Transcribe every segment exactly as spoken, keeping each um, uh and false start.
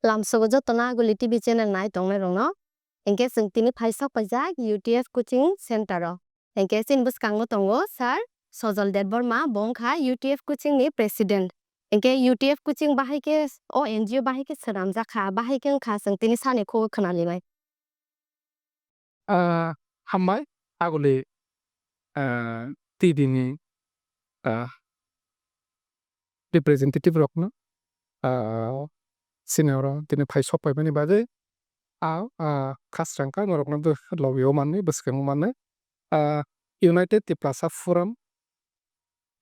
Lamsogo jotono Aguli T V channel nai tongnai rokno. Hinkhe chwng tini phai sok paijak U T F coaching center o. Hinkhe chini bwskango tongo sir Sojol Debbarma, bo wngkha U T F coaching ni president. Hinkhe U T F coaching bahai khe o N G O bahai khe swnamjak kha, bahai khe wngkha chwng tini sani khugo khwna limai. Ah, hambai, Aguli, ah, T V ni, ah, representative rokno, ah, sini oro tini phai sok paimani bagwi, ah, ah, khasrang kha norokno bw-, logi o manwi, bwskango manwi, ah, United Tiprasa Forum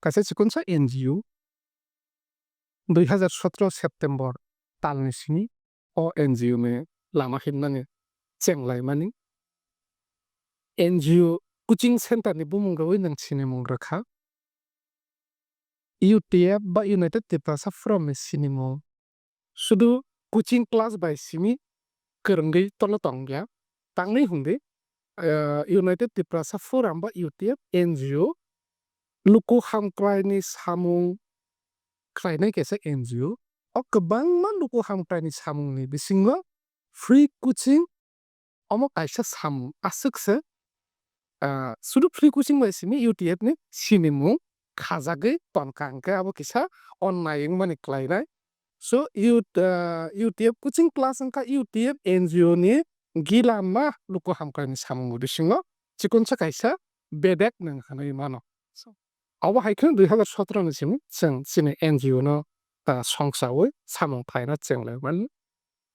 kaisa chikonsa N G O, dui hazar sotro September talni simi o N G O ni lama himnani chenglaimani. N G O coaching center ni bumung rwui nwng sinimung rwkha. U T F ba United Tiprasa Forum ni sinimung sudu coaching class bai simi kwrwngwi tolo tongya. Tangwi hwndi, eh, United Tiprasa Forum ba U T F N G O luku hamkraini samung khlainai kaisa N G O. O kwbangma luku hamkraini samungni bisingo free coaching omo kaisa samung aswk se, ah, sudu free coaching bai simi U T F ni sinimung khajagwi tonkha, hwnkhe abo kisa onnai wngmani khlainai. So, U-, ah, U T F coaching class wngkha U T F N G O ni gila ma luku hamkraini samung bisingo chikonsa kaisa bedek nwng hwnwi mano. So, abo hai khe dui hazar sotro ni simi chwng chini N G O no, ah, songchaui samung khlaina chenglaimani.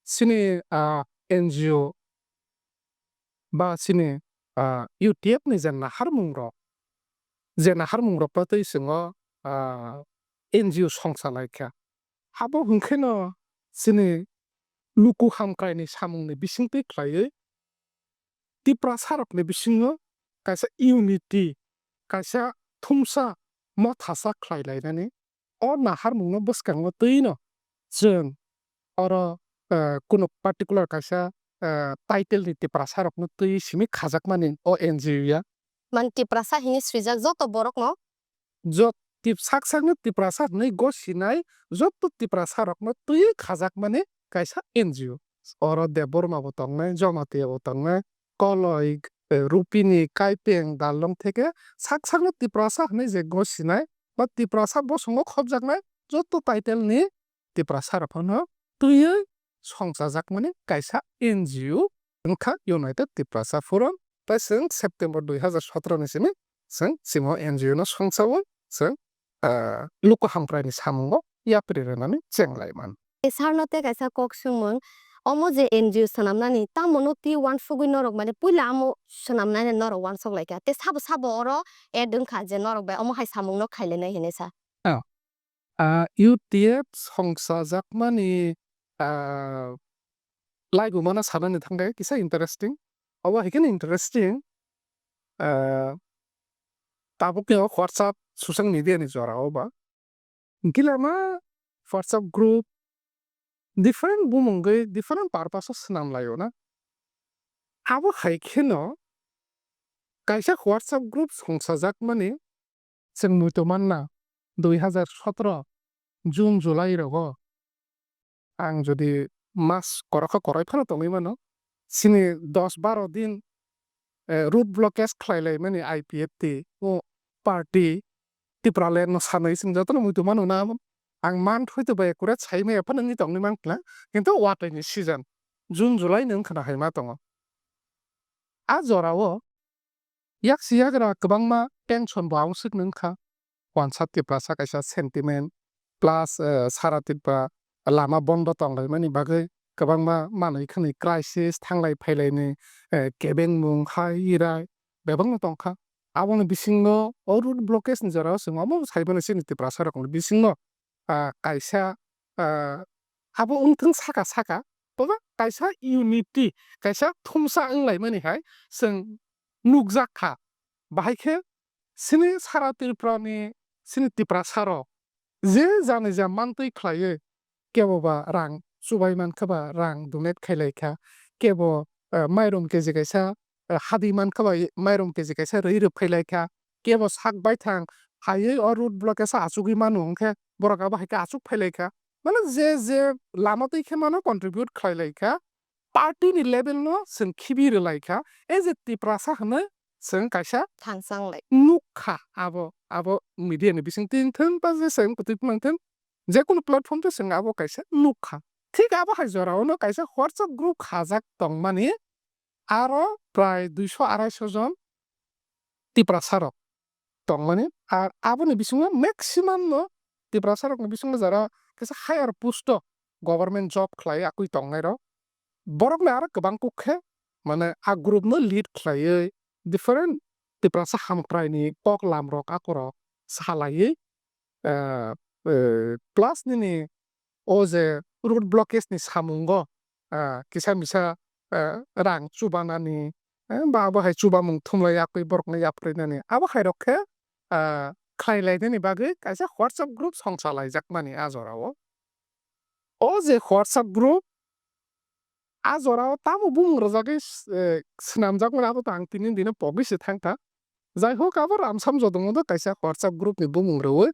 Chini, ah, N G O ba chini, ah, U T F ni je naharmung rok, je naharmung rok patwi chwng o, ah, N G O songcha lai kha. Abo hwnkhe no chini luku hamkraini samungni bisingtwi khlaiwi Tiprasa rokni bisingo kaisa unity, kaisa thumsa mothasa khlai lainani o naharmungno bwskango twi no chwng oro, eh, kunu particular kaisa, eh, title ni Tiprasa rokno twi simi khajakmani o N G O ya. Man Tiprasa hini swijak joto borokno? Jot-, tip-, sak sakno Tiprasa hwnwi gosinai joto Tiprasa rokno twi khajakmani kaisa N G O. Oro Debbarma bo tongnai, Jamatia bo tongnai, Koloi, eh, Rupini, Kaipeng, Darlong theke sak sakno Tiprasa hwnwi je gosinai ba Tiprasa bosongo khopjaknai joto title ni Tiprasa rok phano twiwi songchajakmani kaisa N G O wngkha United Tiprasa Forum. Tai chwng September dui hazar sotro ni simi chwng chini o N G O no songchaui chwng, ah, luku hamkraini samungo yapri rwnani chenglaimani. Sir no tei kaisa kok swngmung, omo je N G O swnamnani tamo no twi uansugwi norok mane puila amo swnamnani norok uansuk laikha. Tei sabo sabo oro add wngkha je norok bai omo hai samung no khailainai hinwi sa. Ah, ah, U T F songchajakmani, ah, laibuma no sanani thangkhe kisa interesting. Obo hai kheno interesting. Ah, tabukni o WhatsApp social media ni jora o ba. Gilama WhatsApp group different bumungwi different purpose o swnam laio na. Abo hai kheno kaisa WhatsApp group songchajakmani chwng muitu manna dui hazar sotro June July rogo ang jodi mas korokha koroi phano tongwi mano, chini dos baro din, eh, road blockage khlai lai mani I P F T o party Tipraland no sanwi chwng jotono muitu mano na ang man thoi to bai accurate sai maya phano wngwi tongwi mankha, kintu watwi ni season June July ni wngkha na hai ma tongo. A jora o yaksi yagra kwbangma tension bo ang swk nung kha. Wansa Tiprasa kaisa sentiment plus, eh, sara Tripura lama bondo tonglaimani bagwi kwbangma manwi khwnwi crisis thanglai phailaini, eh, kebengmung hai irai bebakno tongkha. Aboni bisingo o road blockage ni jorao chwng omo sai mano chini Tiprasa rokni bisingo, ah, kaisa, ah, abo wngthwng saka saka, toba kaisa unity, kaisa thumsa wnglaimani hai chwng nukjak kha. Bahai khe chini sara Tripura ni, chini Tiprasa rok je jani ja mantwi khlaiwi, kebo ba rang chubai mankha ba rang donate khailai kha, kebo, eh, mairum K G kaisa, eh, hadi mankha ba mairum K G kaisa rwi rwphailai kha, kebo sak baithang haiwi o road blockage o achugwi manu hwnkhe borok abo hai khe achuk phailai kha. Mane je je lama twi khe mano contribute khlai lai kha, party ni level no chwng khibi rwlai kha, e je Tiprasa hwnwi chwng kaisa Thangsanglai. Nuk kha abo, abo media ni bising twi thung ba je chwng kwtwi phano thung, je kunu platform twi chwng abo kaisa nuk kha. Thik abo hai jora o no kaisa WhatsApp group khajak tongmani, aro prai duiso araisho jon Tiprasa rok tongmani, ar aboni bisingo maximum no Tiprasa rokni bisingo jara kisa higher post o government job khlai akui tongnai rok, borok ni aro kwbang kuk khe mane a group no lead khlaiwi different Tiprasa hamkrai ni kok lam rok akorok salaiwi, ah, eh, plus nini o je road blockage ni samungo, ah, kisa misa, ah, rang chubanani, eh, ba abo hai chubamung thumlai yakwi borokno yaprinani. Abo hai rok khe, ah, khlai lainani bagwi kaisa WhatsApp group songcha laijakmani a jorao. O je WhatsApp group, a jorao tamo bumung rwjagwi s-, eh, swnamjakmani abo to ang tini dino pogwi se thangkha. Jaihok, abo Ramsam Jodongo do kaisa WhatsApp group ni bumung rwui,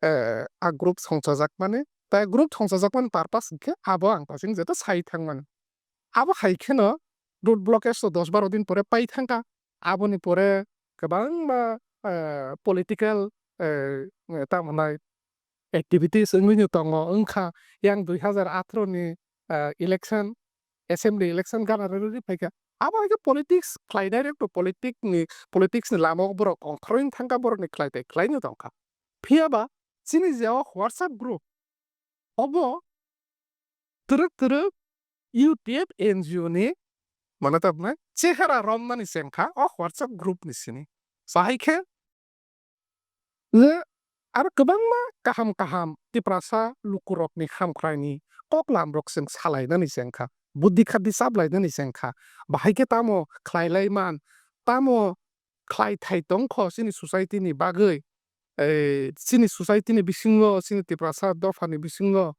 eh, a group songchajakmani, tai group songchajakmani purpose hwnkhe abo ang toching jeto sai thangmani. Abo hai kheno road blockage to dos baro din pore pai thangkha. Aboni pore kwbangma, eh, political, eh, tamo hwnai activities wngwi no tongo, wngkha yang dui hazar atharo ni, ah, election, assembly election gana rwrwi phaikha. Abo hai khe politics khlai direct to politic ni, politics ni lama o borok ongkhorwi thangkha, borok ni khlai tai khlai no tongkha. Phiya ba chini je o WhatsApp group, obo twrwk twrwk U T F N G O ni, mane tabnai chehara romnani chengkha o WhatsApp group ni sini. Bahai khe je aro kwbangma kaham kaham Tiprasa lukurokni hamkraini koklamrok chwng salainani chengkha, buddhi khadi chaplainani chengkha, bahai khe tamo khlailai man, tamo khlai thai tongkho chini society ni bagwi, eh, chini society ni bisingo, chini Tiprasa dophani bisingo,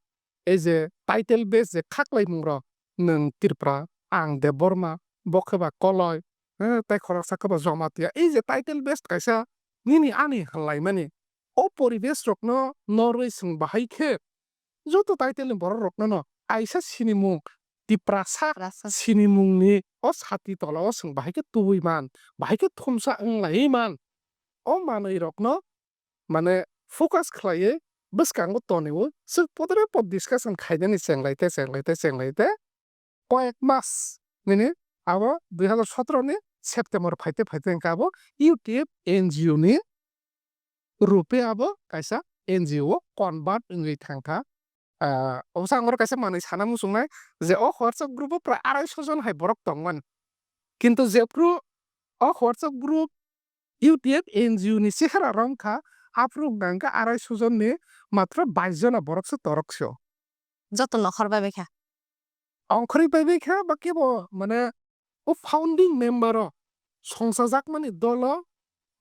ei je title base je khaklaimungrok, nwng Tripura, ang Debbarma, bo khe ba Koloi, eh, tei khoroksa khe ba Jomatia. Ei je title base kaisa nini ani hwnlaimani, o poribesh rokno norwi chwng bahai khe joto title ni borok rokno no kaisa sinimung Tiprasa Tiprasa. Sinimungni o sati tola o chwng bahai khe tubui man, bahai khe thumsa wng laiwi man. O manwi rokno mane focus khlaiwi bwskango toniwi swk podre pod discussion khainani chenglai te, chenglai te, chenglai te. Koyek mas nini abo dui hazar sotoro ni September phaite phaite hwnkhe abo U T F N G O ni rupe abo kaisa N G O o convert wngwi thangkha. Ah, obwsa ang oro kaisa manwi sana muchungnai je o WhatsApp group o prai arai so jon hai borok tongmani. Kintu jephru o WhatsApp group U T F N G O ni chehara romkha, aphuru hwnkha hwnkhe arai so jon ni matro bais jona borok se torok se o. Joto nokhor bai bai kha. Ongkhorwi bai bai kha ba kebo mane o founding member o songchajakmani dolo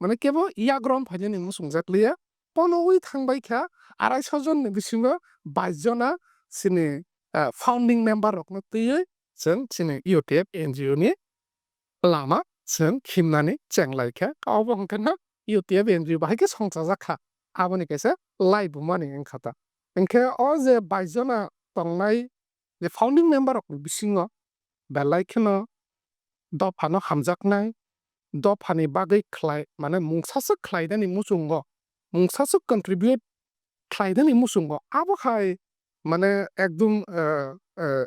mane kebo yak rom phainani muchungjak liya. Pono ui thang bai kha arai so jon ni bisingo bais jona chini, ah, founding member rokno twiwi chwng chini U T F N G O ni lama chwng khimnani chenglai kha. Obo hwnkhe no U T F N G O bahai khe songchajak kha. Aboni kaisa laibumani wngkha ta. Hwnkhe o je bais jona tongnai je founding member rokni bisingo belai kheno dophano hamjaknai, dophani bagwi khlai, mane mungsaswk khlainani muchungo, mungsaswk contribute khlainani muchungo, abo hai mane ekdum, eh, eh,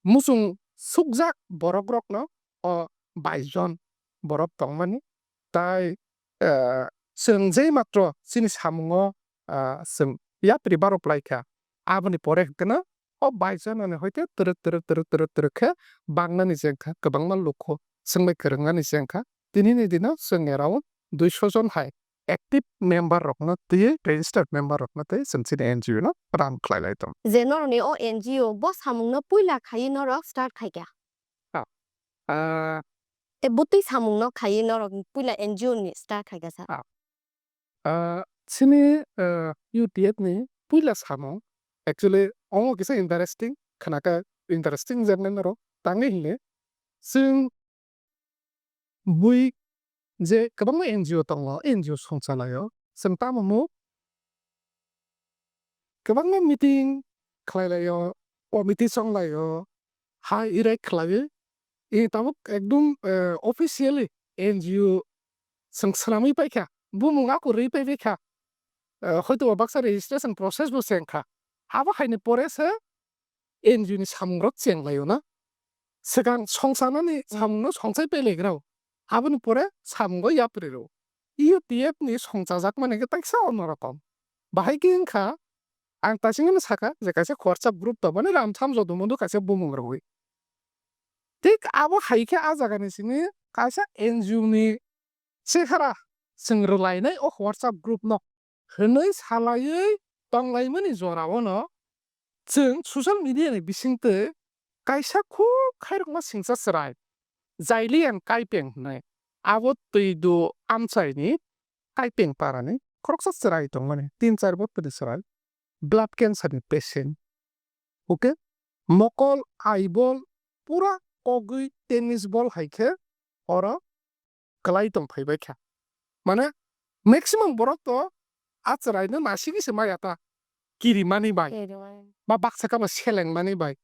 muchung sukjak borok rokno o bais jon borok tongmani. Tai, eh, chwng je matro chini samungo, ah, chwng yapri barok lai kha. Aboni pore hwnkhe no o bais jonani hoite twrwk twrwk twrwk twrwk twrwk khe bangnani chengkha, kwbangma lukho swngbai kwrwngnani chengkha. Tinini dino chwng around duiso jon hai active member rokno twiwi, registered member rokno twiwi chwng chini N G O no run khlai lai tongo. Je norokni o N G O bo samungno puila khaiwi norok start khaikha? Ah, ah, Tei bwtwi samungno khaiwi norok puila N G O ni start khaikha sir? Ah, ah, chini, ah, U T F ni puila samung actually omo kisa interesting khnakha, interesting wngjaknai norok tangwi hinle chwng bui je kwbangma N G O tongo, N G O songchalaio. Chwng tamo mu kwbangma meeting, khlai lai o, committee chong lai o, ha irai khlaiwi, i tabuk ekdum, eh, officially N G O chwng swnamwi paikha, bumung akurwi paibaikha, eh, hoitoba baksa registration process bo chengkha. Abo haini pore se N G O ni samungrok chenglaio na. Swkang songchanani samungno songchai pailaikha rw. Aboni pore samungo yapri rw. U T F ni songchajakmani khe taisa onorokom. Bahai khe wngkha, ang taisingno sakha je kaisa WhatsApp group tongmani Ramtham Jodumodu kaisa bumung rwui. Thik abo hai khe a jagani simi kaisa N G O ni chehara chwng rwlainai o WhatsApp group no hwnwi salaiwi tonglaimani jorao no chwng social media ni bisingtwi kaisa khub khairokma singcha chwrai, Jailian Kaipeng hwnwi, abo Twidu amchaini Kaipeng parani khoroksa chwrai tongmani, tin char bothorni chwrai, blood cancer ni patient. Okay, mokol aibol pura kogwi tennis ball hai khe oro kwlai tong phaibai kha. Mane maximum borok to a chwraino nasigwi se maya ta kirimani bai, ba baksa kama selengmani bai.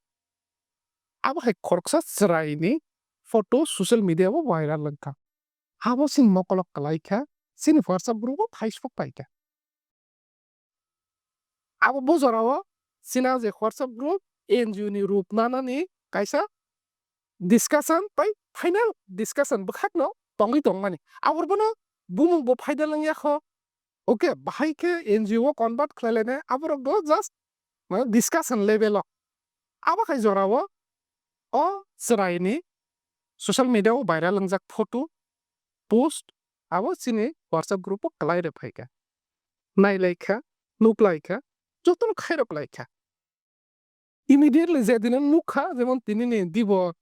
Abo hai khoroksa chwraini photo social media o viral wngkha. Abo chini mokolo kwlai kha, chini WhatsApp group o Facebook pai kha. Abo bujorao chini je WhatsApp group N G O ni rup nanani kaisa discussion tei final discussion bwkhakno tongwi tongmani. Aborbono bumung bo final wngya kho. Okay, bahai khe N G O o convert khlai lainai, aborok do just, mane, discussion level o. Abo hai jorao o chwraini social media o viral wngjak photo, post, abo chini WhatsApp group o kwlai rw phai kha. Nai lai kha, nuk lai kha, jotono khairok lai kha. Immediately je dino nuk kha, jemon tini ni dibo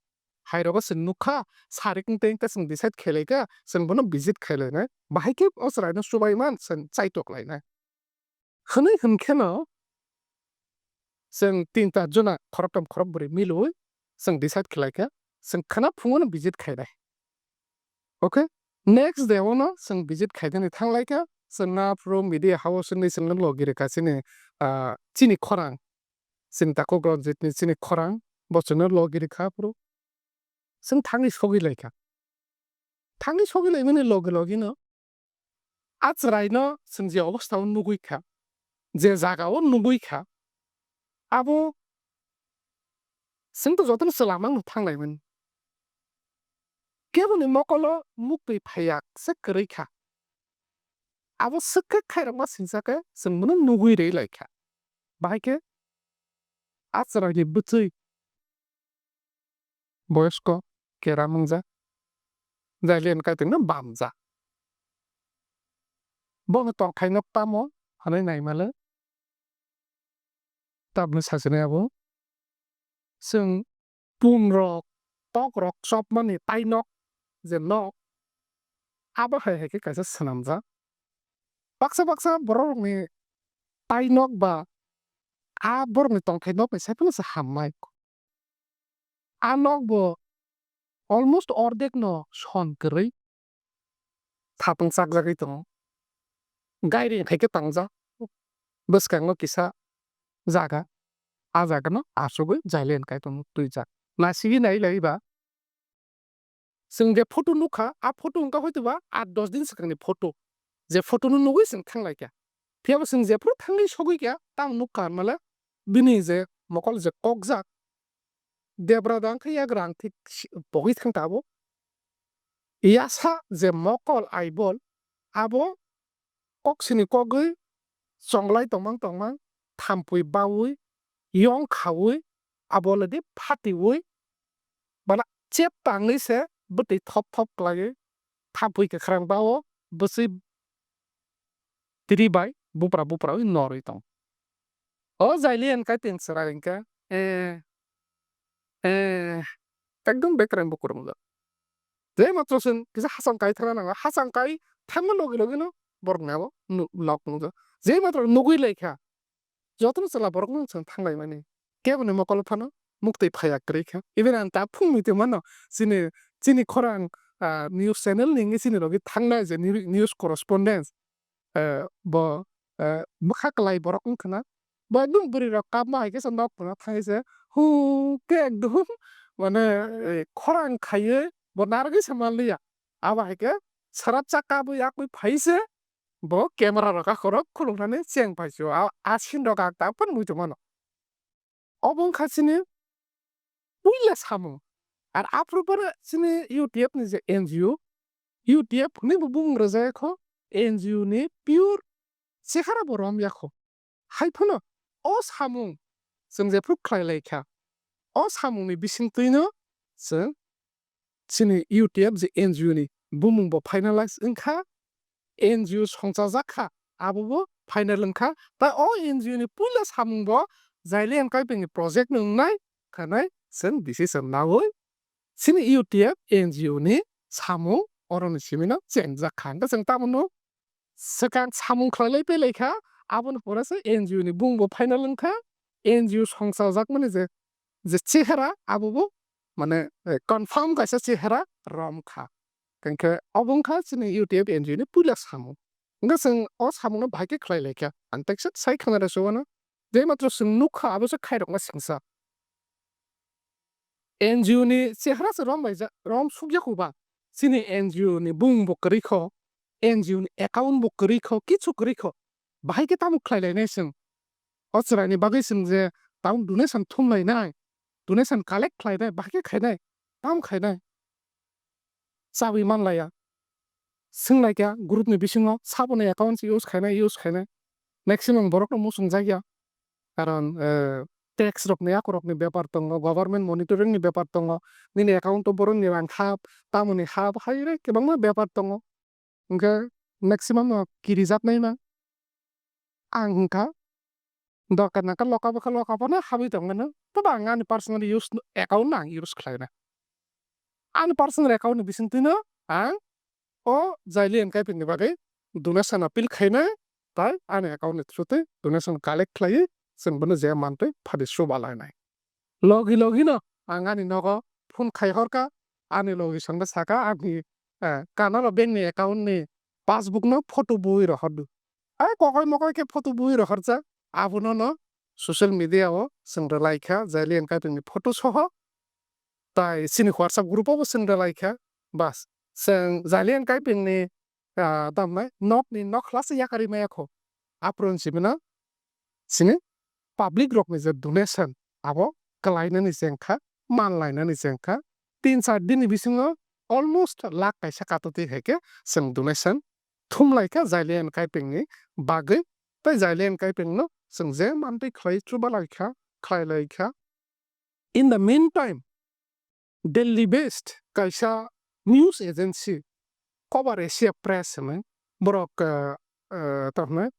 hai rogo se nuk kha, sarik teng ta chwng decide khai lai kha, chwng bono visit khai lai nai. Bahai khe o chwrai no chubai man, chwng chaitok lai nai. Hwnwi hwn khe no chwng tin ta jona khoroktham khorokbrwi milwi chwng decide khlai kha, chwng khwna phungo no visit khai nai. Okay? Next day o no chwng visit khai dani thang lai kha, chwng na phuru media house ni chwng no logi rwkha chini, ah, chini khorang, chini takhuk Ranjit ni chini khorang, bo chwng no logi rwkha phuru. Chwng thangwi sogwi lai kha. Thangwi sogwi laimani logi logi no a chwrai no chwng je obostha o nugwi kha, je jaga o nugwi kha, abo chwng to jotono chwla mangno thang laimani. Keboni mokolo muktwi phaiyak se kwrwi kha. Abo swk khe khairokma singsa khe chwng bono nugwi rwi lai kha. Bahai khe a chwraini bwchwi boyosko keram wngjak, Jailian Kaipengno bamjak. Bono tongthai nok tamo hwnwi naimale. Tabukni sasinai abo. Chwng punrok, tokrok chopmani tainok, je nok, abo hai hai khe kaisa swnamjak. Baksa baksa borokrokni tainok ba a borokni tongthai nokni saiphano se hamnai. A nok bo almost ordek no son kwrwi. Thapung chakjagwi tongo. Gairing hai khe tangjak. Bwskango kisa jaga. A jaga no asugwi Jailian Kaipeng twijak. Nasigwi nai lai ba. Chwng je photo nukha, a photo wngkha hoitoba aat dos din swkangni photo. Je photo no nugwi chwng thang lai kha. Phiyaba chwng jephuru thangwi sogwi kha, tamo nukha hinmale bini je mokol je kokjak, debra da wngkha yagra ang thik si-, pogwi thang tabuk. Yasa je mokol aibol, abo kok sini kogwi chonglai tongmang tongmang, thampui baui, yong khaui, abo ladi phatiui, bana chep tangwi se bwtwi thop thop khlaiwi, thampui kwkhrang bao bwswi tiri bai bupra bupra wi norwi tong. O Jailian Kaipeng chwrai hwnkhe, eh, eh, ekdom bekreng bukurung do. Je matro chwng kisa hachang kai thangna nango, hachang kai thangma logi logi no borok ni abo nu-, nok nukjak. Je matro nugwi lai kha, jotono chwla borok no chwng thang lai mani. Keboni mokol phano muktwi phaiya kwrwi kha. Even ang ta phung muitu mano, chini, chini khorang, ah, news channel ni wngwi chini logi thangnai je ni-, news correspondent, eh, bo, eh, bwkha kwlai borok wngkha na. Bo ekdom bwrwi rok kapma hai khe se nok phano thangwi se hu khe ekdom mane, eh, khorang khaiwi bo narwgwi se manliya. Abo hai khe srapsa kabwi yakwi phai se bo camera rok akhorok khuluknani cheng phai se o. A, a scene rok ang tabuk phano muitu mano. Obo wngkha chini puila samung. Ar aphuru phano chini U T F ni je N G O, U T F hwnwi bo bumung rwjak kho, N G O ni pure chehara bo rom ya kho. Hai phano o samung chwng jephru khlai lai kha, o samung ni bisingtwi no chwng chini U T F je N G O ni bumung bo finalize wngkha, N G O songchajak kha, abo bo final wngkha. Tai o N G O ni puila samung bo Jailen Kaipeng ni project no wngnai khanai chwng decision naui chini U T F N G O ni samung oro ni simi no chengjak kha. Hwnkhe chwng tamo no swkang samung khlai lai pele kha, aboni pore se N G O ni bumung bo final wngkha, N G O songchajak mani je, je chehara abo bo mane, eh, confirm kaisa chehara rom kha. Hwnkhe obo wngkha chini U T F N G O ni puila samung. Hwnkhe chwng o samung no bahai khe khlai lai kha. Ang teksa sai khna rw se uano. Je matro chwng nuk kha abo se khairokma singsa. N G O ni chehara se rom bai ja, rom suk ya kho ba. Chini N G O ni bumung bo kwrwi kho, N G O ni account bo kwrwi kho, kichu kwrwi kho. Bahai khe tamo khlai lai nai chwng? O chwrai ni bagwi chwng je tamo donation thum lai nai, donation collect khlai nai, bahai khe khai nai, tamo khai nai? Chawi man laiya. Swng lai kha group ni bisingo saboni account se use khainai, use khainai. Maximum borok no muchung jak ya. Karon, eh, tax rok ni, ako rok ni bepar tongo, government monitoring ni bepar tongo, nini account o borok ni rang hap, tamoni hap, hai re kwbangma bepar tongo. Hwnkhe maximum no kirijak nai ma. Ang hwnkha, dorkar nangkha loka bwkha loka phano habwi tongmano. Tobo ang ani personal use account no ang use khlaina. Ani personal account ni bisingtwi no ang o Jailen Kaipeng ni bagwi donation appeal khaina, tai ani account ni through twi donation collect khlaiwi chwng bono je mantwi phadi suba lainai. Logi logi no ang ani nogo phone khai horkha, ani logi songno saka, ani, eh, Canara Bank ni account ni passbook no photo bui rohordi. Ai kokoi mokoi khe photo bui rohorjak, abono no social media o chwng rwlai kha, Jailen Kaipeng ni photo soho, tai chini WhatsApp group o bo chwng rwlai kha. Bas, chwng Jailen Kaipeng ni ah, tamnai nokni nokhla se yakarwi maya kho. Aphuru simi no chini public rokni je donation abo kwlainani chengkha, manlainani chengkha. Tin char din ni bisingo almost lakh kaisa katoti hai khe chwng donation thumlaikha Jailen Kaipeng ni bagwi. Tai Jailen Kaipeng no chwng je mantwi khlai chuba laikha, khlai laikha. In the meantime, Delhi based kaisa news agency Cover Asia Press hwnwi borok, ah, ah, tamo hwnwi,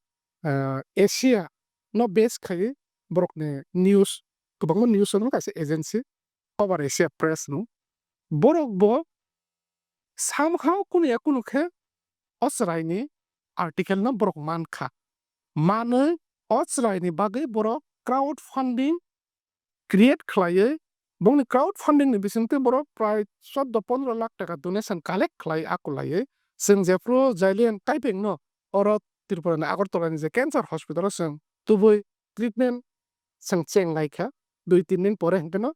ah, Asia no base khaiwi borokni news, kwbangma news channel kaisa agency Cover Asia Press hwnwi. Borok bo somehow kunu ya kunu khe o chwraini article no borok man kha. Manwi o chwraini bagwi borok crowd funding create khlaiwi, bongni crowd funding ni bisingtwi borok prai chordo pondro lakh taka donation collect khlai akulaiwi. Chwng jephru Jailen Kaipeng no oro Tripura ni Agartala ni je cancer hospital o chwng tubui treatment chwng cheng lai kha, dui tin din pore hwnkhe no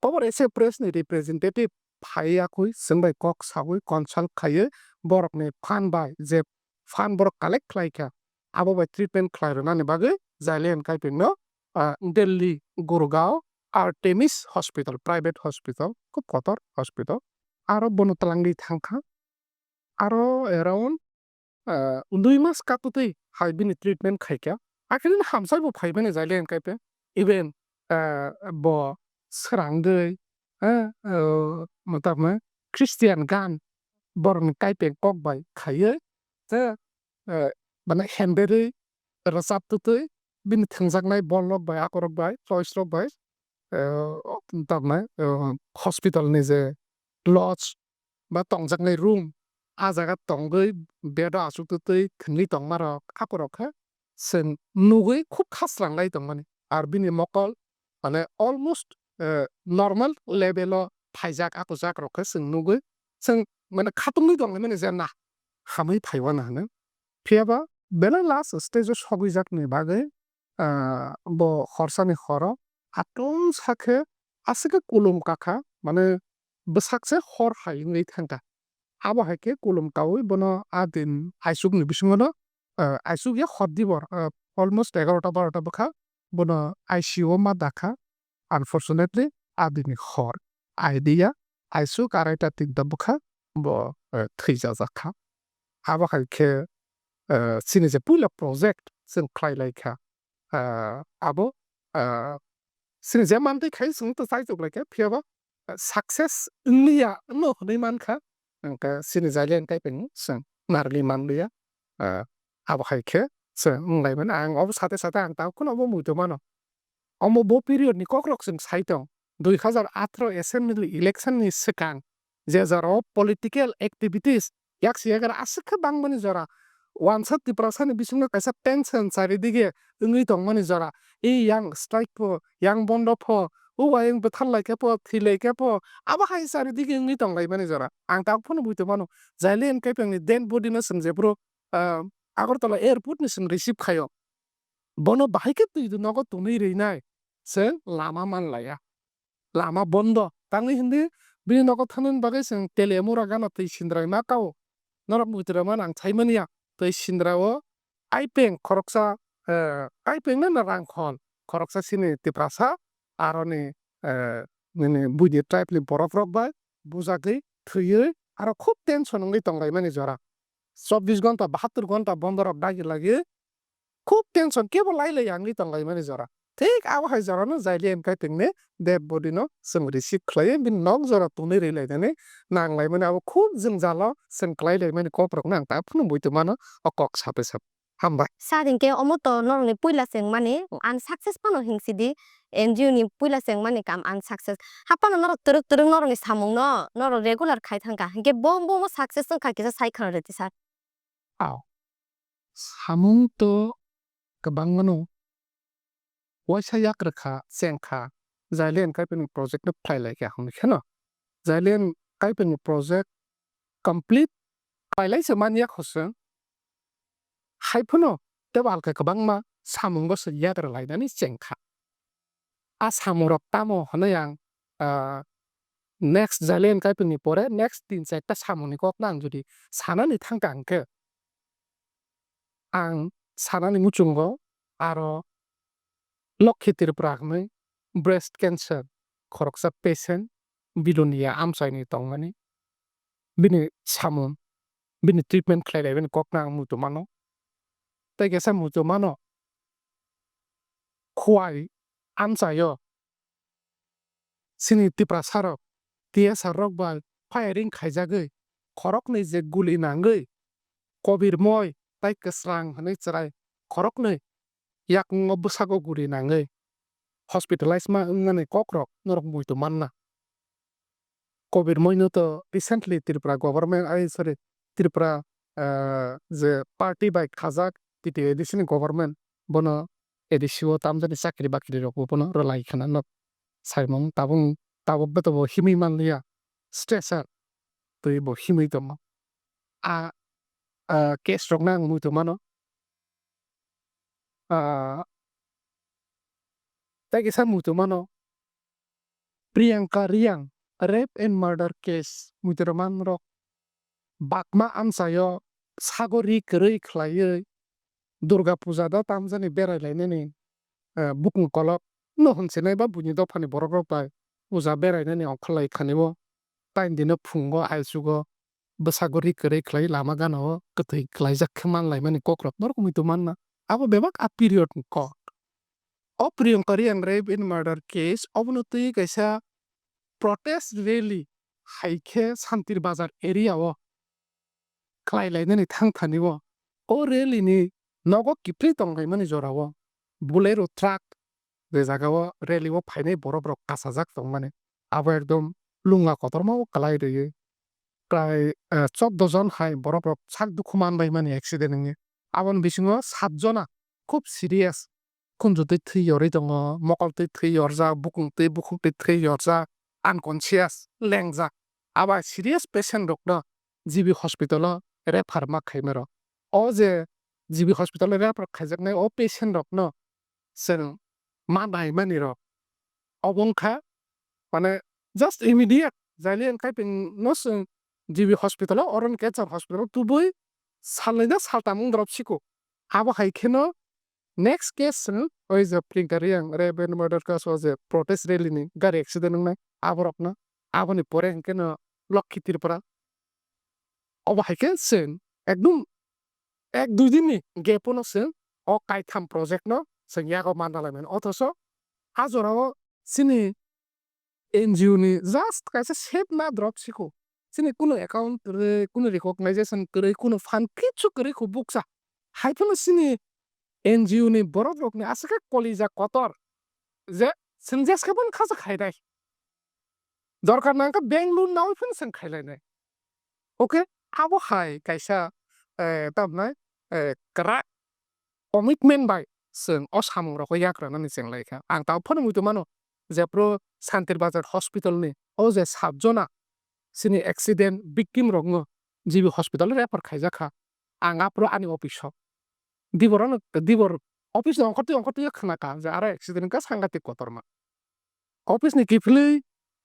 Cover Asia Press ni representative phai yakhui chwng bai kok saui consult khaiwi borokni fund bai je fund borok collect khlai kha, abo bai treatment khlai rwnani bagwi Jailen Kaipeng no, ah, Delhi, Gurgaon, Artemis Hospital, private hospital, khub kotor hospital, aro bono twlangwi thang kha. Aro around, ah, dui mas katutwi hai bini treatment khai kha. Akhe nini hamsai bo phai mani Jailen Kaipeng. Even, ah, bo srangwi, eh, ah, matam, eh, Christian gan borokni Kaipeng kok bai khaiwi, eh, eh, mane henderwi rwchap twtwi bini thwngjaknai bol rok bai, akorok bai, choice rok bai, eh, tamnai, eh, hospital ni je lodge ba tongjaknai room, ah jaga tongwi bed o achuk twtwi thwngwi tongma rok, akorok khe chwng nugwi khub khasrang lai tongmani. Ar bini mokol mane almost, eh, normal level o phaijak, ako jak rok khe chwng nugwi chwng mane khatungwi tonglaimani je na hamwi phaiwana hwnwi. Phiyaba belai last stage o sogwi jakni bagwi ah, bo horsani horo atung sa khe aswk khe kulum kakha, mane bwsak se hor hai wngwi thangkha. Abo hai khe kulum kaui bono a din aisuk ni bisingo no, ah, aisuk ya hor dibor, ah, almost egarota barota bwkha bono I C U o ma dakha. Unfortunately, a dini hor idea aisuk araita tikda bwkha bo, eh, thwijajak kha. Abo hai khe, eh, chini je puila project chwng khlai lai kha, eh, abo, eh, chini je mantwi khai chwng to chaichuk lai kha, phiya ba, eh, success wngya wngno hwnwi man kha. Hwnkhe chini Jalian Kaipeng chwng narwgwi man liya, eh, abo hai khe chwng wng lai mano. Ang obo sate sate ang tabuk phano obo muitu mano. Omo bo period ni kokrok chwng sai tong. Dui hazar atharo assembly election ni swkang je jora o political activities yak se yagra aswk khe bangmani jora. Wansa Tiprasa ni bisingo kaisa tension charidige wngwi tongmani jora. E yang strike pho, yang bondo pho, o ayang bwthar lai khe pho, thwi lai khe pho, abo hai charidige wngwi tong lai mani jora. Ang tabuk phano buito mano. Jalian Kaipeng ni dead body no chwng jephuru, ah, Agartala airport ni chwng receive khaio. Bono bahai khe twi nogo tonwi rwnai, chwng lama man laya. Lama bondo. Tangwi hindi bini nogo thanani bagwi chwng Telemura gana twi sindrai ma kao. Norok muitu rwmani ang sai manya. Twi sindra o aipeng khoroksa, eh, aipeng no rang khon. Khoroksa chini Tiprasa aroni, eh, nini buini tribe ni borok rok bai bujagwi thwiwi aro khub tension wngwi tong lai mani jora. Chobbish gonta, bahattur gonta bondo rok dagi lagi khub tension kebo lai lai wngwi tong lai mani jora. Thik abo hai jora no Jalian Kaipeng ni dead body no chwng receive khlaiwi bini nok jora tonwi rwi lai nani nang lai mani abo khub jwngjalo chwng klai lai mani kok rok no ang ta phano buito mano o kok sape sape. Hambai. Sa hwnkhe omo to norokni puila chengmani unsuccess phano hingsidi, N G O ni puila chengmani kam unsuccess. Haphano norok twrwk twrwk norokni samungno norok regular khai thangkha. Hinkhe bo, bo, bo success wngkha kisa sai khwna rwdi sir. Aw. Samung to kwbangmano waisa yak rwkha, chengkha, Jalian Kaipengni project no khlai lai kha hwnwi kheno. Jalian Kaipengni project complete khlai lai se man yak hoswng. Hai phano tebo alka kwbangma samungo se yak rwlainani chengkha. A samungrok tamo hwnwi ang, ah, next Jalian Kaipengni pore next tin charta samungni kokno ang jodi sanani thangkha hwnkhe, ang sanani muchungo aro Lokhi Tripura hwnwi breast cancer khoroksa patient Bilonia amchaini tongmani. Bini samung, bini treatment khlai lai bini kokno ang muitu mano. Tei kisa muitu mano, Khowai amchaio chini Tiprasa rok T S R rok bai firing khaijagwi khoroknwi je guli nangwi Kobirmoi tei Kwsrang hwnwi chwrai khoroknwi yakung o bwsago guli nangwi hospitalize ma wngnani kokrok norok muitu manna. Kobirmoino to recently Tripura government, ai, sorry, Tripura, ah, je party bai khajak T T A D C ni government, bono A D C o tamjani chakri bakri rok bo bono rwlai khna no saimung tabung tabuk beto bo himwi manliya, stretcher twi bo himwi tongo. A, a case rok no ang muitu mano. Ah, tei kisa muitu mano, Priyanka Reang rape and murder case muitu rwman rok bakma amchaio sago ri kwrwi khlaiwi Durga Puja da tamjani berai lainani, eh, bukung kolok no hwnsinai ba buini dophani borok rok bai puja berai nani ongkhorlai khani o. Tain dino phungo aichugo bwsago ri kwrwi khlai lama gana o kwthwi khlaijak khe man laimani kok rok norok muitu manna. Abo bebak a period ni kok. O Priyanka Reang rape and murder case obono twi kaisa protest rally hai khe Santir Bazar area o khlai lainani thang thani o. O rally ni nogo kiphilwi tong laimani jora o Bolero truck je jaga o rally o phainai borok rok kasajak tongmani. Abo ekdom lungma kotorma o kwlai rwui. Prai, eh, chordo jon hai borok rok sak dukhu man bai mani accident wngwi. Aboni bisingo sat jona khub serious. Khunju twi thwi yorwi tongo, mokol twi thwi yorjak, bukung twi, bukhuk twi thwi yorjak, unconscious, lengjak. Abo serious patient rokno G B hospital o refer ma khaimaro. O je G B hospital o refer khaijaknai o patient rokno chwng ma nai mani rok. Obo wngkha, mane, just immediate, Jalian Kaiping no chwng G B hospital o, oro ni cancer hospital o tubui salnwi da saltam wng drop siko. Abo hai kheno next case chwng oi je Priyanka Reang, Reverend Mother Church o je protest rally ni gari accident wngnai, abo rok no, aboni pore hwnkhe no Lokhi Tripura. Obo hai khe chwng ekdum ek dui din ni gap o no chwng o kaitham project no chwng yago manna lai mani. Othocho a jora o chini N G O ni just kaisa sep na drop siko. Chini kunu account kwrwi, kunu recognition kwrwi, kunu fund kichu kwrwi kho bukcha. Hai phano chini N G O ni borok rok ni aswk khe kolija kotor je chwng jeske phano khacha khainai. Dorkar nang khe bank loan nawi phano chwng khailainai. Okay, abo hai kaisa, eh, tamnai, eh, kwrak commitment bai chwng o samung rok o yak rwnani cheng lai kha. Ang tabuk phano muitu mano je pro Santir Bazar hospital ni o je sat jona chini accident victim rok no G B hospital refer khaijak kha. Ang aphuru ani office o dibor ano, dibor office ni ongkhortwi ongkhortwi khna kha je aro accident wngkha, sangatik kotorma. Office ni kiphilwi,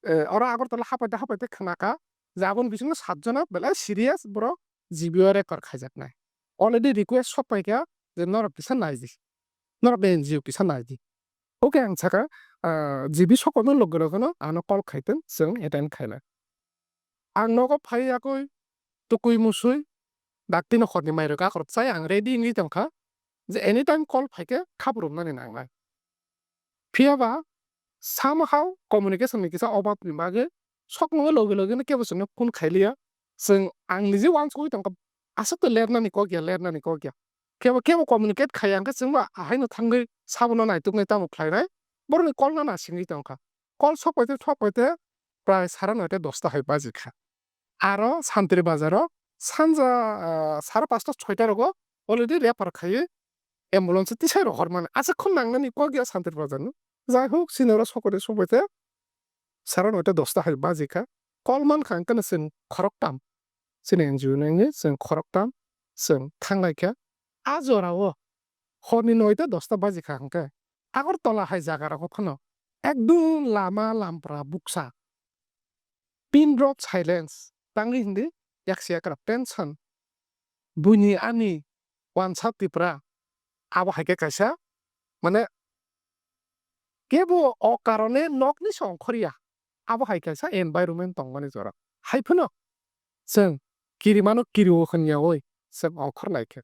eh, oro Agartala hapaite hapaite khna kha je aboni bisingo sat jona belai serious borok G B o refer khaijaknai. Already request sok pai kha je norok kisa nai di, norok N G O kisa nai di. Okay, ang sakha, ah, G B sokomno loge loge no ano call khai tong, chwng attend khainai. Ang nogo phai yakui tukui musui dakti nokhorni mairok akhorok chai ang ready wngwi tongkha je anytime call phaikhe khaprumnani nangnai. Phiyaba somehow communication ni kisa obab ni bagwi soknwi logi logi no kebo chwngno phone khailiya. Chwng ang niji uansugwi tongkha, aswk to lernani kok ya, lernani kok ya. Kebo, kebo communicate khaiya hwnkhe chwngbo ahaino thangwi sabono naituknai tamo khlainai, borokni call no nasingwi tongkha. Call sokpaite thokpaite prai sara noita dosta hai bajikha. Aro Santri Bazar o sanja, ah, sara pasta soita rogo already refer khaiwi ambulance tisai rohormani. Aswk khun nangnani kok ya Santri Bazar no. Jai hok, chini oro sokori sokbaite sara noita dosta hai bajikha. Call mankha hwnkhe no chwng khoroktam. Chini N G O ni wngwi chwng khoroktam chwng thanglaikha. A jorao horni noita dosta bajikha hwnkhe Agartala hai jagarogo phano ekdum lama lampra buksa. Pin drop silence tangwi hindi yaksi yakra tension. Buini ani wansa Tripura abo hai khe kaisa, mane, kebo o karone nokni se ongkhorya. Abo hai kaisa environment tongmani jora. Hai phano chwng kirimano kirio hwnyaui chwng ongkhor nai khe.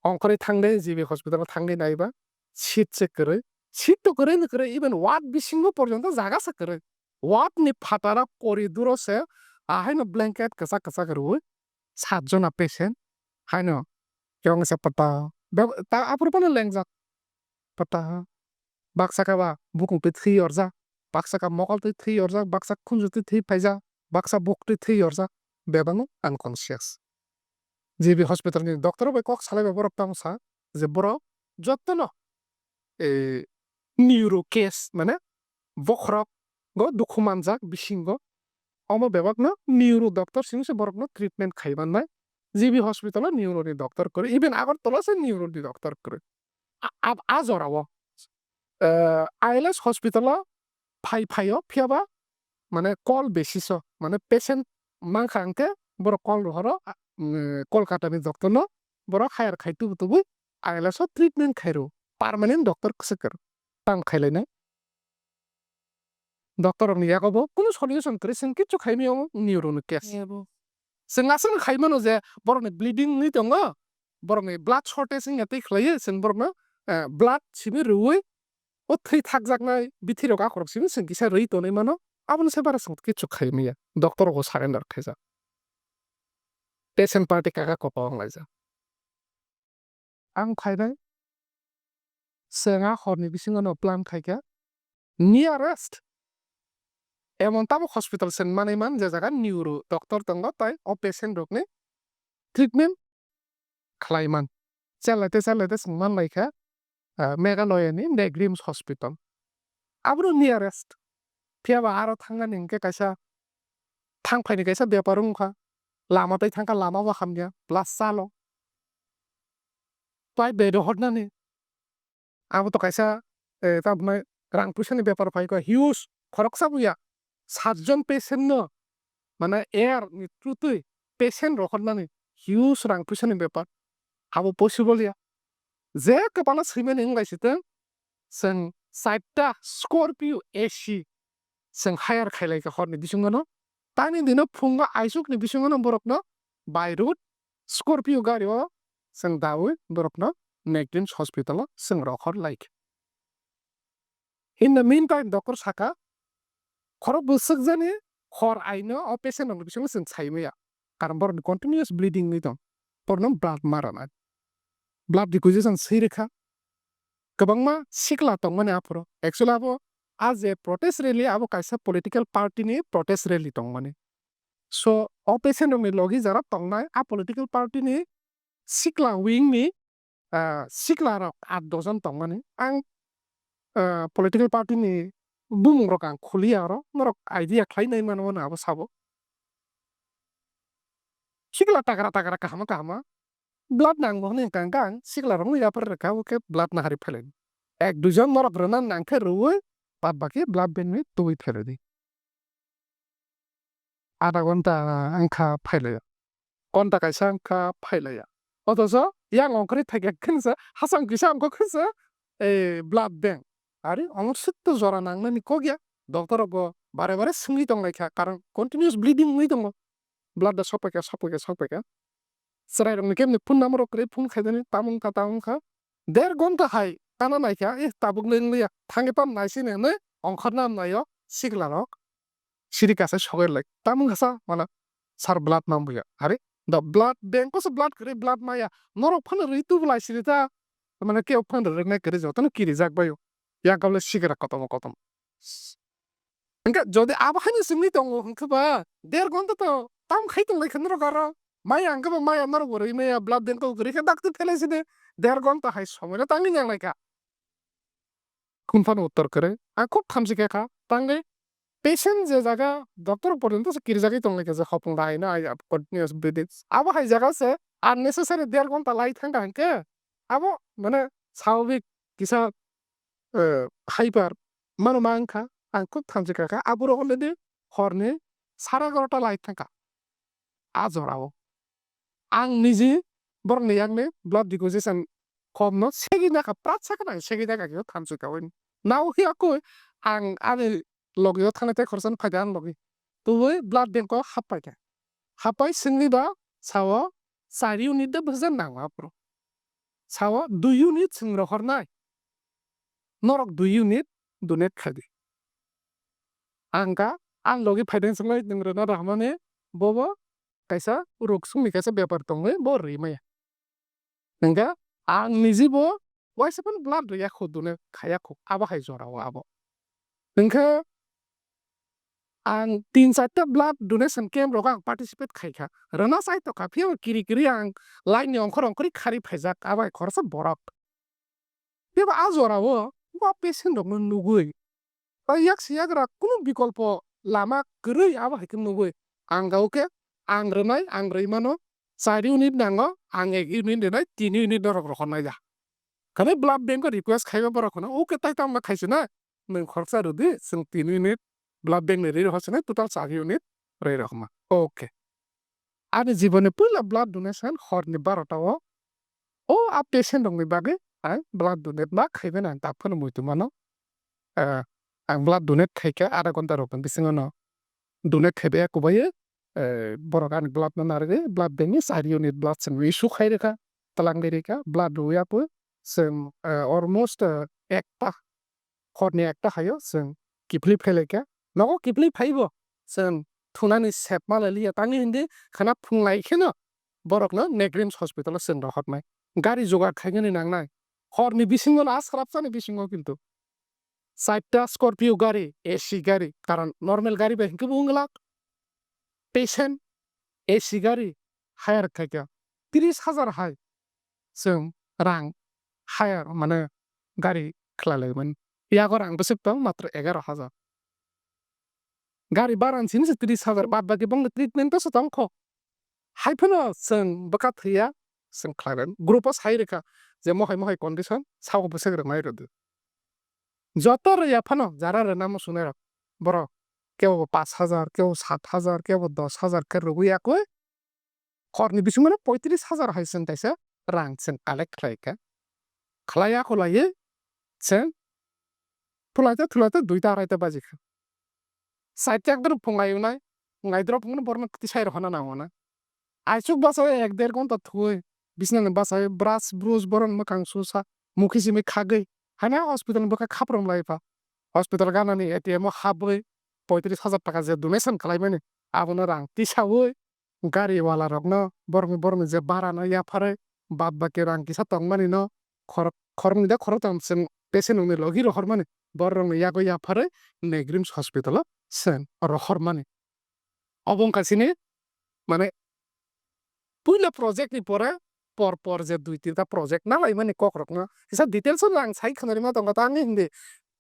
Ongkhorwi thangde G B hospital o thangwi naiba seat se kwrwi. Seat to kwrwi no kwrwi, even ward bisingo porjonto jaga se kwrwi. Ward ni phataro koridoro se ahaino blanket kwchak kwchak rwui sat jona patient haino khe wngsa pata. Be-, ta aphuru phano lengjak pata. Baksa khe ba bukung twi thwi yorjak, baksa khe mokol twi thwi yorjak, baksa khunju twi thwi phaijak, baksa buk twi thwi yorjak, bebakno unconscious. G B hospital ni doctor bai kok salai bai borok tamo sa je borok jotono, eh, neuro case, mane bokhorok go dukhu manjak bisingo, omo bebakno neuro doctor simi se borokno treatment khai mannai. G B hospital o neuro ni doctor kwrwi, even Agartala se neuro ni doctor kwrwi. A, a, a jorao, eh, I L S hospital o phai phaio, phiyaba mane call basis o, mane patient mankha hwnkhe borok call rohoro, a, mm, Kolkata ni doctor no borok hire khai tubu tubui I L S o treatment khairo, permanent doctor kwswk kwrwi tang khailainai. Doctor rokni yago bo kunu solution kwrwi, chwng kichu khaimaya omo neuro ni case. Chwng aswk khai mano je borokni bleeding wngwi tongo, borokni blood shortage wngya tei khlaiwi chwng borokno, eh, blood simi rwui o thwi thakjaknai bithi rok akhorok simi chwng kisa rwi tonwi mano, aboni se bara chwng kichu khaimaya, doctor rok bo surrender khaijak, patient party kaka kopa wnglaijak. Ang phainai, chwng a horni bisingo no plan khaikha, nearest emon tabuk hospital se manwi man je jaga neuro doctor tongo, tai o patient rokni treatment khlai man. Chelai tei chelai tei chwng man lai kha, ah, Meghalaya ni NEIGRIHMS hospital. Aboro nearest. Phiya ba aro thangnani hwnkhe kaisa thang phaini kaisa bepar wngkha. Lama tei thangkha, lama bo hamya, plus chalo. Tai bed o hornani. Abo to kaisa, eh, tamo hwnai rang puisa ni bepar phai kha, huge khoroksa buya. Satjon patient no, mane air ni through twi patient rohornani huge rang puisa ni bepar. Abo possible ya. Je kwbangma swimani wng lai sitwng, chwng chaita Scorpio A C chwng hire khai lai kha horni bisingo no. Tani dino phungo aisuk ni bisingo no borok no by road Scorpio gari o chwng daui borok no Negrin hospital o chwng rohor lai kha. In the meantime, doctor saka, khorok bwswk jani hor aino o patient rokni bisingo chwng sai maya. Karon borokni continuous bleeding wngwi tong. Borokno blood ma rwnai. Blood requisition swi rwkha. Kwbangma sikla tongmani aphuru. Actually abo a je protest rally abo kaisa political party ni protest rally tongmani. So, o patient rokni logi jara tongnai a political party ni sikla wing ni, ah, sikla rok aat dojon tongmani. Ang, ah, political party ni bumung rok ang khuliya oro, norok idea khlai nai mano abo sabo. Sikla tagra tagra kahama kahama blood nangbo hwnwi hwnkha hwnkha ang sikla rokno yapharwi rwkha, obo khe blood nahari phailai. Ek duijon norok rwna nangkhe rwui, bad baki blood bank ni tubui phailai di. Ada ghonta wngkha phailaiya. Ghonta kaisa wngkha phailaiya. Othocho yang ongkhorwi thaikha khensa, hasam kisa ongkha khensa, eh, blood bank. Ari omo sitto jora nangnani kok ya. Doctor rokbo bare bare swngwi tonglaikha, karon continuous bleeding wngwi tongo. Blood da sokpaikha, sokpaikha, sokpaikha. Chwrairokni kemni phone number rok kwrwi phone khaidani, tamo wngkha, tamo wngkha. Der ghonta hai tana naikha, eh, tabuk le wngliya. Thangwi tamo naisini hinwi ongkhorna naio sikla rok. Siri kasa sogwi lai. Tamo wngkha sa, mala, sir blood mambuya. Are, the blood bank o se blood kwrwi, blood maya. Norok phano rwi tubu lai siri ta. Mane kebo phano rwknai kwrwi jotono kirijak baio. Yang kable sikra kotomo kotom. Hingke jodi abo haino simi tongo hingke ba der ghonta to tam khai tong lai khe norok aro. Maya hingke ba maya norok bo rwi maya blood bank o kwrwi khe dakti phelai sini der ghonta hai somoi no tangwi nang lai kha. Khun phano uttor kwrwi. Ang khub thamchi khe kha. Tangwi patient je jaga doctor porjonto se kirijagwi tong lai kha je hopung dahai no ai continuous bleeding. Abo hai jaga se unnecessary der ghonta lai thang kha hingke abo mane swababik kisa, eh, hyper mano ma wngkha, ang khub thamchi kha kha, aborok already horni sare egarota lai thangkha. A jorao ang niji borokni yakni blood requisition form no segwi nakha, prat sakhe nang segwi nakha khe thamchi kha oi. Nao hiya koi ang ani logio thangna tei khoroksa no phaikha ani logi. Tubui blood bank o happai kha. Happai swngwi ba sao char unit de bwsajak nango aphuru. Sao dui unit chwng rohornai. Norok dui unit donate khai di. Ang kha, ang logi phaideng swngwi nwng rwna rohormani bobo kaisa ruk songni kaisa bepar tongwi bo rwi maya. Hingkhe ang niji bo waisa phano blood rwya khu, donate khaiya khu, abo hai jora o abo. Hingkhe ang tin charta blood donation camp rogo ang participate khaikha. Rwna chai tongkha, phiya kiri kiri ang line ni ongkhor ongkhorwi kharwi phaijak, abo hai khoroksa borok. Phiya ba a jora o bo patient rokno nugwi, tei yak se yagra kunu bikolpo lama kwrwi abo hai khe nugwi, ang kha o khe ang rwnai, ang rwi mano, char unit nango, ang ek unit rwnai, tin unit norok rohornai da. Khani blood bank o request khaiba borok hwno, "O khe tai tamo khai sina, nwng khoroksa rwdi, chwng tin unit blood bank ni rwi rohor sina, total char unit rwi rohorma." Okay. Ani jiboni puila blood donation horni barota o, o a patient rokni bagwi ang blood donate ma khaibai nang, tak phano muitu mano. Eh, ang blood donate khaikha, adha ghonta rokni bisingo no donate khaibai ya kubaiwi, eh, borok ani blood no narwgwi blood bank ni char unit blood chwng issue khai rwkha, twlangwi rwkha, blood rwya pui chwng, eh, almost, eh, ekta, horni ekta haio chwng kiphilwi phailaikha. Nogo kiphilwi phaibo chwng thunani sep ma lailiya, tangwi hindi khana phunglai kheno borokno Negrims hospital o chwng rohornai. Gari jugar khainani nangnai. Horni bisingo no aswrapsani bisingo kintu. Charta Scorpio gari, A C gari, karon normal gari bai hinkhe bo wng glak. Patient A C gari hire khaikha tris hajar hai chwng rang hire mane gari khlai laimani. Yago rang bwswk tong matro egaroh hajar. Gari baran sini se tris hajar, bad baki bongni treatment o se tongkho. Hai phano chwng bwkha thwiya, chwng khlai bai. Group o sai rwkha je mohai mohai condition sabo bwswk rwnai rwdi. Joto rwya phano jara rwna muchunai rok borok kebo pash hajar, kebo sat hajar, kebo dos hajar khe rwui yakwi horni bisingo no poitris hajar hai chwng kaisa rang chwng collect khlai kha. Khlai ya kho laiwi chwng thulaite thulaite duita araita baji kha. Side tak doro phungai unai, phungai doro phungo borno tisai rohorna nango na. Aichuk basa ek der gonta thuwi, bisnani basa brush brush borok mwkhang susa, mukhi simi khagwi, haino hospital ni bwkha khaprom lai pha. Hospital ganani A T M o habwi poitris hajar taka je donation khlaimani, abono rang tisawi gari wala rokno borokni borokni je bara no yapharwi bad baki rang kisa tongmani no khorok khoroknwi da khoroktham chwng patient rokni logi rohormani, borok rokni yago yapharwi Negrims hospital o chwng rohormani. Obo wngkha chini, mane, puila project ni pore por por je dui tinta project nalaimani kok rokno kisa details o lang sai khwnarima tongkha, ta ani hindi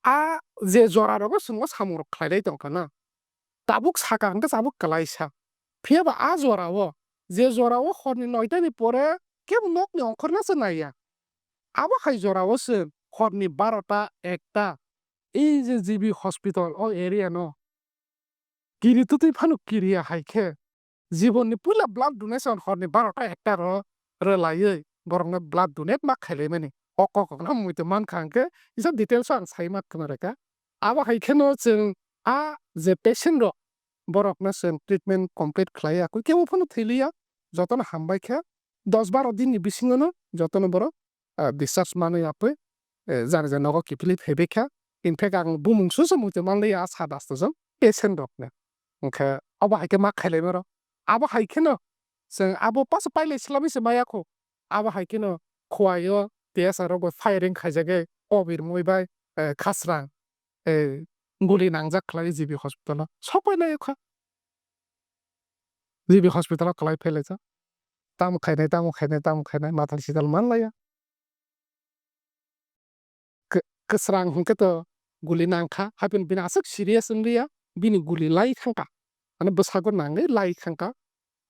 a je jora rogo chwngno samung rok khlai lai tongkha na. Tabuk saka hwnkhe tabuk kwlaisa. Phiya ba a jora o, je jora o horni noita ni pore kebo nokni ongkhorna se naiya. Abo hai jora o se horni barota ekta ei je G B hospital o area no kiri twtwi phano kiriya hai khe jibon ni puila blood donation horni barota ekta ro rwlaiwi borokno blood donate ma khailaimani. O kok rokno muitu mankha hwnkhe kisa details o ang sai ma khna rwkha. Abo hai kheno chwng a je patient rok borokno chwng treatment complete khlaiya, koi kebo phano thwi liya, jotono hambai khe dos baro din ni bisingo no jotono borok ah, discharge manwi apui, eh, jani jani nogo kiphilwi phaibai kha. In fact, ang bumung susa muitu manliya a sat asto jon patient rokno. Hwnkhe abo hai khe ma khailaimaro. Abo hai kheno chwng abo paso pailai swlamwi se maya kho. Abo hai kheno Khowai o T S R rok bai firing khaijagwi Kobir Moi bai, eh, Khasrang, eh, guli nangjak khlai G B hospital o. Sok pailai kha. G B hospital o kwlai phailaijak. Tamo khainai, tamo khainai, tamo khainai, mathal sital manlaiya. Kw-, kwsrang hwnkhe to guli nangkha, hapheno bini aswk serious wngliya, bini guli lai thangkha. Mane bwsago nangwi lai thangkha.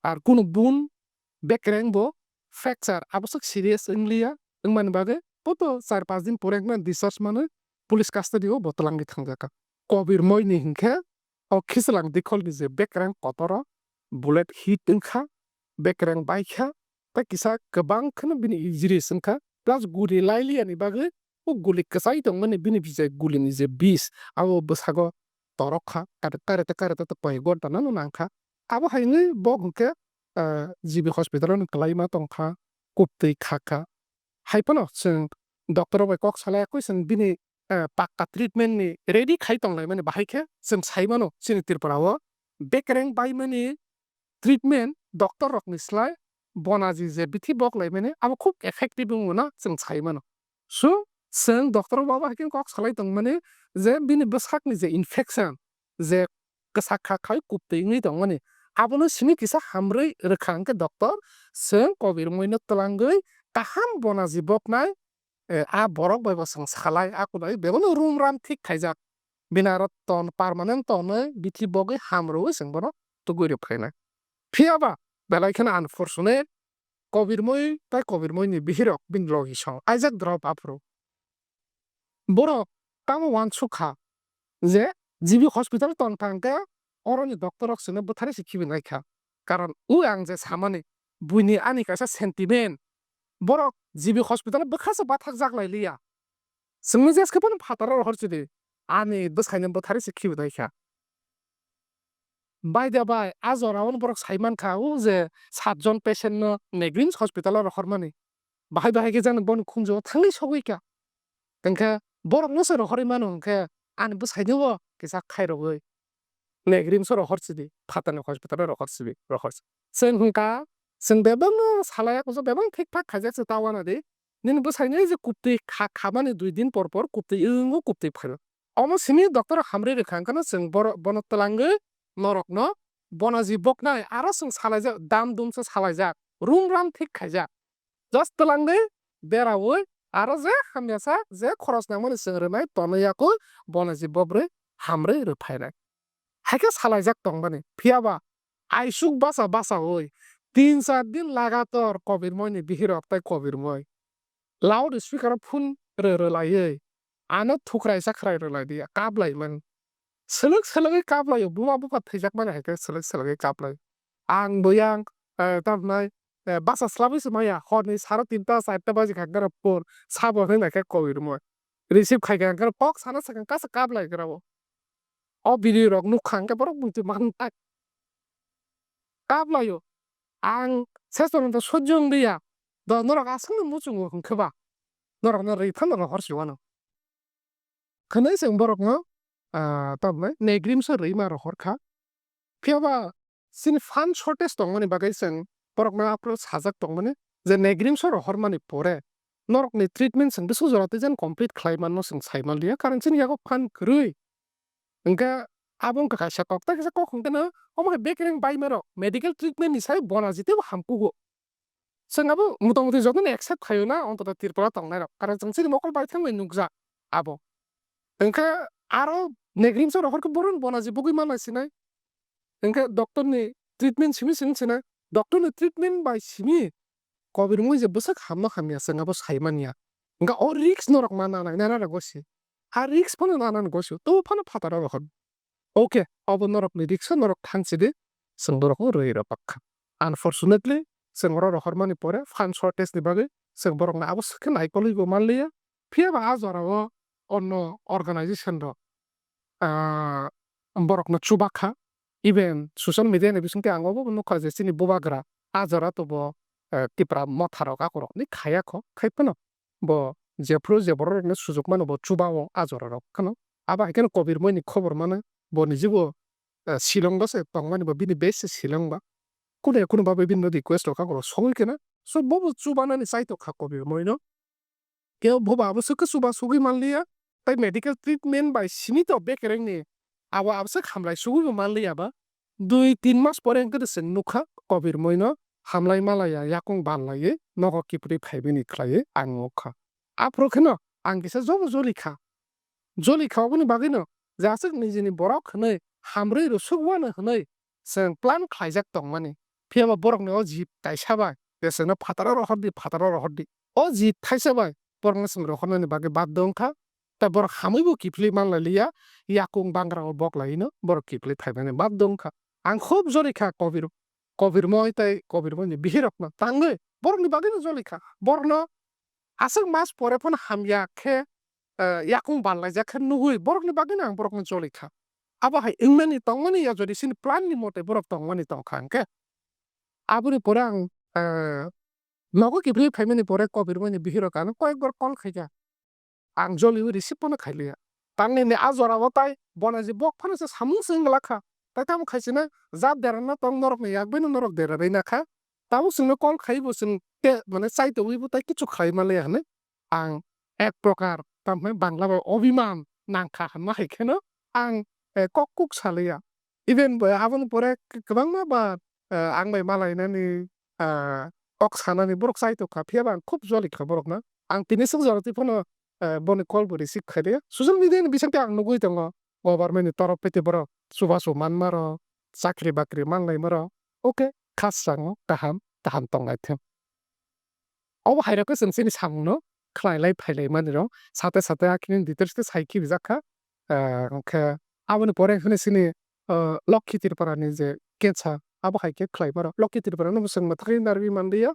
Ar kunu bun bekreng bo fracture, aboswk serious wngliya. Wngmani bagwi bo to char panch din pore wngmani discharge manwi police custody o bo twlangwi thangjakha. Kobir Moi ni hwnkhe o khichlang dikholni je bekreng kotoro bullet hit wngkha, bekreng baikha, tei kisa kwbang kheno bini injuries wngkha, plus guli lailiyani bagwi o guli kwchai tongmani bini je gulini je bis abo bwsago torok kha, kare kare kare koi ghonta no nangkha. Abo hai wngwi bo hwnkhe, ah, G B hospital o kwlaima tongkha, kubtwi khakha. Hai phano chwng doctor rok bai kok salai yakwi chwng bini, eh, pakka treatment ni ready khai tong lai mani, bahai khe chwng sai mano chini Tripura o bekereng bai mani treatment doctor rok ni slai bonaji je bithi bok lai mani abo khub effective wng mano chwng sai mano. So chwng doctor rok bai bahai khe kok salai tong mani je bini bwsak ni je infection je kwsak kha khai kubtwi wngwi tongmani. Abono simi kisa hamrwi rwkha hwnkhe doctor, chwng Kobir Moi no twlangwi kaham bonaji boknai, eh, a borok bai bo chwng salai, a kunui bebono room ram thik khaijak. Bini aro ton permanent tonwi bithi bogwi hamrwi chwng bono tugui rw phainai. Phiya ba belai kheno unfortunate, Kobir Moi tei Kobir Moi ni bihirok bini logi song aijak drop aphuru. Borok tamo uansuk kha je G B hospital tong thang khe oroni doctor rok chwngno bwtharwi se khibi nai kha. Karon o ang je samani buini ani kaisa sentiment, borok G B hospital bwkha se bathak jak lai liya. Chwngno jeske phano phataro rohor chidi, ani bwsaino bwtharwi se khibi nai kha. Bai da bai, a jora o borok sai man kha o je sat jon patient no Negrims hospital o rohor mani. Bahai bahai khe jani bono khunju o thangwi sogwi kha. Hwnkhe borok no se rohorwi mano hwnkhe ani bwsai no bo kisa khai rogwi Negrims o rohor sidi, phatani hospital o rohor sidi, rohor sidi. Chwng hwnkha, chwng bebak no salai ya kusu bebak thik thak khaijak se ta uanadi. Nini bwsai no je kubtwi kha, khamani dui din por por kubtwi wng o kubtwi phaio. Omo simi doctor hamrwi rwkha hwnkhe no chwng boro-, bono twlangwi norokno bonaji boknai aro chwng salaijak, dam dum se salaijak, room ram thik khaijak. Just twlangwi beraui aro je hamya sak je khoros nangmani chwng rwnai tonwi yakui bonaji bobrwi hamrwi rwphainai. Hai khe salaijak tongmani. Phiya ba aisuk bacha bachaui Tin char din lagator kobirmoi ni bihirok tei kobirmoi. Loud speaker o phone rw rw laiwi. Ano thukraisa khwrai rw lai di, kap lai man. Selek selek kap lai, buma bupa thwijak mani hai khe selek selek kap lai. Ang bo yang, eh, tam nai, eh, basa slabi se maya, hor ni saro tinta, charta baji kha gara phone, sabo hwnwi nai khe kobirmoi. Receive khai khe ang kok sana sakang kasa kap lai gra bo. O video rok nukha hwnkhe borok bumtwi man tak. Kap laio. Ang sesono to sojjo wng liya. Do norok aswkno muchungo hwnkhe ba. Norokno rwi phano rohor si wano. Khwnwi chwng borokno, ah, tamni negrimso rwi ma rohor kha. Phiya ba chini fund shortage tongmani bagwi chwng borokno aphuru sajak tongmani je negrimso rohormani pore norokni treatment chwng bwswk jora twi jan complete khlai manno chwng sai man liya. Karon chini yago fund kwrwi. Hwnkhe abo wngkha kaisa kok, tei kaisa kok hwnkhe no omo hai bekereng bai mero medical treatment ni sai bona jitebo hamkugo. Chwng abo motamuti jotono accept khaio na, ontoto Tripura tongnai rok. Karon chwng chini mokol bai thangbai nukjak abo. Hwnkhe aro negrimso rohor khe boron bona ji bugui manai sinai. Hwnkhe doctor ni treatment simi simi sinai. Doctor ni treatment bai simi kobirmoi je bwswk hamno hamya chwng abo sai manya. Hwnkhe o risk norok ma nanai nana rok gosi. A risk phano nanani gosi. Tobo phano phataro rohor. Okay, obo norokni risk o norok thang sidi chwng norokno rwi rw pakha. Unfortunately, chwng oro rohormani pore fund shortage ni bagwi chwng borokno abo swkhe naikolwi bo manliya. Phiya ba a jorao onno organization rok, ah, borokno chuba kha. Even social media ni bisingtwi ang obo nukha je chini bubagra a jora to bo, eh, Tipra motha rok akorokni khaya kho, khai phano bo jephru je borok rokno sujuk mano bo chuba o a jora rok phano. Abo hai kheno kobirmoi ni khobor mano bo ni jibo, eh, Shillong o se tongmani bo bini base se Shillong ba. Kunu ya kunu ba bai bini request rok akorok sogwi kheno. So bo bo chuba nani chai tong kha kobirmoi no. Kebo bo ba abo swkhe chuba sugwi manliya, tei medical treatment bai simi to bekereng ni abo abose hamlai sugwi bo manliya ba. Dui tin mas pore hwnkhe chwng nukha kobirmoi no hamlai malaya yakung banlaiwi nogo kiphilwi phaibini khlaiwi ang nukha. Aphuru kheno ang kisa jobo joli kha. Joli kha oboni bagwino je aswk nijini borok hwnwi hamrwi rwsuk wano hwnwi chwng plan khlaijak tongmani. Phiya ba borokni o jit kaisa bai je chwngno phataro rohor di, phataro rohor di. O jit thaisa bai borokno chwng rohornani bagwi baddo wngkha. Tei borok hamwi bo kiphilwi manlai liya, yakung bangra o boklaino borok kiphilwi phaimani baddo wngkha. Ang khub joli kha kobir, kobirmoi tei kobirmoi ni bihirokno tangwi borokni bagwino joli kha. Borokno aswk mas pore phano hamya khe, eh, yakung banlaijak khe nugwi borokni bagwino ang borokno joli kha. Abo hai wngmani tongmani ya jodi chini plan ni mote borok tongmani tong kha hwnkhe aboni pore ang, eh, nogo kiphilwi phaimani pore kobirmoi ni bihirok ano koyekbar call khaikha. Ang joliwi receive phano khailiya. Tamni hwnwi a jorao tai bona je bok phano se samung se wng glak kha. Tai tamo khai sinai jat derana tong norokni yak baino norok derarwi na kha. Tabuk chwngno call khai bo chwng te mane chai tongwi bo tai kichu khlai manliya hwnwi ang ek prokar tamo hwnwi Bangla bai obiman nang kha hwnma hai kheno ang, eh, kok kuk saliya. Even bo aboni pore k-, kwbangma ba, eh, ang bai malainani, ah, kok sanani borok chai tong kha, phiya ba ang khub joli kha borokno. Ang tini swk jora twi phano, eh, boni call bo receive khai de. Social media ni bisingtwi ang nugwi tongo, government ni torof twi borok chubachu manma rok, chakri bakri manlaima rok. Okay, khasrango kaham, kaham tongnai thung. Obo hai rok khe chwng chini samung no khlai lai phai lai mani rok sate sate a khini details khe sai khibi jak kha. Ah, hwnkhe aboni pore hwnwi chini, ah, Lokhi Tripura ni je cancer abo hai khe khlai maro. Lokhi Tripura no bo chwng mwthangwi narwi manliya.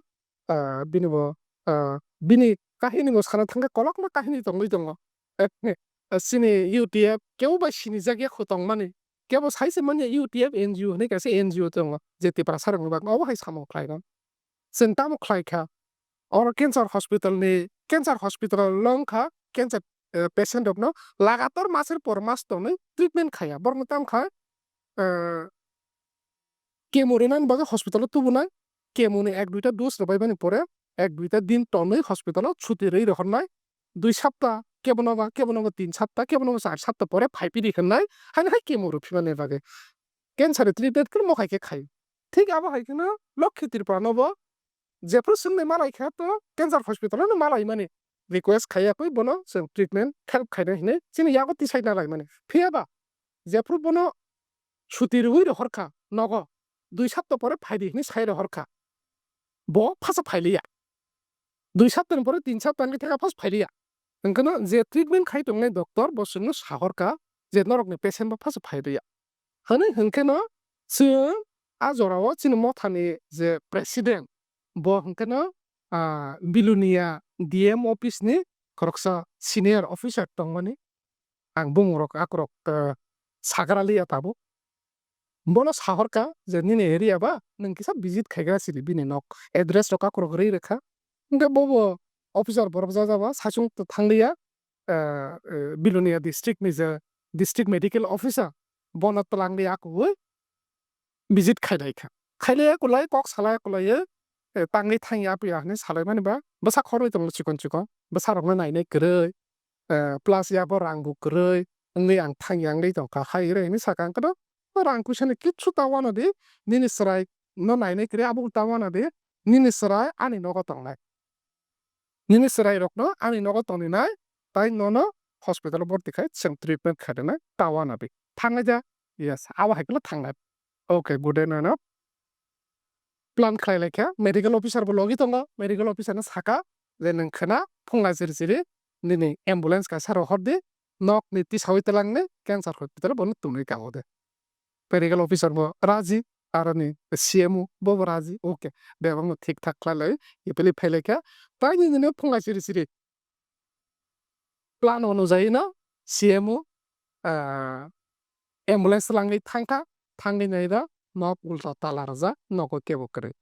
Ah, bini bo, ah, bini kahini bo sana thangkhe kolokma kahini tongwi tongo. Eh, eh, chini U T F kebo bai sinijak ya kho tongmani. Kebo sai se manya U T F N G O hwnwi kaisa N G O tongo je Tiprasa rokni bagwi obo hai samung khlai rw. Chwng tamo khlai kha? Oro cancer hospital ni, cancer hospital long kha, cancer, eh, patient rokno lagator masir por mas tonwi treatment khaya. Borokno tamo kha, eh, chemo rinani bagwi hospital o tubunai, chemo ni ek duita dose rwbaimani pore ek duita din tonwi hospital o chuti rwi rohornai, dui sapta, kebono ba, kebono ba tin sapta, kebono ba char sapta pore phai phidi hwnnai, haino hai chemo rw phimani bagwi. Cancer ni treatment khe mo hai khe khai. Thik abo hai kheno Lokhi Tripura no bo jephru swngni malai kha to cancer hospital no malai mani request khaiya koi bono chwng treatment help khaina hinwi chini yago tisai na lai mani. Phiya ba jephru bono chuti rwi rohor kha nogo, dui sapta pore phaidi hinwi sai rohor kha. bo phasa phailiya. Dui saptani pore tin saptani theka phas phailiya. Hwnkhe no je treatment khai tongnai doctor bo chwngno sahorkha je norokni patient bo phas phailiya. Hwnwi hwnkhe no chwng a jorao chini mothani je president bo hwnkhe no, ah, Bilonia D M office ni khoroksa senior officer tongmani. Ang bumung rok akorok, ah, sagra liya tabuk. Bono sahorkha je nini area ba nwng kisa visit khaigra sidi bini nok address rok akorok rwi rwkha. Hwnkhe bobo officer borok jajaba saichung thanglia, eh, eh, Bilonia district ni je district medical officer bono twlanglia akugwi visit khailaikha. Khailaiya kulai kok salaiya kulaiwi, eh, tangwi thangya apiya hinwi salaimani ba bwsa khorwi tongo chikon chikon. Bwsarokno nainai kwrwi, eh, plus ya bo rang bo kwrwi wngwi ang thangya wngwi tongkha hai re hinwi sakha. Ang kono rang puisa ni kichu ta uanadi, nini chwrai no nainai kwrwi abo ta uanadi, nini chwrai ani nogo tongnai. Nini chwrai rokno ani nogo tongninai, tai nono hospital o borti khai chwng treatment khainai ta uanadi. Thangnai da? Yes, abo hai kheno thangnai. Okay, good enough. Plan khlai laikha, medical officer bo logi tongo, medical officer no sakha je nwng khwna phunga chiri chiri nini ambulance kaisa rohor di, nok ni tisawi twlang ni cancer hospital bono tumwi kabo de. Medical officer bo raji, aroni C M O bo bo raji, okay, bebak no thik thak khlai lai, epili phai laikha, tai nini no phunga chiri chiri plan onujai no C M O, ah, ambulance twlangwi thangkha, thangwi naida nok ulta tala rwjak, nogo kebo kwrwi.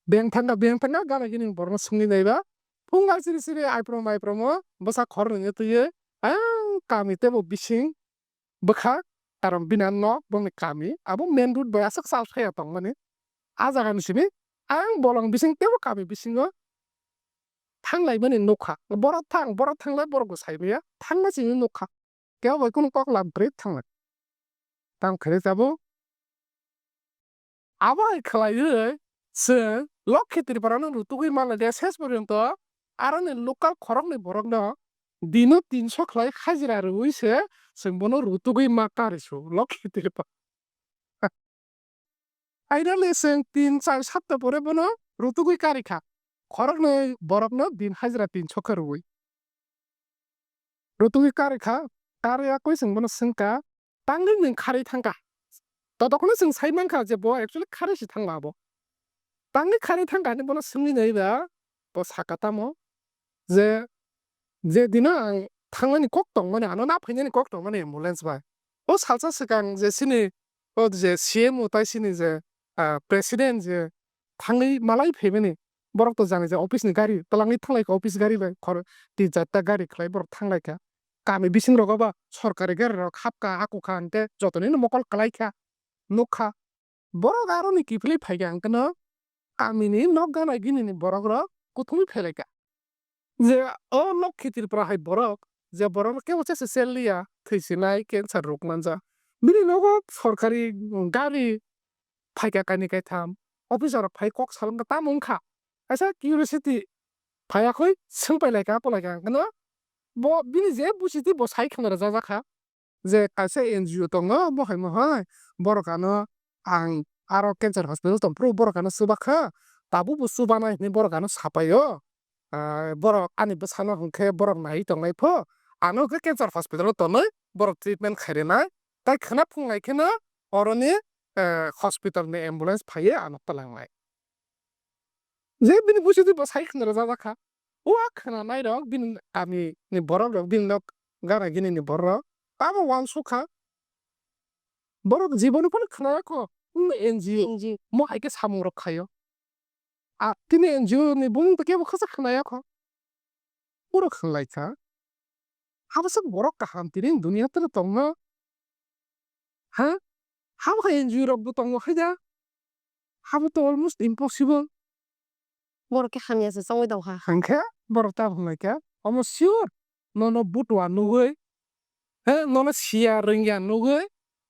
Beng thangkha, beng thangkha, gana gini borokno swngwi naiba, phunga chiri chiri aiprom aiprom o bwsa khor nungwi twiwi, ang kami tebo bising bwkha, karon bini nok bongni kami abo main road bai aswk chal thaya tongmani. A jaga ni simi ang bolong bising tebo kami bisingo thanglaimani nukha. Borok thang, borok thanglai borok bo saimaya thangma simi nukha. Kebo bai kunu kok lam kwrwi thanglai. Tamo khairi tabuk. Abo hai khlaiwi chwng Lokhi Tripura no rutugwi manlaiya ses porjonto aroni local khoroknwi borokno dino tinso khlai hajira rwui se chwng bono rutugwi ma karisu Lokhi Tripura. Finally chwng tin char sapta pore bono rutugwi karikha. Khoroknwi borokno din hajira tinso khe rwui. Rutugwi karikha, karya kwi chwng bono swngkha, tangwi nwng kharwi thangkha? Totokno chwng sai mankha je bo actually kharwi se thangma abo. Tangwi kharwi thangkha hinwi bono swngwi naiba, bo sakha tamo je, je dino ang thangmani kok tongmani, ano na phainani kok tongmani ambulance bai. O salsa swkang je chini, o je C M O tai chini je, ah, president je thangwi malai phaimani, borok to jani je office ni gari twlangwi thanglai kha, office gari bai khor tin charta gari khlai borok thanglai kha. Kami bising rogo ba sorkari gari rok hapkha, hakukha hwnkhe jotono no mokol kwlai kha, nukha. Borok aroni kiphilwi phaikha hwnkhe no kamini nok gana gini ni borok rok kuthumwi phelaikha. Je o Lokhi Tripura hai borok, je borok kebo se se sel liya, thwi sinai, cancer rok manjak. Bini nogo sorkari gari phaikha kaini kaitham, officer rok phai kok salwngkha tamo wngkha. Kaisa curiosity phaiyakhoi swngpai laikha, apo laikha, hwnkhe no bo bini je buchiti bo sai khna rwjak kha. Je kaisa N G O tongo, bo hai mo hai, borok ano ang aro cancer hospital tong phuru borok ano chuba kha, tabuk bo chubanai hinwi borok ano sapaio. Ah, borok ani bwsano hwnkhe borok naiwi tongnai pho, ano hwnkhe cancer hospital o tonwi borok treatment khai rwnai, tai khwna phunglai kheno oroni, eh, hospital ni ambulance phaiwi ano twlangnai. Je bini buchidi bo sai khna rwjak kha. O a khna nai rok bini kami ni borok rok bini nok gana gini ni borok rok abo uansuk kha. Borok jiboni phano khna ya kho. Hmm, N G O. N G O. Mo hai khe samung rok khaio. A tini N G O ni bumung to kebo khasa khna ya kho. Borok khna lai kha. Abo se borok kaham tini duniya tele tongno. Ha? Habo hai N G O rok bo tongo hai da? Habo to almost impossible. Borok khe hamya se chongwi tong kha. Hwnkhe borok ta hwnlai kha, omo sure nono butua nugwi, he, nono siya rwngya nugwi,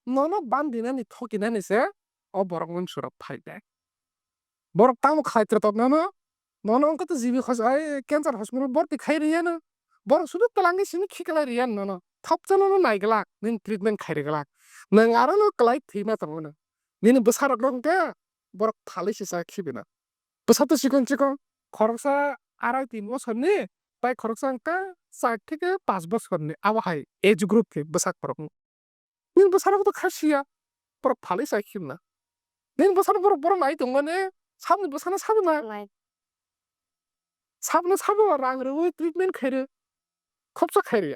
nono bandinani thokinani se o borok mungsurok phai khe. Borok tamo khlai twrwtok nono, nono wngkha to G B hos-, ai, cancer hospital borti khai riyano. Borok sudu twlangwi simi khiklai riyano nono. Thopsa nono naiglak, nini treatment khai rwglak. Nwng aro no kwlai thwima tongo no. Nini bwsarok no hwnkhe borok thalwi se cha khibina. Bwsa to chikon chikon, khoroksa arai tin bosorni, tai khoroksa wngkha char theke panch bosorni, abo hai age group ni bwsa khoroknwi. Nini bwsarok to kha siya, borok phalwi chai khibna. Nini bwsano borok, borok nai tongmani, saboni bwsano sabo na. Nai. Saboni sabo rang rwui treatment khairwi. Khopsa khairwi.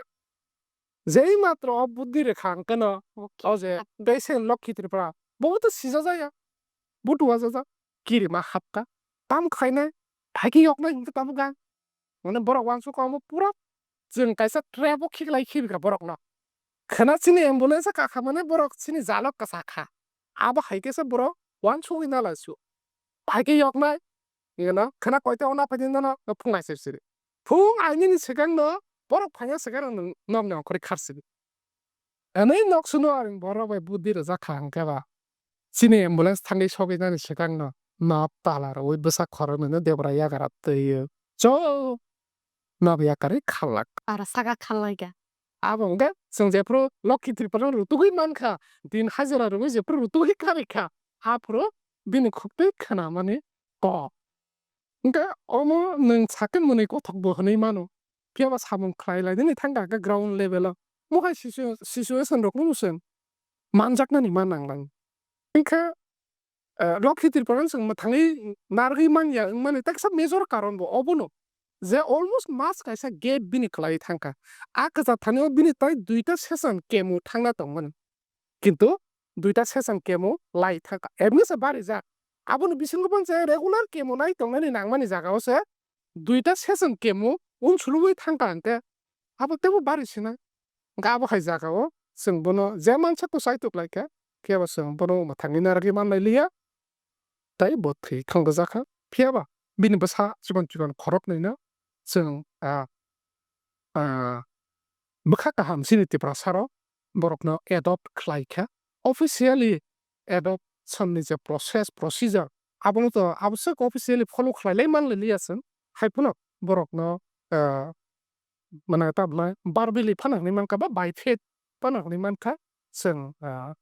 Jei matro o buddhi rekha hwnkhe no, okay, o je patient Lokhi Tripura, bo to sijajaya. Bo tuwajajak. Kirima hapkha. Tam khlainai. Phaikhe yoknai hwnkhe tabuk ang. Mane borok uansuk omo pura chwng kaisa trap o khiklai khibikha borokno. Khwna chini ambulance o kakha mane borok chini jalo kwchakha. Abo hai khe se borok uansugwi nalaisio. Phaikhe yoknai, ino khwna koita o naphaidi nono phung aisir siri. Phung ainini swkangno borok phaina swkangno nwng nokni ongkhorwi kharsidi. Ani nok suno ang borok bai buddhi rwjak kha hwnkhe ba. Chini ambulance thangwi sogwi nani swkangno nok tala rwui bwsa khoroknwino debra yakara twiwi cho nok yakarwi kharlak. Aro saka kharlaikha. Abo hwnkhe chwng jephru Lokhi Tripura no rutugwi mankha, din hajira rwui jephru rutugwi karikha, aphuru bini khuktwi khwnamani kok. Hwnkhe omo nwng sakhe mwnwi kothokbo hwnwi mano. Phiyaba samung khlai lai nini thangkha hwnkhe ground level o. Mohai situ-, situation rokno chwng manjaknani ma nanglang. Hwnkhe, eh, Lokhi Tripura no chwng mwthangwi narwgwi manya wngmani teksa major karon bo obono. Je almost mas kaisa gap bini khlaiwi thangkha. A kwchar thani o bini tai duita session chemo thangna tongmani. Kintu duita session chemo lai thangkha, eboni se barijak. Aboni bisingo bo se regular chemo nai tongnani nangmani jagao se duita session chemo unsuluwi thangkha hwnkhe abo teibo bari sinai. Hwnkhe abo hai jagao chwng bono je mansa kwchai tuklaikha, phiya ba chwng bono mwthangwi narwgwi manlai liya. Tai bo thwi thangjakha. Phiya ba bini bwsa chikon chikon khoroknwino chwng, ah, ah, bwkha kaham chini Tiprasa rok borokno adopt khlai kha. Officially adoption ni je process, procedure, abono to aboswk officially follow khlai lai man liya chwng. Hai phano borokno, ah, mane tabla verbally phano hwnwi mankha ba by faith phano hwnwi mankha chwng, ah,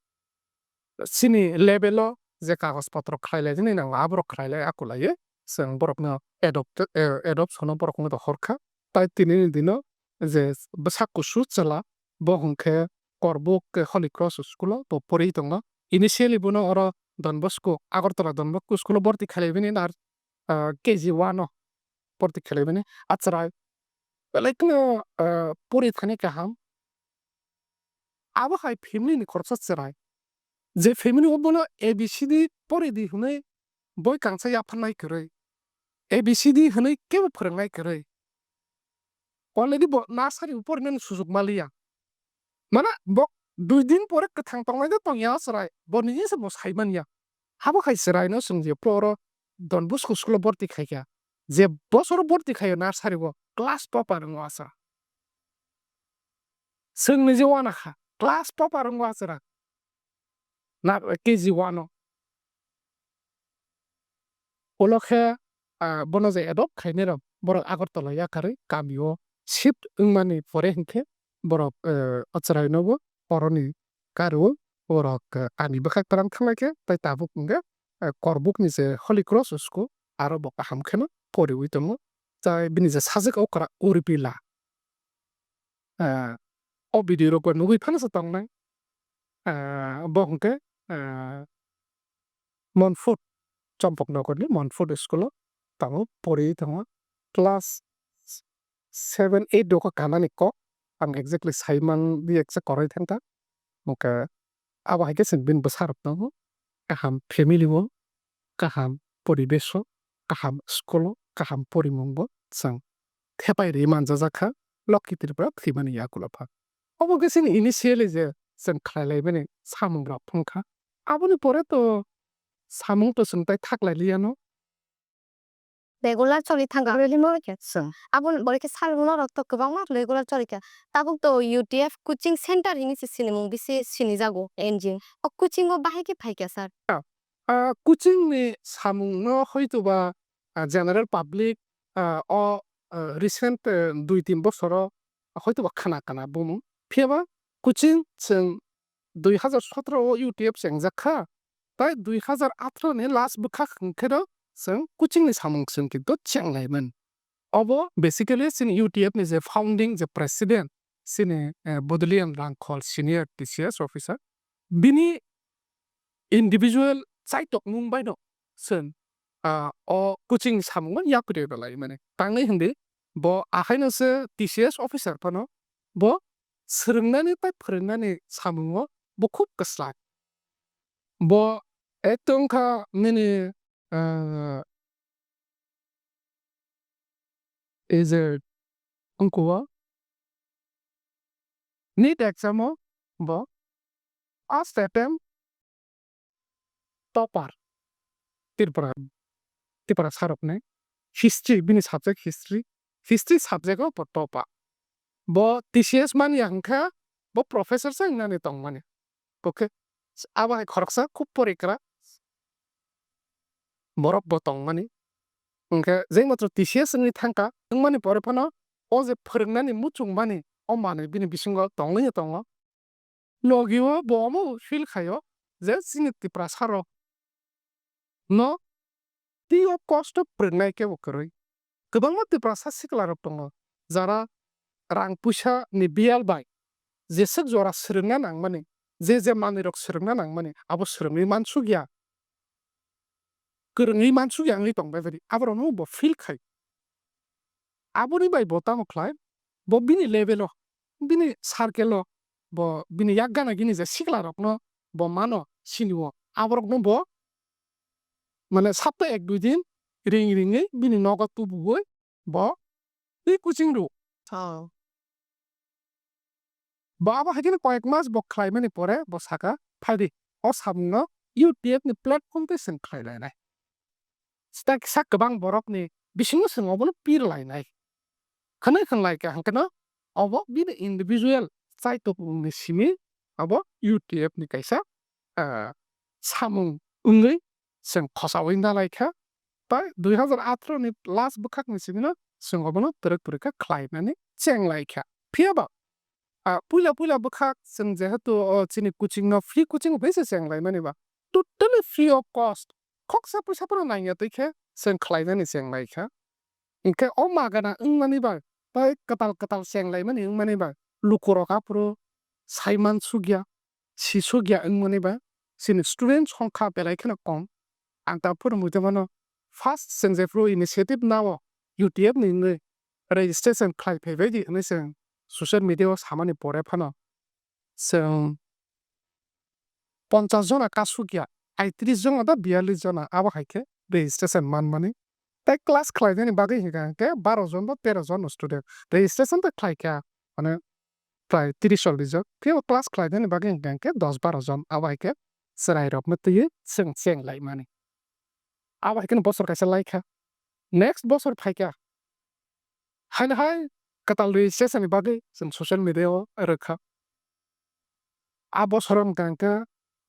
chini level o je kagoj potro khlai lai nini nango, aborok khlai lai akulaiwi chwng borokno adopt, eh, adoption o borok wngwi tong hor kha. Tai tini ni dino je bwsa kusu chwla, bo hwnkhe Korbuk Holy Cross school o bo pori tongo. Initially bono oro Don Bosco, Agartala Don Bosco school o borti khlai bini nar, ah, K G one o borti khlai bini. Achwrai belai kheno, ah, pori thani kaham. Abo hai family ni khoroksa chwrai. Je family o bono A B C D pori di hwnwi boi kangsa yapharnai kwrwi. A B C D hwnwi kebo phwrwngnai kwrwi. Already bo nursery o porinani sujuk maliya. Mana bo dui din pore kwthang tongnai de tongya o chwrai. Bo nini se bo sai manya. Abo hai chwraino chwng je pro oro Don Bosco school o borti khaikha. Je bosoro borti khaio nursery o class topper wngo achwra. Chwng ni je uanakha, class topper wngwi achwra. Na K G one o. Ulo khe, ah, bono je adopt khainai rok, borok Agartala yakarwi kamio shift wngmani pore hinkhe borok, eh, achwraino bo oroni karwi borok, eh, ani bwkhak twlang thanglaikhe, tai tabuk hwnkhe, eh, Korbukni je Holy Cross school, aro bo kaham kheno poriwi tongo. Tai bini je sajwk okra Urpila. Ah, o video rok bo nugwi phano se tongnai. Ah, bo hwnkhe, ah, Monfort, Champaknagarni Monfort school o tabuk pori tongo. Class seven, eight rok o kanani kok ang exactly sai man di eksa koroi thangkha. Hwnkhe abo hai khe chwng bini bwsa rokno kaham family o, kaham poribesh o, kaham school o, kaham porimung bo chwng thepai rwi manjajak kha Lokhi Tripura thwimani yagulo pha. Obo khe chini initially je chwng khlai lai mani samung rok phung kha. Aboni pore to samung to chwng tai thak lai liya no. Regular choli thangkha. Regular mo khe. So, aboni bore khe sal norok to kwbangma regular choli kha. Tabuk to U T F coaching center hini se sinimung bisi sinijago N G O. O coaching o bahai khe phai kha, sir? Ah, coaching ni samung no hoito ba, ah, general public, ah, o, ah, recent, eh, dui tin bosoro hoito ba khana kana bumung. Phiya ba coaching chwng dui hazar sotro o U T F chengjak kha, tai dui hazar athro ni last bwkha hwnkhe no chwng coaching ni samung chwng kintu cheng lai mani. Obo basically chini U T F ni je founding je president chini, eh, Bodolian Rangkhol senior T C S officer. Bini individual chaitokmung bai no chwng, ah, o coaching ni samung no yakri rw lai mani. Tangwi hindi bo ahaino se T C S officer phano bo swrwngnani tei phwrwngnani samungo bo khub kwslai. Bo ekto wngkha nini, ah, ei je wngkha o NEET exam o bo first attempt topper Tripura, Tripura sarokni history, bini subject history, history subject o bo topper. Bo T C S manya hwnkha bo professor se wngnani tongmani. Okay, abo hai khoroksa khub porikra borok bo tongmani. Hwnkhe je matro T C S wngwi thangkha, wngmani pore phano o je phwrwngnani muchungmani o manwi bini bisingo tongwi tongo. Logio bo omo feel khaio je chini Tiprasa rok no tei o kosto phwrwngnai kebo kwrwi. Kwbangma Tiprasa sikla rok tongo, jara rang puisa ni biyal bai jeswk jora swrwngna nangmani, je je manwi rok swrwngna nangmani, abo swrwngwi mansukya, kwrwngwi mansukya wngwi tong bai bari, aborokno bo feel khai. Aboni bai bo tamo khlai, bo bini level o, bini circle o, bo bini yak gana gini je sikla rokno bo mano sini o, aborokno bo mane sapta ek dui din ring ringwi bini nogo tubuwi bo tei coaching rw. Oh. Bo abo hai kheno koyek mas bo khlaimani pore bo saka, "Phaidi, o samungno U T F ni platform tei chwng khlai lainai." Sta kisa kwbang borokni bisingo chwng obono pir lainai. Khwnwi khwnlai kha hwnkhe no obo bini individual chaitokmungni simi abo U T F ni kaisa, ah, samung wngwi chwng khosaui nalai kha. Tai dui hazar atharo ni last bwkhak ni simi no chwng obono twrwk twrwk khe khlaimani cheng lai kha. Phiya ba, ah, puila puila bwkhak chwng jehetu o chini coaching no free coaching bai se cheng lai mani ba, totally free of cost, khoksa puisa phano nangya twi khe chwng khlainani cheng lai kha. Hinkhe o magana wngmani bai, tai kwtal kwtal cheng laimani wngmani bai, lukurok aphuru sai mansukya, sisukya wngmani bai, chini student songkha belai kheno kom. Ang ta phuru mui tongmano first chwng jephuru initiative nao U T F ni wngwi registration khlai phaibaidi hwnwi chwng social media o samani pore phano chwng ponchas jona kasukya, aitris jona da biyallis jona abo hai khe registration manmani. Tei class khlainani bagwi hwnkha hwnkhe baro jon ba tero jon student registration ta khlaikha, mane prai tris chollis jon. Phiya class khlainani bagwi hwnkha hwnkhe dos baro jon abo hai khe chwrairokno twiwi chwng cheng laimani. Abo hai kheno bosor kaisa laikha. Next bosor phaikha. Haino hai kwtal registration ni bagwi chwng social media o rwkha. A bosoro hwnkha hwnkhe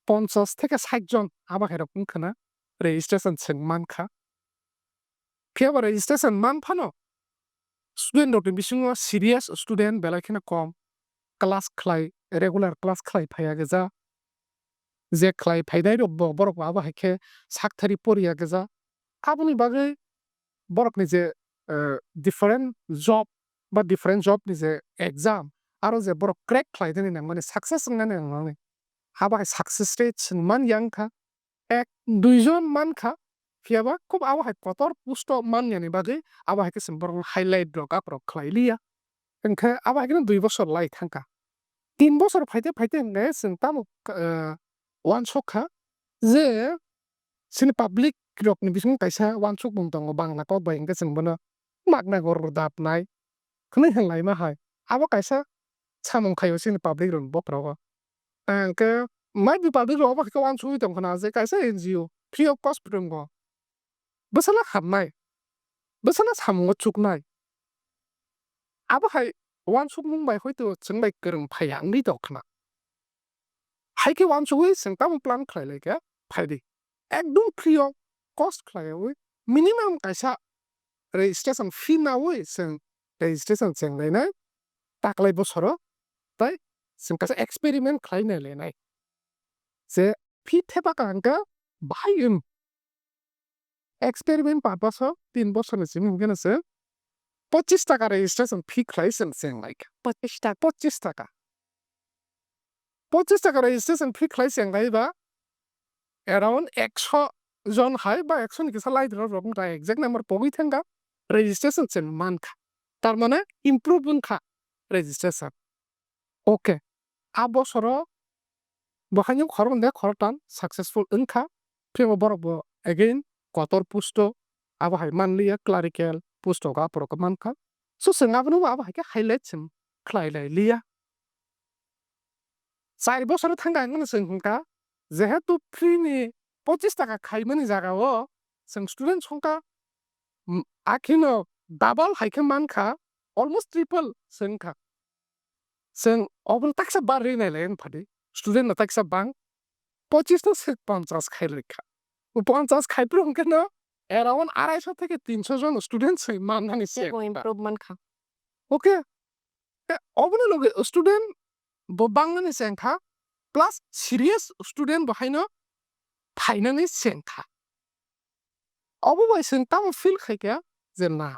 ponchas theke sait jon abo hai rok wngkha na registration chwng mankha. Phiya ba registration man phano student rokni bisingo serious student belai kheno kom. Class khlai, regular class khlai phaiya gija. Je khlai phainai rok bo, borok bo abo hai khe sakthari poriya gija. Aboni bagwi borokni je, eh, different job ba different job ni je exam, aro je borok crack khlai nani nangmani, success wngnani nangmani, abo hai success rate chwng man ya wngkha, ek dui jon man kha, phiya ba khub abo hai kotor post o man yani bagwi abo hai khe chwng borok highlight rok aphuru khlai liya. Hwnkhe abo hai kheno dui bosor lai thang kha. Tin bosor phaite phaite hwnkhe chwng tamo, eh, uansuk kha je chini public rokni bisingo kaisa uansukmung tongo, Bangla kok bai hwnkhe chwng bono magna gor dapnai hwnwi hwnlaima hai. Abo kaisa samung khaio chini public rokni bokhorogo. Hwnkhe might be public rok obo hai khe uansugwi tongkha na je kaisa N G O free of cost phwrwngo. Bwsano hamnai, bwsano samungo chuknai. Abo hai uansukmung bai hoito chwng bai kwrwng phaiya wngwi tongkha na. Hai khe uansugwi chwng tamo plan khlai lai kha, phaidi. Ekdum free of cost khlaiwi minimum kaisa registration fee nawi chwng registration cheng lainai taklai bosoro, tai chwng kaisa experiment khlai nai lainai. Je fee thepa kaham khe bahai wng. experiment purpose o tin bosorni simi hwnkhe no chwng pochis taka registration fee khlai chwng cheng lai kha. Pochis taka. Pochis taka. Pochis taka registration fee khlai cheng lai ba around ekso jon hai ba ekso ni kisa lai rok rok wngkha, exact number pogwi thangkha, registration chwng mankha. Tar mane improve wngkha registration. Okay. A bosoro bo haino khoroknwi de khoroktham successful wngkha. Phiya borok bo again kotor post o abo hai manliya, clerical post o aphuru khe mankha. So chwng abono abo hai khe highlight chwng khlai lai liya. Char bosor thangkha hwnkheno chwng hwnkha, jehetu free ni pochis taka khaimani jaga o chwng student songkha, mm, akhino double hai khe mankha, almost triple se wngkha. Chwng obono taksa bar ri nailai wng phadi, student no taksa bang, pochis no se ponchas khai rwkha. O ponchas khai phuru hwnkhe no around araiso theke tinso jon student se mannani se Teibo wngkha. Improve mankha. Okay. Te obono loge student bo bangnani se wngkha, plus serious student bo haino phainani se wngkha. Obo bai chwng tamo feel khai kha je na,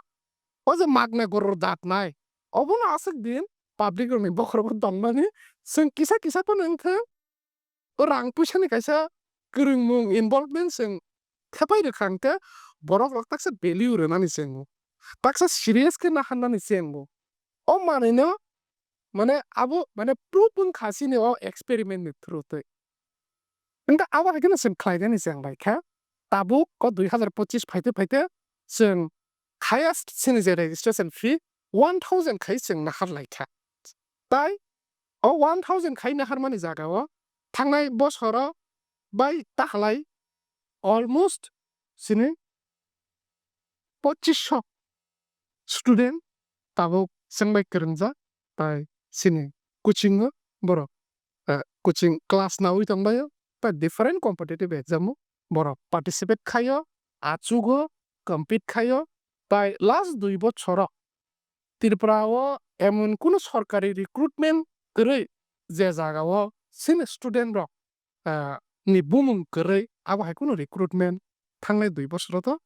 o je magna goror dat nai, obono aswk din public rokni bokhorogo tongmani chwng kisa kisa phano wngkha, o rang puisani kaisa kwrwngmung involvement chwng thepai rwkha hwnkhe borok rok taksa value rwnani se wngo, taksa serious khe naharnani se wngo. O manwino mane abo mane proof wngkha chini o experiment ni through twi. Wngkha abo hai kheno chwng khlainani cheng bai kha. Tabuk o dui hazar pochis phaite phaite chwng highest chini je registration fee one thousand khai chwng nahar lai kha. Tai o one thousand khai naharmani jaga o thangnai bosoro bai tahalai almost chini pochis so student tabuk chwng bai kwrwngjak, tai chini coaching o borok, eh, coaching class naui tongbaio, tai different competitive exam o borok participate khaio, achugo, compete khaio, tai last dui bochoro Tripura o emon kunu sorkari recruitment kwrwi je jaga o chini student rok ah, ni bumung kwrwi, abo hai kheno recruitment thangnai dui bosoro to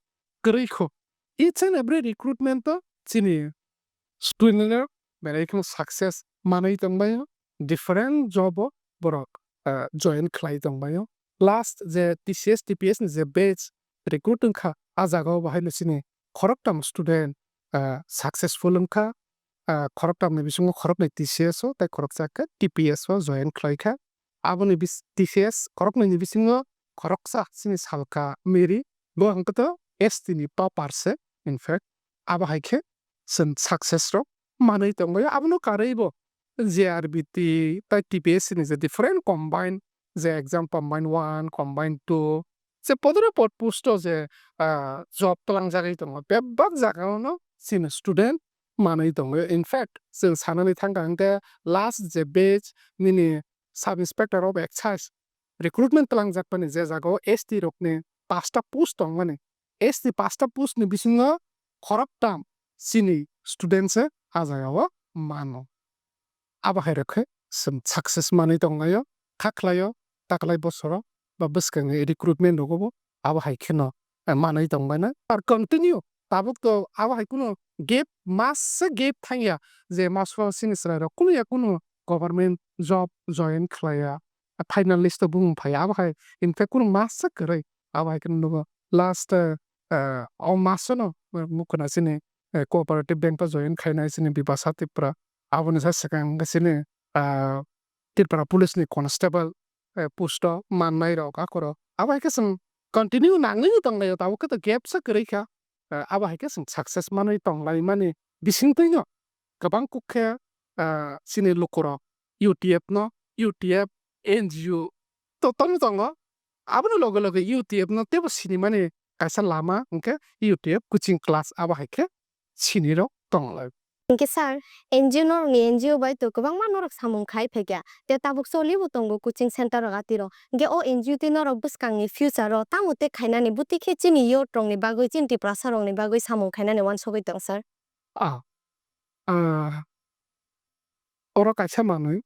kwrwi kho. Each and every recruitment to chini student rok belai kheno success manwi tongbaio, different job o borok, ah, join khlai tongbaio. Last je T C S, T P S ni je batch recruit wngkha, a jaga o bo haino chini khoroktham student, ah, successful wngkha. Ah, khoroktham ni bisingo khoroknwi T C S o tei khoroksa khe T P S o join khlai kha. Aboni bis-, T C S khoroknwi ni bisingo khoroksa chini salka Mary, bo hwnkhe to S T ni topper se, in fact, abo hai khe chwng success rok manwi tongbaio. Abono karwi bo J R B T tai T P S C ni je different combine, je exam combine one, combine two, je podoro pod post o je, ah, job twlangjagwi tongo, bebak jaga o no chini student manwi tongo. In fact, chwng sanani thangkha hwnkhe last je batch nini Sub Inspector of Excise recruitment twlangjakmani je jaga o S T rokni pasta post tongmani, S T pasta post ni bisingo khoroktham chini student se a jaga o mano. Abo hai rok khe chwng success manwi tonglaio, kha khlaio, taklai bosoro ba bwskangni recruitment rogo bo abo hai kheno, eh, manwi tongbaino. Ar continue tabuk to abo hai kheno gap, masa gap thangya je maso chini chwrai rok kunu ya kunu government job join khlaiya, final list o bumung phaiya, abo hai in fact kunu masa kwrwi, abo hai kheno nugo last, eh, o masono, eh, mukhuna chini, eh, cooperative bank o join khainai chini Bipasa Tripura, aboni sa swkang hwnkhe chini, ah, Tripura police ni constable, eh, post o mannai rok akhoro. Abo hai khe chwng continue nangwi tonglaio, tabuk khe to gap sa kwrwi kha. Eh, abo hai khe chwng success manwi tonglaimani bisingtwi no kwbang kuk khe, ah, chini lukurok U T F no, U T F, N G O to tongwi tongo. Aboni loge loge U T F no teibo sinimani kaisa lama hwnkhe U T F coaching class abo hai khe sinirok tonglai. Hinkhe sir, N G O norokni N G O bai to kwbangma norok samung khai phaikha. Tei tabuk cholibo tongo coaching center rok atiro. Hinkhe o N G O tei norok bwskangni future o tamo tei khainani bwtwi khe chini youth rokni bagwi, chini Tiprasa rokni bagwi samung khainani uansugwi tong sir. Ah, ah, oro kaisa manwi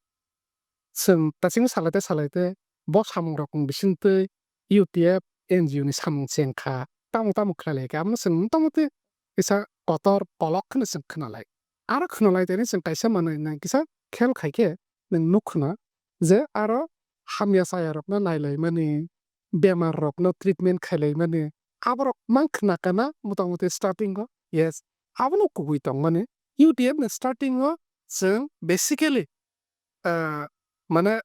chwng tachingwi salaite salaite bo samungrokni bisingtwi U T F N G O ni samung chengkha. tamo tamo khlai lai khe, amo chwng motamoti kisa kotor kolok kheno chwng khna lai. Aro khna lai tani chwng kaisa manwi nang kisa khel khai khe nwng nuk khna je aro hamya chaya rokno nai lai mani, bemar rokno treatment khai lai mani, aborok mang khna kana motamoti starting o, yes, abono kubui tong mani. U T F ni starting o chwng basically, ah, mane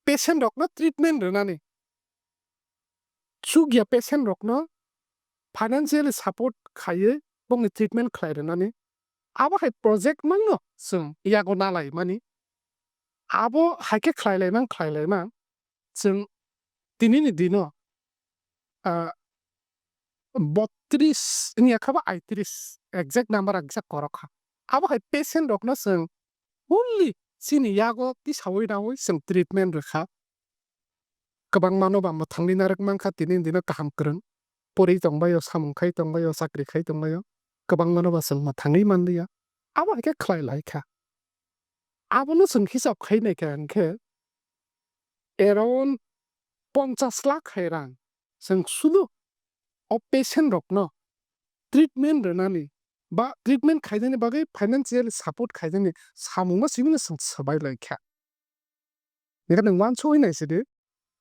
patient rokno treatment rwnani, chukya patient rokno financially support khaiwi bongni treatment khlai rwnani, abo hai project mangno chwng yago nalai mani. Abo hai khe khlai lai mang, khlai lai mang. Chwng tinini dino, ah, botris wngya kha ba aitris, exact number ang kisa korok kha. Abo hai patient rokno chwng fully chini yago tisaui naui chwng treatment rwkha. Kwbangmano ba mwthangwi narwk mankha, tini dino kaham kwrwng pori tongbaio, samung khai tongbaio, chakri khai tongbaio, kwbangmano ba chwng mwthangwi manliya. Abo hai khe khlai lai kha. Abono chwng hisab khai naikha hwnkhe around ponchas lakh hai rang chwng sudu o patient rokno treatment rwnani ba treatment khainani bagwi financial support khainani samungno sibini chwng swbai lai kha. Nikha nwng uansugwi naisidi,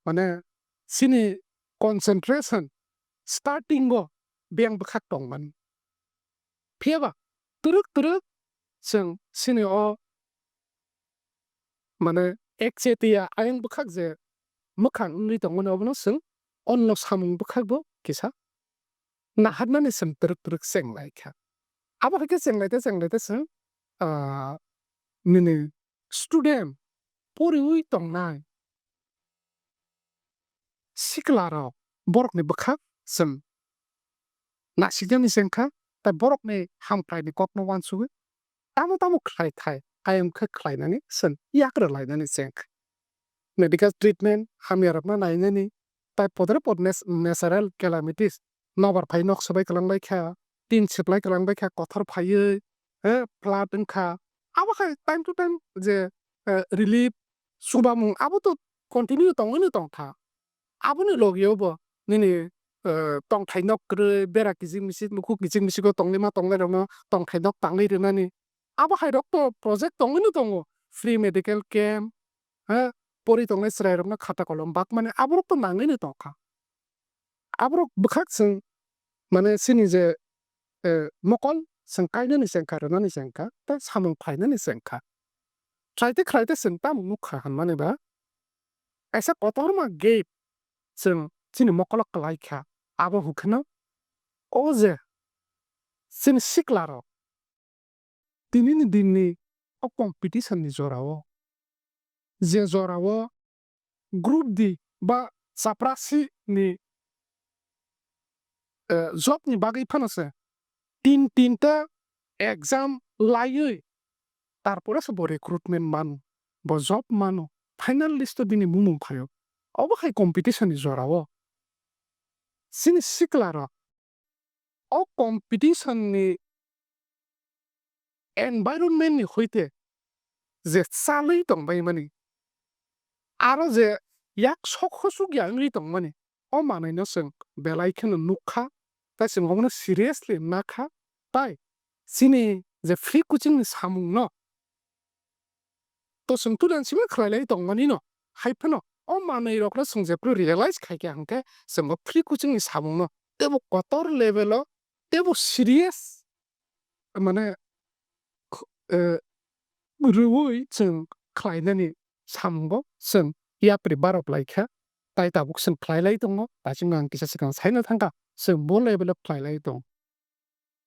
mane, chini concentration starting o beng bwkhak tongmani. Phiyaba twrwk twrwk chwng chini o, mane, ekchetiya ayang bwkhak je mwkhang wngwi tongmani, obono chwng onno samung bwkhakbo kisa naharnani chwng twrwk twrwk cheng lai kha. Abo hai khe cheng lai tei cheng lai tei chwng, ah, nini student poriwi tongnai siklarok borokni bwkhak chwng nasikjani chengkha, tei borokni hamkraini kokno uansugwi tamo tamo khlai thai ayang khe khlainani chwng yak rwlainani chengkha. Medical treatment, hamyarokno nainani, tei podre pod nes-, natural calamities, nobar phai nok swbai kwlangbai kha, tin swplai kwlangbai kha, kothor phaiwi, eh, flood wngkha. Abo hai time to time je, eh, relief, chubamung abo to continue tongwino tongkha. Aboni logio bo nini, eh, tongthai nok kwrwi, bera kichik michik, luku kichik michik o tongnaima tongnairokno tongthai nok tangwi rwnani. Abo hai rok to project tongwino tongo, free medical camp, ha, pori tongnai chwrairokno khata kolom bakmani aborok to nangwino tongkha. Aborok bwkhak chwng, mane, chini je, eh, mokol chwng kainani chengkha, rwnani chengkha, tei samung phainani chengkha. Khlaite khlaite chwng tamo nukha hwnmani ba, kaisa kotorma gap chwng chini mokolo kwlaikha. Abo hwnkhe no o je chini siklarok tinini dinni o competition ni jorao, je jorao group D ba chaprasi ni, eh, job ni bagwi phano se tin tinta exam laiwi, tarpore se bo recruitment mano, bo job mano, final list o bini mumung phaio. Obo hai competition ni jorao chini siklarok o competition ni environment ni hoite je chalwi tongbaimani, aro je yak sok hosuk ya wngwi tongmani, o manwino chwng belai kheno nukha, tei chwng obono seriously nakha, tei chini je free coaching ni samungno to chwng tulen simi khlai lai tongmani no, hai phano o manwi rokno chwng jephru realize khai khe hwnkhe chwng o free coaching ni samung no teibo kotor level o teibo serious, mane, kh-, eh, rwui chwng khlai nani samung bo chwng yapri barok lai kha, tai tabuk chwng khlai lai tongo, tei chwng ang kisa swkang sai no thang kha, chwng bo level o khlai lai tong.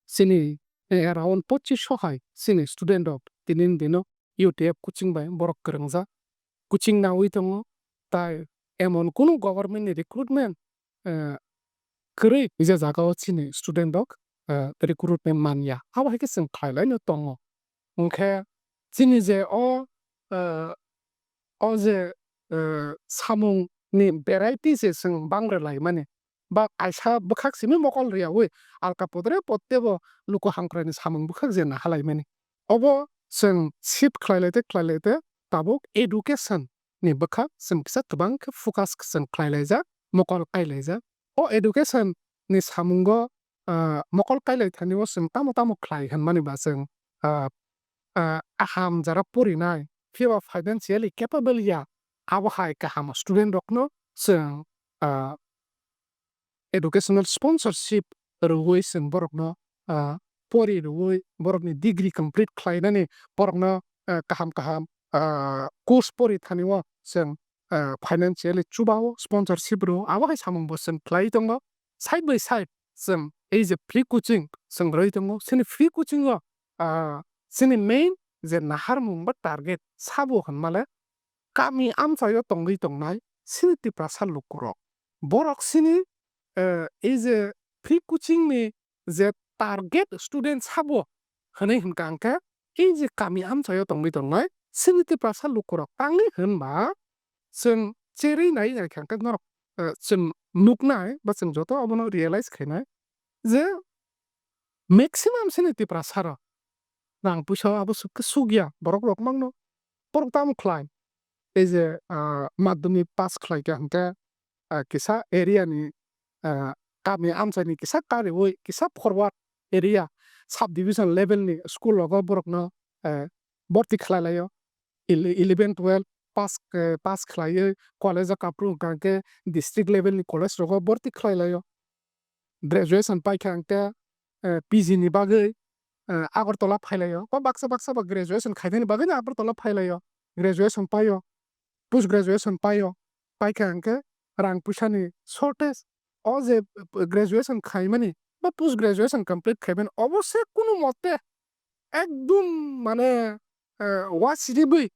Chini, eh, around pochish so hai chini student rok tini ni dino U T F coaching bai borok kwrwngjak, coaching naui tongo, tai emon kunu government ni recruitment, eh, kwrwi je jaga o chini student rok, eh, recruitment man ya, abo hai khe chwng khlai lai no tongo. Hwnkhe chini je o, eh, o je, eh, samung ni variety se chwng bang rwlai mani, ba kaisa bwkhak simi mokol rwyaui alka podre pod teibo luku hamkrai ni samung bwkhak je nahalaimani. Obo chwng shift khlai lai tei khlai lai tei tabuk education ni bwkhak chwng kisa kwbang khe focus chwng khlai laijak, mokol kai laijak. O education ni samungo ah, mokol kailai thani o chwng tamo tamo khlai hwnmani ba chwng, ah, ah, kaham jara porinai, phiya ba financially capable ya, abo hai kaham student rokno chwng, ah, educational sponsorship rwui chwng borokno, ah, pori rwui borokni degree complete khlainani, borokno, ah, kaham kaham, ah, course pori thani o chwng, ah, financially chuba o sponsorship rw, abo hai samung bo chwng khlai tongo. Side by side chwng ei je free coaching chwng rwui tongo, chini free coaching o, ah, chini main je naharmung ba target sabo hwnmale kami amchaio tongwi tongnai chini Tiprasa lukurok. Borok chini, eh, ei je free coaching ni je target student sabo hwnwi hwnkha hwnkhe, ei je kami amchaio tongwi tongnai chini Tiprasa lukurok tangwi hwnba chwng cherwi nai naikha hwnkhe norok, eh, chwng nuknai ba chwng joto abono realize khainai je maximum chini Tiprasa rok rang puisa abo suk-, sukya borok rok mangno. Borok tamo khlai? Ei je, ah, madhyamik pass khlai kha hwnkhe, ah, kisa area ni, ah, kami amchai ni kisa kariui kisa forward area sub division level ni school rogo borokno, eh, borti khlai laio. Ele-, eleven, twelve pass, eh, pass khlaiwi college o kapru hwnkha hwnkhe district level ni college rogo borti khlai laio. Graduation paikha hwnkhe, eh, P G ni bagwi, eh, Agartala phailaio. Ba baksa baksa ba graduation khainani bagwino Agartala phailaio. Graduation paio, post graduation paio. Paikha hwnkhe rang puisani shortage. O je, eh, graduation khaimani ba post graduation complete khaimani obo se kunu mote ekdum mane, eh, wasiribwi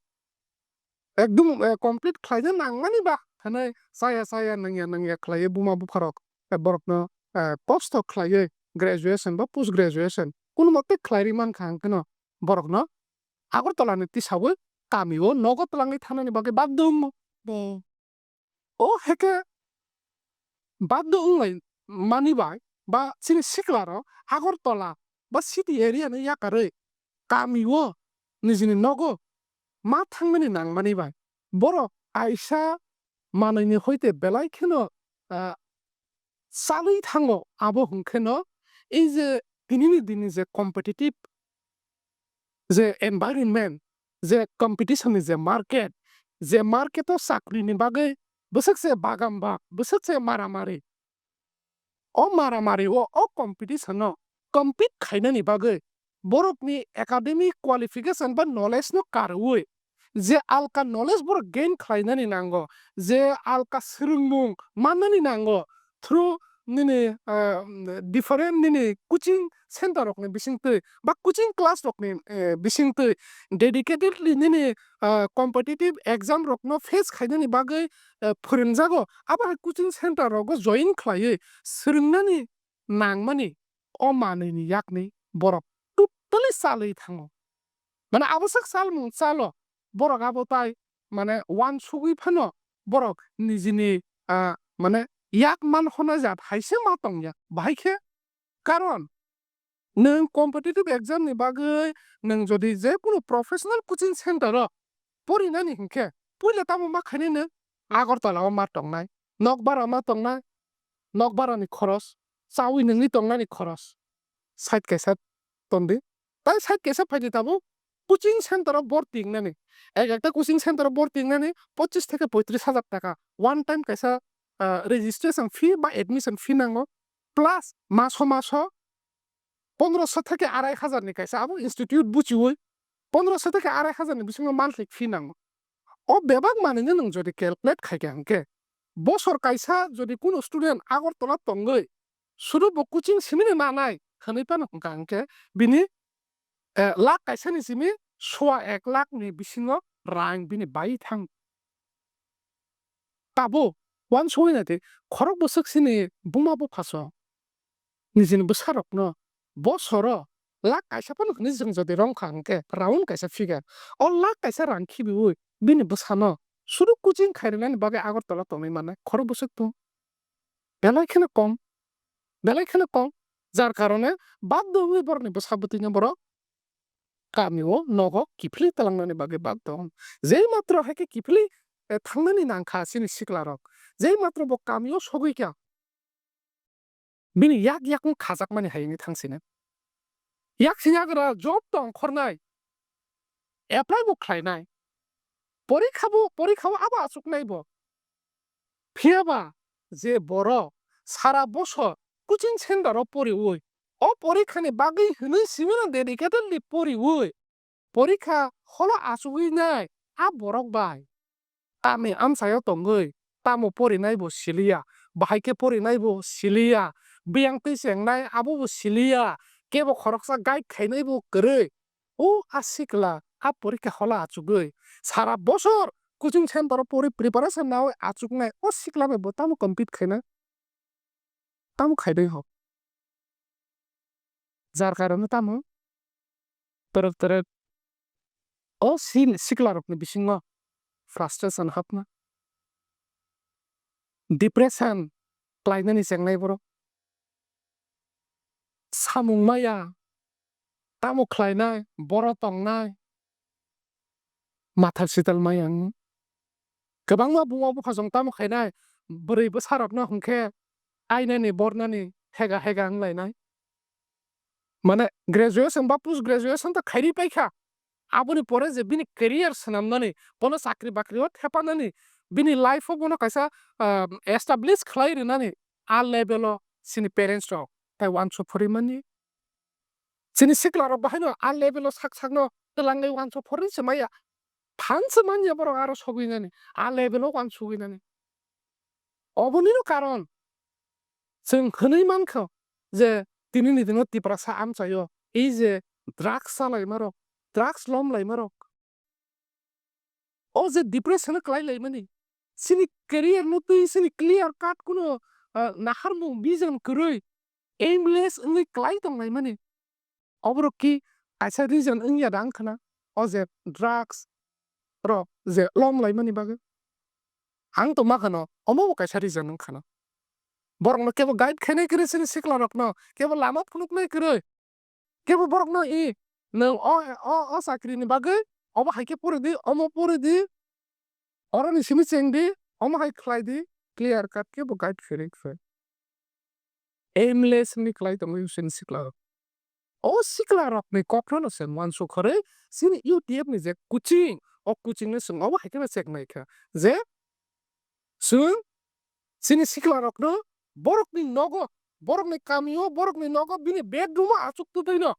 ekdum, eh, complete khlaina nangmani ba hwnwi chaya chaya nangya nangya khlaiwi buma bupharok, eh, borokno, eh, kosto khlaiwi graduation ba post graduation kunu mote khlai ri mankha hwnkheno borokno Agartala ni tisawi kamio nogo twlangwi thanani bagwi baddo wngo. O heke baddo wnglai mani bai ba chini siklarok Agartala ba city area ni yakarwi kamio nijini nogo ma thangnani nangmani bai borok kaisa manwini hoite belai kheno, ah, chalwi thango. Abo hwnkhe no ei je tinini dini je competitive je environment, je competition ni je market, je market o chakri ni bagwi bwswk se bagam bak, bwswk se maramari. O maramari o, o competition o compete khainani bagwi borokni academic qualification ba knowledge no karwi je alka knowledge borok gain khlainani nango, je alka swrwngmung mannani nango through nini, ah, different nini coaching center rokni bisingtwi ba coaching class rokni, eh, bisingtwi dedicatedly nini, ah, competitive exam rokno face khainani bagwi, eh, phwrwngjago. Abo hai coaching center rogo join khlaiwi swrwngnani nangmani o manwini yakni borok totally chalwi thango. Mane abo sak chalmung chalo borok abo tai mane uansugwi phano borok nijini, ah, mane yak man hwnna jat hai se ma tongya. Bahai khe karon nwng competitive exam ni bagwi nwng jodi je kunu professional coaching center o porinani hinkhe puila tamo ma khainai nwng Agartala o ma tongnai, nokbara ma tongnai, nokbara ni khoros, chawi nungwi tongnani khoros, side kaisa tondi. Tai side kaisa phaidi tabuk coaching center o borti wngnani. Ek ekta coaching center o borti wngnani pochis theke poitris hajar taka one time kaisa, ah, registration fee ba admission fee nango. Plus maso maso pondroso theke arai hajar ni kaisa abo institute buchiwi pondroso theke arai hajar ni bisingo monthly fee nango. O bebak manwino nwng jodi calculate khaikha hwnkhe, bosor kaisa jodi kunu student Agartala tongwi sudu bo coaching simini nanai hwnwi phano hwnkha hwnkhe bini, eh, lakh kaisa ni simi sowa ek lakh ni bisingo rang bini bai thang. Tabuk uansugwi naidi, khorok bwswk chini buma buphaso nijini bwsarokno bosoro lakh kaisa phano hwnwi chwng jodi rwngkha hwnkhe round kaisa figure, o lakh kaisa rang khibiui bini bwsano sudu coaching khairwnani bagwi Agartala tongwi mannai khorok bwswk tongo. Belai kheno kom, belai kheno kom, jar karone baddo wngwi borokni bwsa bwtwino borok kamio nogo kiphilwi twlangnani bagwi baddo wngo. Jei matro hai khe kiphilwi, eh, thangnani nangkha chini siklarok, jei matro bo kamio sogwi kha, Bini yak yakung khajakmani hai wngwi thangsinai. Yaksi yagra job tong khornai. Apply bo khlainai. Porikha bo, porikha o abo achuknai bo. Phiyaba je borok sara bosor coaching center o poriwi, o porikhani bagwi hwnwi simino dedicatedly poriwi, porikha holo achugwi nai a borok bai. Tamni amchaio tongwi tamo porinai bo siliya, bahai khe porinai bo siliya, biyang twi chengnai abo bo siliya, kebo khoroksa guide khainai bo kwrwi. O a sikla a porikha holo achugwi sara bosor coaching center o pori preparation naui achuknai o sikla bai bo tamo compete khainai? Tamo khainai ho? Jar karon tamo torok torok o sin sikla rokni bisingo frustration hapna, depression klainani chengnai borok, samung maya, tamo khlainai, boro tongnai, matha sital maya wngwi. Kwbangma buma bupha chwng tamo khainai, bwrwi bwsarokno hwnkhe ainani bornani hega hega wnglainai. Mane graduation ba post graduation ta khairi paikha. Aboni pore je bini career swnamnani, bono chakri bakri o thepanani, bini life o bono kaisa, ah, establish khlai rwnani a level o chini parents rok tai uansuk phuri mani. Chini sikla rok bahaino a level o sak sakno twlangwi uansuk phuri se maya. Phan se manya borok aro sogwi nani, a level o uansugwi nani. Obonino karon chwng hwnwi mankha je tinini dino Tiprasa amchaio ei je drugs chalaimarok, drugs lomlaimarok, o je depression o kwlai laimani, chini career no twi chini clear cut kuno, ah, naharmung vision kwrwi aimless wngwi kwlai tonglaimani. Oborok ki kaisa reason wngya da wngkhana o je drugs rok je lom laimani bagwi? Ang to ma khano omo bo kaisa reason wngkhana. Borokno kebo guide khainai kwrwi chini sikla rokno, kebo lama phunuknai kwrwi, kebo borokno i nwng o, o, o chakrini bagwi obo hai khe pori di, omo pori di, oroni simi cheng di, omo hai khlai di, clear cut kebo guide khainai kwrwi. Aimless wngwi kwlai tongwi chini sikla rok. O sikla rokni kokno no chwng uansuk hwrwi chini U T F ni je coaching, o coaching no chwng obo hai khe chek nai kha je chwng chini sikla rokno borokni nogo, borokni kamio, borokni nogo bini bedroom o achuk twtwi no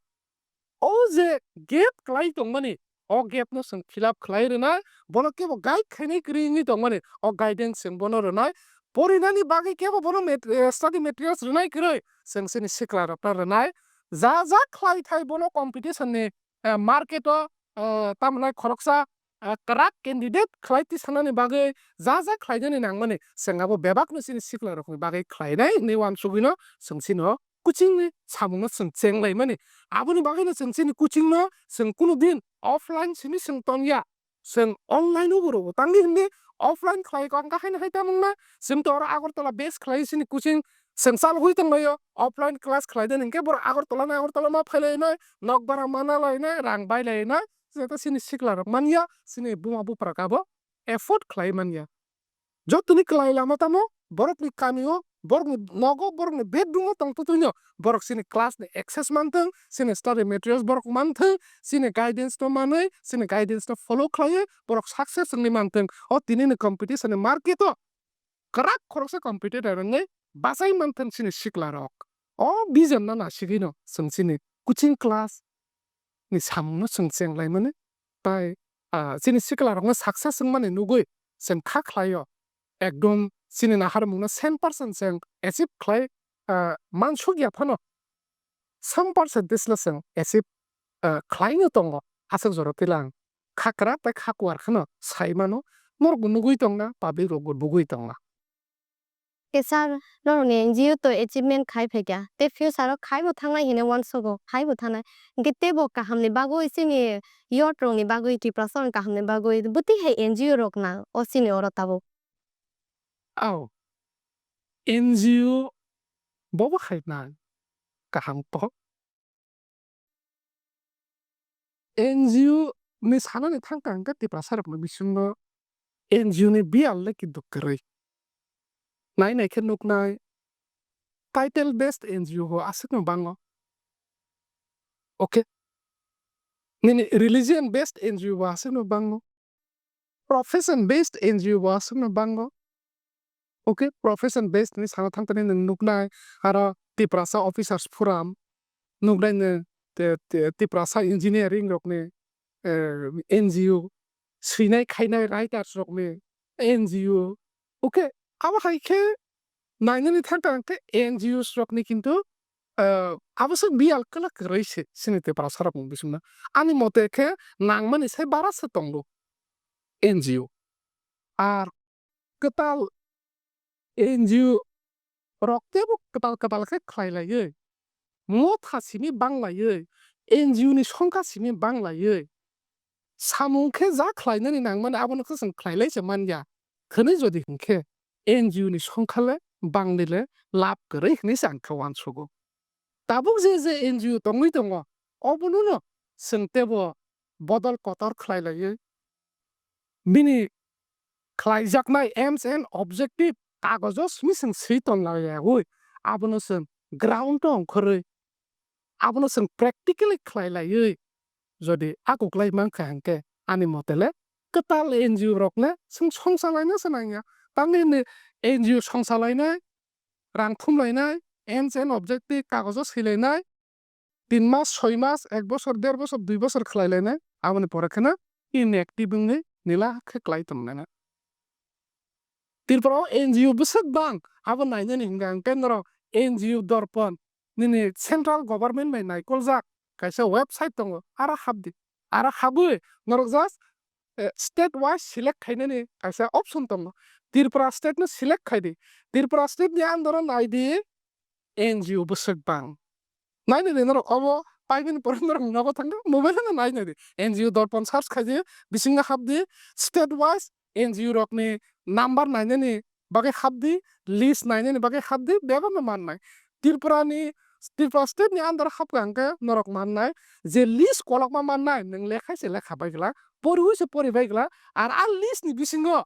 o je gap kwlai tongmani, o gap no chwng fill up khlai rwnai, bono kebo guide khainai kwrwi wngwi tongmani, o guidance chwng bono rwnai, porinani bagwi kebo bono mat-, eh, study materials rwnai kwrwi, chwng chini sikla rokno rwnai, ja ja khlai thai bono competition ni, eh, market o, eh, tamni khoroksa, eh, kwrak candidate khlai tisanani bagwi ja ja khlainani nangmani, chwng abo bebak no chini sikla rokni bagwi khlainai hinwi uansugwi no chwng chini o coaching ni samung no chwng cheng lai mani. Aboni bagwi no chwng chini coaching no chwng kunu din offline simi chwng tong ya. Chwng online o bo rw tang di hindi offline khlai kok wngkha haino hai tamung na. Chwng to oro Agartala base khlai chini coaching chwng chalogwi tong lai o. Offline class khlai den hinkhe borok Agartala ni Agartala ma phai lai nai, nok bara mana lai nai, rang bai lai nai. Jeta chini sikla rok man ya, chini buma bupra kabo afford khlai man ya. Jotoni kwlai lama tamo borokni kamio, borokni nogo, borokni bedroom o tong twtwino borok chini class ni access manthwng, chini study materials borok manthwng, chini guidance no manwi, chini guidance no follow khlaiwi borok success wngwi manthwng. O tinini competition ni market o kwrak khoroksa competitor wngwi bachai manthwng chini sikla rok. O vision no nasigwino chwng chini coaching class ni samung no chwng cheng lai mani. Tai, ah, chini sikla rok no success wng mani nugwi chwng kha khlai o. Ekdom chini naharmung no cent percent chwng achieve khlai, ah, man suk ya phano, some percentage no chwng achieve, ah, khlai no tongo. Aswk jora tila ang kha kwrak tai kha kuar kheno sai mano, norok bo nugwi tong na, public rok bo nugwi tong na. Khe sir, norokni N G O to achievement khai phaikha, tei future o khaibo thangnai hinwi uansugo, khaibo thangnai. Hinkhe teibo kahamni bagwi chini youth rokni bagwi, Tiprasa rokni kahamni bagwi bwtwi hai N G O rok nang o chini oro tabuk. Ao, N G O bobo hai nang kaham to. N G O ni sanani thangkha hwnkhe Tiprasa rokni bisingo N G O ni biyal le kiduk kwrwi. Nai nai khe nuknai, title based N G O bo aswkno bango. Okay. Nini religion based N G O bo aswkno bango. Profession based N G O bo aswkno bango. Okay, profession based ni sana thangtani nwng nuknai, aro Tiprasa officers forum, nuknai nwng te, te, Tiprasa engineering rokni, eh, N G O, swinai khainai writers rokni N G O. Okay, abo hai khe nainani thangka hwnkhe N G Os rokni kintu, eh, abo se biyal kwlak kwrwi se chini Tiprasa rokni bisingno. Ani mote khe nangmani sai bara se tongo N G O. Ar kwtal N G O rok teibo kwtal kwtal khe khlai laiwi, motha simi bang laiwi, N G O ni songkha simi bang laiwi, samung khe ja khlainani nangmani abono khe chwng khlai lai se man ya hwnwi jodi hwn khe, N G O ni songkha le bangni le lab kwrwi hwnwi se ang khe uansugo. Tabuk je je N G O tongwi tongo, obono no chwng teibo bodol kotor khlai laiwi, bini khlaijaknai aims and objective kagojo simi chwng swi ton laiyaui, abono chwng ground o ongkhorwi, abono chwng practically khlai laiwi jodi akuklai mankha hwnkhe, ani mote le kwtal N G O rok le chwng songsa laina se nangya. Tamni hwnwi N G O songsa lainai, rang thum lainai, aims and objective kagojo swi lainai, tin mas, soi mas, ek bosor, der bosor, dui bosor khlai lainai, aboni pore kheno inactive wngwi nila khe klai tong lainai. Tripura o N G O bwswk bang, abo nainani hwnka hwnkhe norok N G O Dorpon nini central government bai naikoljak kaisa website tongo, aro habdi. Aro habwi norok just, eh, state wise select khainani kaisa option tongo. Tripura state no select khaidi. Tripura state ni under o naidi N G O bwswk bang. Nainai di norok obo paibini pore norok nogo thangdi mobile no nainai di. N G O Dorpon search khaidi, bisingo habdi, state wise N G O rokni number nainani bagwi habdi, list nainani bagwi habdi, bebakno mannai. Tripura ni, Tripura state ni under o habkha hwnkhe norok mannai je list kolokma mannai, nwng lekhai se lekha bai glak, poriwi se pori bai glak, ar a list ni bisingo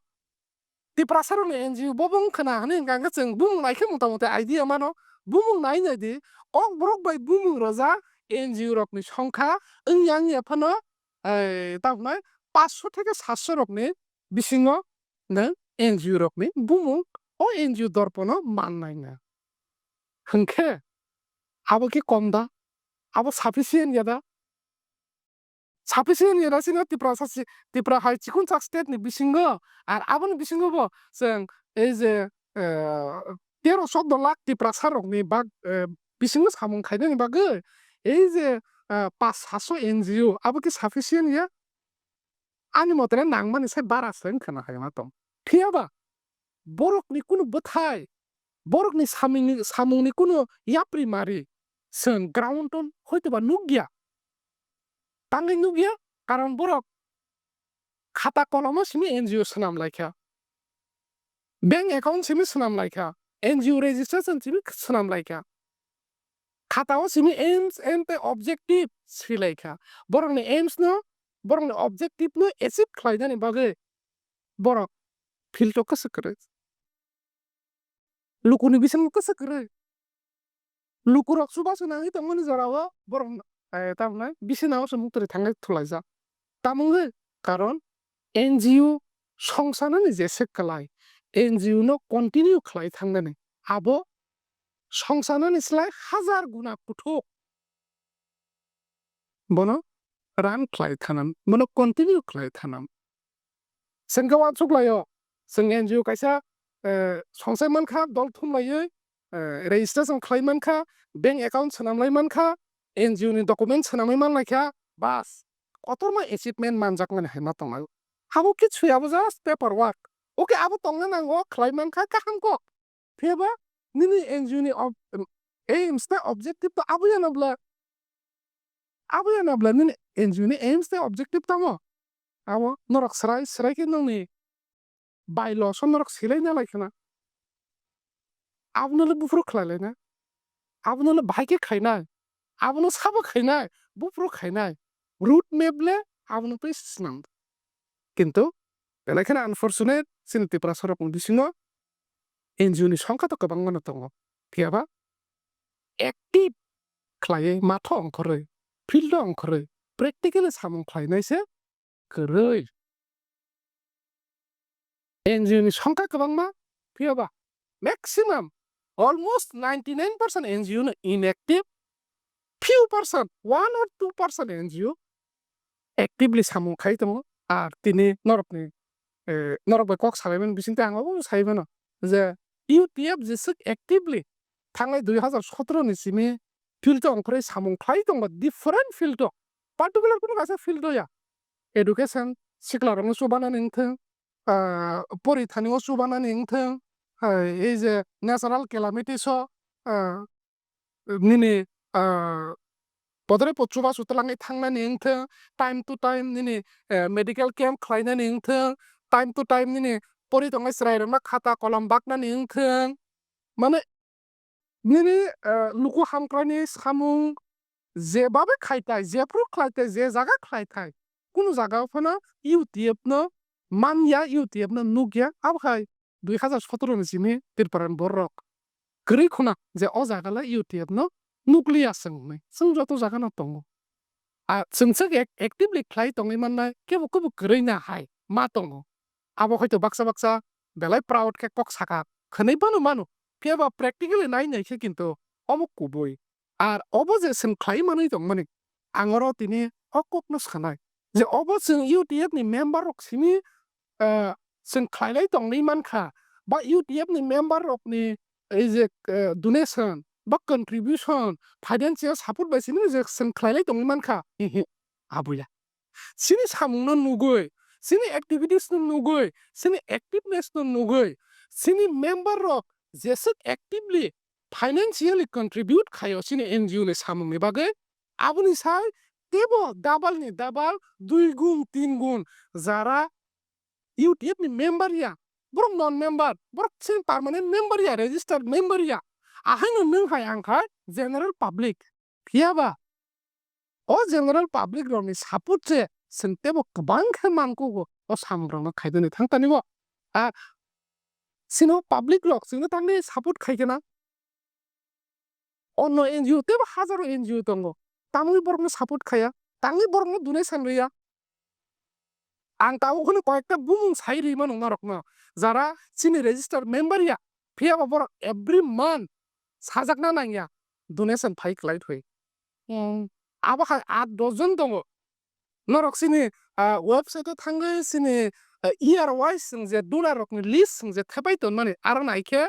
Tiprasa rokni N G O bo bung khna hwnwi hwnkha hwnkhe chwng bumung naikhe mota mota idea mano, bumung nainai di, kok borok bai bumung rojak N G O rokni songkha wngya wngya phano, eh, tabuknai paanch sho theke saat sho rokni bisingo nwng N G O rokni bumung o N G O Dorpono mannai na. Hwnkhe abo khe kom da? Abo sufficient ya da? Sufficient ya da chini Tiprasa si-, Tipra hai chikun sak state ni bisingo, ar aboni bisingo bo chwng ei je, eh, tero choudo lakh Tiprasa rokni bag, eh, bisingo samung khainani bagwi ei je, eh, paanch saat sho N G O abo khe sufficient ya? Ani mote nangmani sai bara se wngkha na hai ma tong. Phiya ba borokni kunu bwthai, borokni samingni, samungni kunu yapri mari chwng ground o hoitoba nukya. Tangwi nukya, karon borok khata kolomo simi N G O swnam laikha, bank account simi swnam laikha, N G O registration simi swnam laikha. Khata o simi aims and tei objective swi laikha. Borokni aims no, borokni objective no achieve khlainani bagwi borok field o kwswk kwrwi. Lukuni bisingo kwswk kwrwi. Lukurok chubachu nangwi tongmani jorao borok, eh, tamni bisinao se muktwrwi thangwi thulaijak. Tamo wngwi? Karon N G O songsanani jese kwlai, N G O no continue khlai thangnani, abo songsanani slai hajar guna kuthuk bono run khlai thanam, bono continue khlai thanam. Chwng khe uansuk laio, chwng N G O kaisa, eh, songsai mankha, dol thum laiwi, eh, registration khlai mankha, bank account swnam lai mankha, N G O ni document swnamwi man laikha, bas, kotorma achievement manjakmani hai ma tonglaio. Abo kichu ya, abo just paper work. Okay, abo tongna nango, khlai mankha, kaham kok. Phiya ba nini N G O ni ob-, em, aims tei objective to abo ya na bla? Abo ya na bla nini N G O ni aims tei objective tamo? Abo norok swrai swrai khe nongni bylaws o norok silai na lai khna. Abono le buphuru khlai lai na. Abono le bahai khe khainai. Abono sabo khainai, buphuru khainai. Road map le abono tei swnam. Kintu belai kheno unfortunate, chini Tiprasa rokni bisingo N G O ni songkha to kwbangma no tongo. Phiya ba active khlaiwi matho ongkhorwi, field o ongkhorwi, practically samung khlainai se kwrwi. N G O ni songkha kwbangma, phiya ba maximum, almost ninety nine percent N G O no inactive, few percent, one or two percent N G O actively samung khai tongo. Ar tini norokni, eh, norok bai kok salaimani bisingtwi ang obo sai mano je U T F jeswk actively thangnai dui hazar sotoro ni simi field o ongkhorwi samung khlai tongo, different field o, particular kunu kaisa field o ya, education, sikla rokno chubanani wngthwng, ah, porithani o chubanani wngthwng, ah, ei je natural calamities o, ah, nini, ah, podore pod chubachu twlangwi thangnani wngthwng, time to time nini, eh, medical camp khlainani wngthwng, time to time nini pori tongnai chwrairokno khata kolom baknani wngthwng, mane nini, eh, luku hamkraini samung jebabe khaithai, jephru khlaithai, je jaga khlaithai, kunu jaga phano U T F no manya, U T F no nukya, abo hai dui hazar sotoro ni simi Tripura ni borok kwrwi khuna je o jaga le U T F no nukliya chwng hwnwi. Chwng joto jaga no tongo. A, chwng se ac-, actively khlai tongwi mannai, kebo kebo kwrwi na hai ma tongo. Abo hoito baksa baksa belai proud khe kok saka hwnwi bono mano, phiya ba practically nai nai khe kintu omo kubui. Ar obo je chwng khlai manwi tongmani, ang oro tini o kokno sanai je obo chwng U T F ni member rok simi, eh, chwng khlailai tongwi mankha, ba U T F ni member rokni ei je, eh, donation ba contribution, financial support bai simi je chwng khlailai tongwi mankha. Hihi, abuya. Chini samungno nugwi, chini activities no nugwi, chini activeness no nugwi, chini member rok jeswk actively financially contribute khaio chini N G O ni samungni bagwi, aboni sai tebo double ni double, dui gun, tin gun jara U T F ni member ya, borok non member, borok chini permanent member ya, registered member ya, ahaino nwng hai ang khai general public. Phiya ba o general public rokni support se chwng tebo kwbang khe mankugo o samung rokno khaidoni thang tani bo. A, chini o public rok chwngno tangwi support khai khe na. Ono N G O tebo hajaro N G O tongo, tamwi borokno support khaiya, tangwi borokno donation rwya. Ang tabuk hwnwi koyekta bumung sai rwi mano norokno, jara chini register member ya, phiya ba borok every month sajakna nangya, donation phai kwlai thwi. Hmm, abo hai aat dos jon tongo. Norok chini, ah, website o thangwi chini, ah, year wise chwng je donor rokni list chwng je thepai tonmani, aro nai khe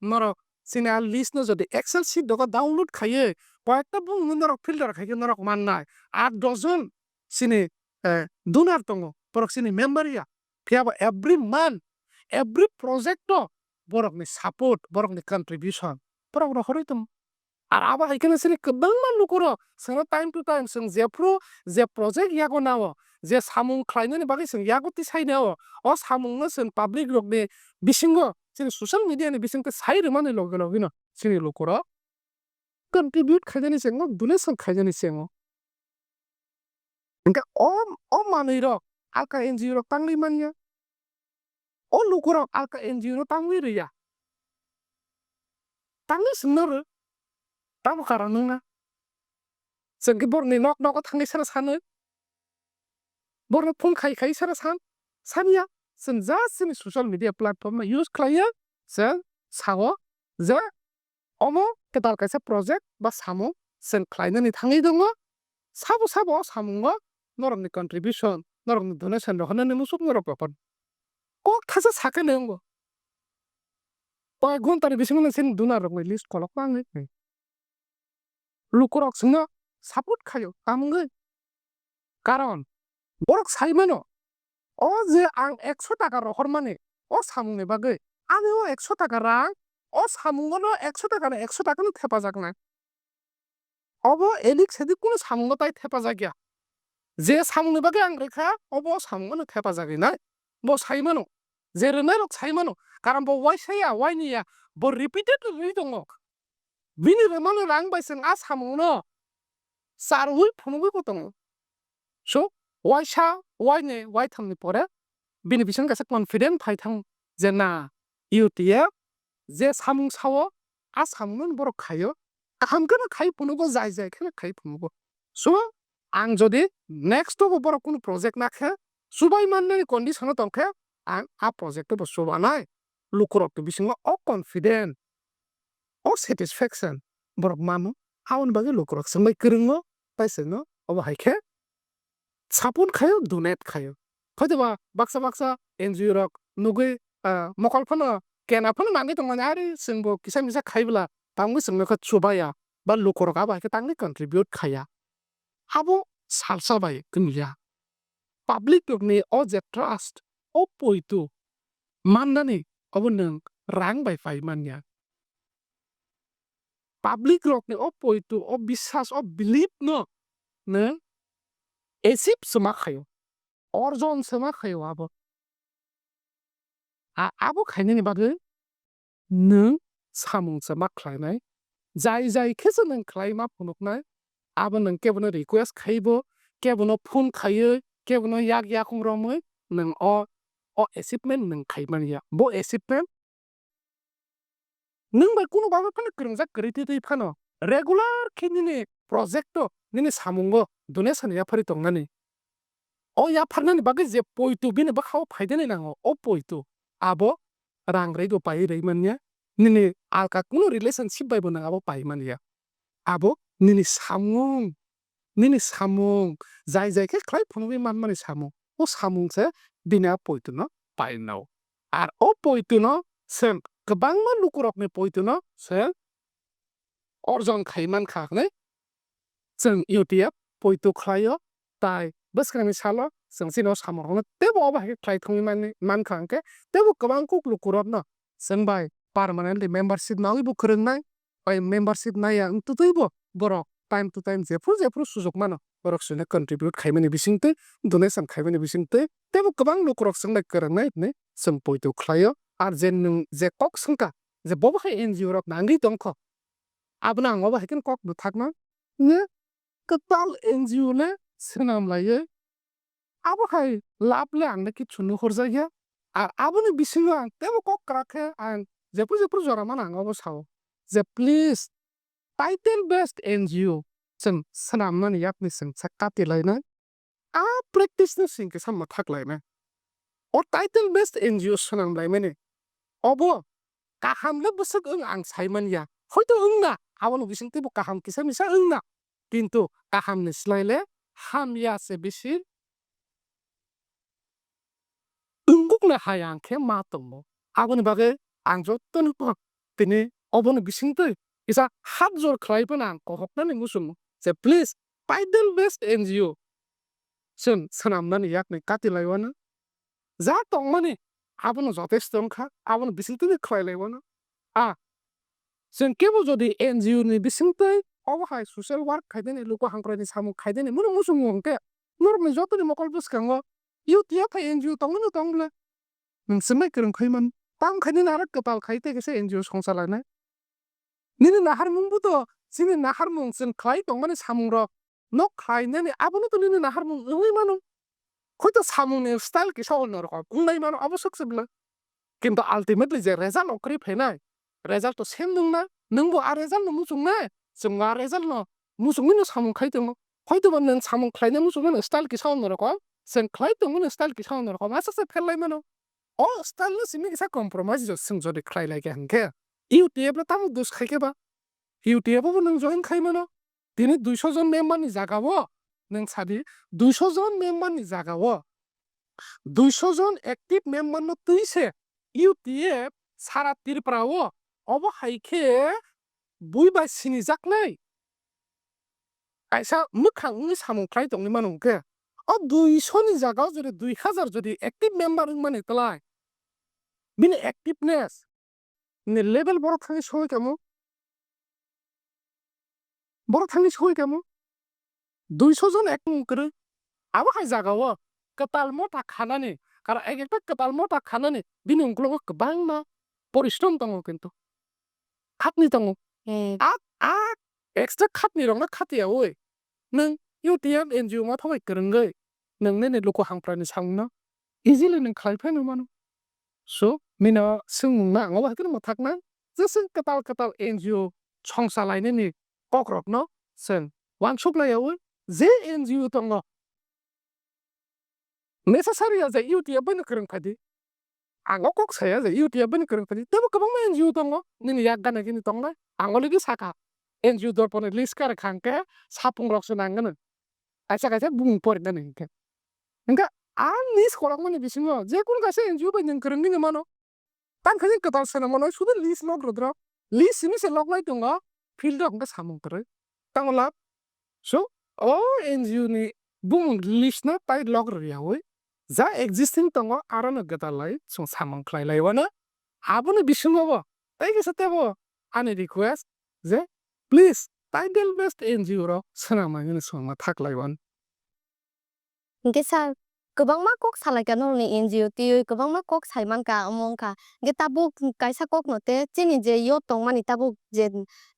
norok chini a list no jodi Excel sheet dogo download khaiwi koyekta bumungno norok filter khai khe norok mannai. Aat dos jon chini, eh, donor tongo, borok chini member ya. Phiya ba every month, every project o borokni support, borokni contribution borok rohorwi tongo. Ar abo hai kheno chini kwbangma lukurok chwngno time to time chwng jephru je project yago nao, je samung khlainani bagwi chwng yago tisai nao, o samungno chwng public rokni bisingo, chini social media ni bisingtwi sai rwmani loge loge no chini lukurok contribute khainani chengo, donation khainani chengo. Hingkhe o, o manwi rok alka N G O rok tangwi manya. O lukurok alka N G O no tangwi rwya. Tangwi swngno rw. Tamo karon wngna. Chwng khe borokni nok nogo thangwi sero sanwi. Borokno phone khai khai sero san. Sanya. Chwng just chini social media platform no use khlaiya. Chwng sao je omo kwtal kaisa project ba samung chwng khlainani thangwi tongo. Sabo sabo o samungo norokni contribution, norokni donation rohornani muchung norok rohor. Kok thasa sakhe nwngo. Koi ghonta ni bisingo chini donor rokni list kolok ma wngwi. Lukurok chwngno support khaio, tamo wngwi? Karon, borok sai mano, o je ang ekso taka rohormani, o samungni bagwi, ani o ekso taka rang, o samungono ekso taka no ekso taka no thepajaknai. Obo edik sedik kunu samungo tai thepajakya. Je samungni bagwi ang rwkha, obo o samungono thepajagwi nai. Bo sai mano, je rwnairok sai mano, karon bo uaisa ya, uaini ya, bo repeated rwwi tongo. Bini rwmani rang bai chwng a samungno charwi phunugwi bo tongo. So, uaisa, uaini, uaithamni pore bini bisingo kaisa confident phai thang je na, U T F je samung sao, a samungno borok khaio, kaham kheno khai phunugo, jai jai kheno khai phunugo. So, ang jodi next o bo borok kunu project na khe, chubai mannani condition o tong khe, ang a project o bo chubanai. Lukurok ni bisingo o confident, o satisfaction borok mano. Aboni bagwi lukurok swngbai kwrwngo, tai swngno obo hai khe support khaio, donate khaio. Hoitoba baksa baksa N G O rok nugwi, ah, mokol phano kena phano nangwi tongmani, ari chwngbo kisa misa khaibwla tangwi chwngno khe chubaya ba lukurok abo hai khe tangwi contribute khaya. Abo salsa bai kwmya. Public rokni o je trust, o poito mannani obo nwng rang bai pai manya. Public rokni o poito, o biswas, o belief no nwng achieve se ma khaio, orjon se ma khaio abo. A-, abo khainani bagwi nwng samung se ma khlainai. Jai jai khe se nwng khlai ma phunuknai, abo nwng kebono request khaibo, kebono phone khaiwi, kebono yak yakung romwi nwng o, o achievement nwng khai manya. Bo achievement nwng bai kunu bagwi phano kwrwngjak kwrwi twi twi phano regular khe nini project o, nini samungo donation yaphari tongnani. O yapharnani bagwi je poito bini bwkhao phaidani nango, o poito abo rang raibo paiwi rwi manya, nini alka kunu relationship bai bo nwng abo pai manya. Abo nini samung, nini samung, jai jai khe khlai phunugwi manmani samung, o samung se bini a poito no pai nao. Ar o poito no chwng kwbangma lukurokni poito no chwng orjon khai man kha hwnwi chwng U T F poito khlaio, tai bwskangni salo chwng chini o samung rokno teibo obo hai khe khlai thangwi mani, man kha hwnkhe teibo kwbang kuk lukurokno chwng bai permanently membership nawi bo kwrwngnai, bai membership naiya wng twi bo borok time to time jephru jephru sujok mano borok chwngno contribute khaimani bisingtwi, donation khaimani bisingtwi teibo kwbang lukurok chwng bai kwrwngnai hwnwi chwng poito khlaio. Ar je nwng je kok swngkha je bobo hai N G O rok nangwi tongkho, abono ang obo hai kheno kok bwthakna hwnwi kwtal N G O le swnam laiwi abo hai lab le ang le kichu nuhurjakya. Ar aboni bisingo ang teibo kok kwrak khe ang jephru jephru jora mano ang obo sao je please title based N G O chwng swnamnani yakni chwng sa kati lainai. A practice no chwng kisa mwthak lainai. O title based N G O swnam laimani obo kaham le bwswk wng ang sai manya. Hoito wngna, aboni bisingtwi bo kaham kisa misa wngna. Kintu kaham ni slai le hamya se bisi wngkukna hai ang khe ma tongo. Aboni bagwi ang jottoni bo tini oboni bisingtwi kisa hat jor khlai phano ang kohoknani muchungo je please title based N G O chwng swnamnani yakni kati laiwano. Ja tongmani abono jotesto wngkha, abono bisingtwi khlai laiwano. A chwng kebo jodi N G O ni bisingtwi obo hai social work khaideni, luku hamkraini samung khaideni, munu muchungo hwnkhe norokni jotoni mokol bwskango U T F hai N G O tongmani tong bwle. Nwng swmai kwrwng khai man. Tamo khai nini aro kwtal khai tei kaisa N G O songcha lainai. Nini naharmung bo to chini naharmung chwng khlai tongmani samung rok no khlai nani abono to nini naharmung wngwi mano. Khoito samung ni style kisa onno rokom wngnai mano abo swk se bwle. Kintu ultimately je result o kwrwi phainai, result to same nwng na, nwng bo a result no muchung nai, chwng bo a result no muchungwi no samung khai tongo. Hoito ba nwng samung khlainai muchungmani style kisa onno rokom, chwng khlai tongmani style kisa onno rokom, aswk se fail lai mano. O style no simi kisa compromise jo chwng jodi khlai lai kha hwnkhe, U T F no tamo dos khai khe ba? U T F o bo nwng join khai mano. Tini duiso jon member ni jaga o, nwng sadi, duiso jon member ni jaga o, duiso jon active member no twi se U T F sara Tripura o obo hai khe bui bai sinijaknai kaisa mwkhang wngwi samung khlai tongwi mano hwnkhe, o duiso ni jaga o jodi dui hazar jodi active member wngmani kwlai, bini activeness ni level borok thangwi soi kamo, borok thangwi soi kamo. Duiso jon ek wng kwrwi. Abo hai jaga o kwtal mota khanani, kara ek ekta kwtal mota khanani bini ukologo kwbangma porishrom tongo kintu. Khatni tongo. Hmm. A, a extra khatni rokno khatiyaui nwng U T F N G O ma thobai kwrwngwi nwng nini luku hamkraini samungno easily nwng khlai phai nw mano. So, nini o swngmung no ang obo hai kheno mwthaknai, je chwng kwtal kwtal N G O songcha lainani kokrokno chwng uansuk laiyaui je N G O tongo, necessary ya je U T F bai no kwrwng phai di. Ang o kok saya je U T F bai no kwrwng phai di. Tebo kwbangma N G O tongo, nini yak gana gini tongnai. Ang already sakha, N G O dorpani list kare khang khe sapung rok se nang gano. Kaisa kaisa bumung pori nani hinkhe. Hinkhe ang list khorokmani bisingo je kunu kaisa N G O bai nwng kwrwng nini mano. Tang khe kwtal swnam mano sudu list log rwdrok. List simi se log lai tongo, field rok hinkhe samung kwrwi. Tamo lab? So, o N G O ni bumung list no tai log rwyaui, ja existing tongo, aro no gwdalai chwng samung khlai lai wano. Aboni bisingo bo tei kisa tebo ani request je, please, title based N G O rok swnam nai hwnwi swngma thak lai wan. Hinkhe sir, kwbangma kok salaikha norokni N G O twiwi, kwbangma kok sai mankha, omo wngkha. Hinkhe tabuk kaisa kokno tei chini je youth tongmani tabuk je,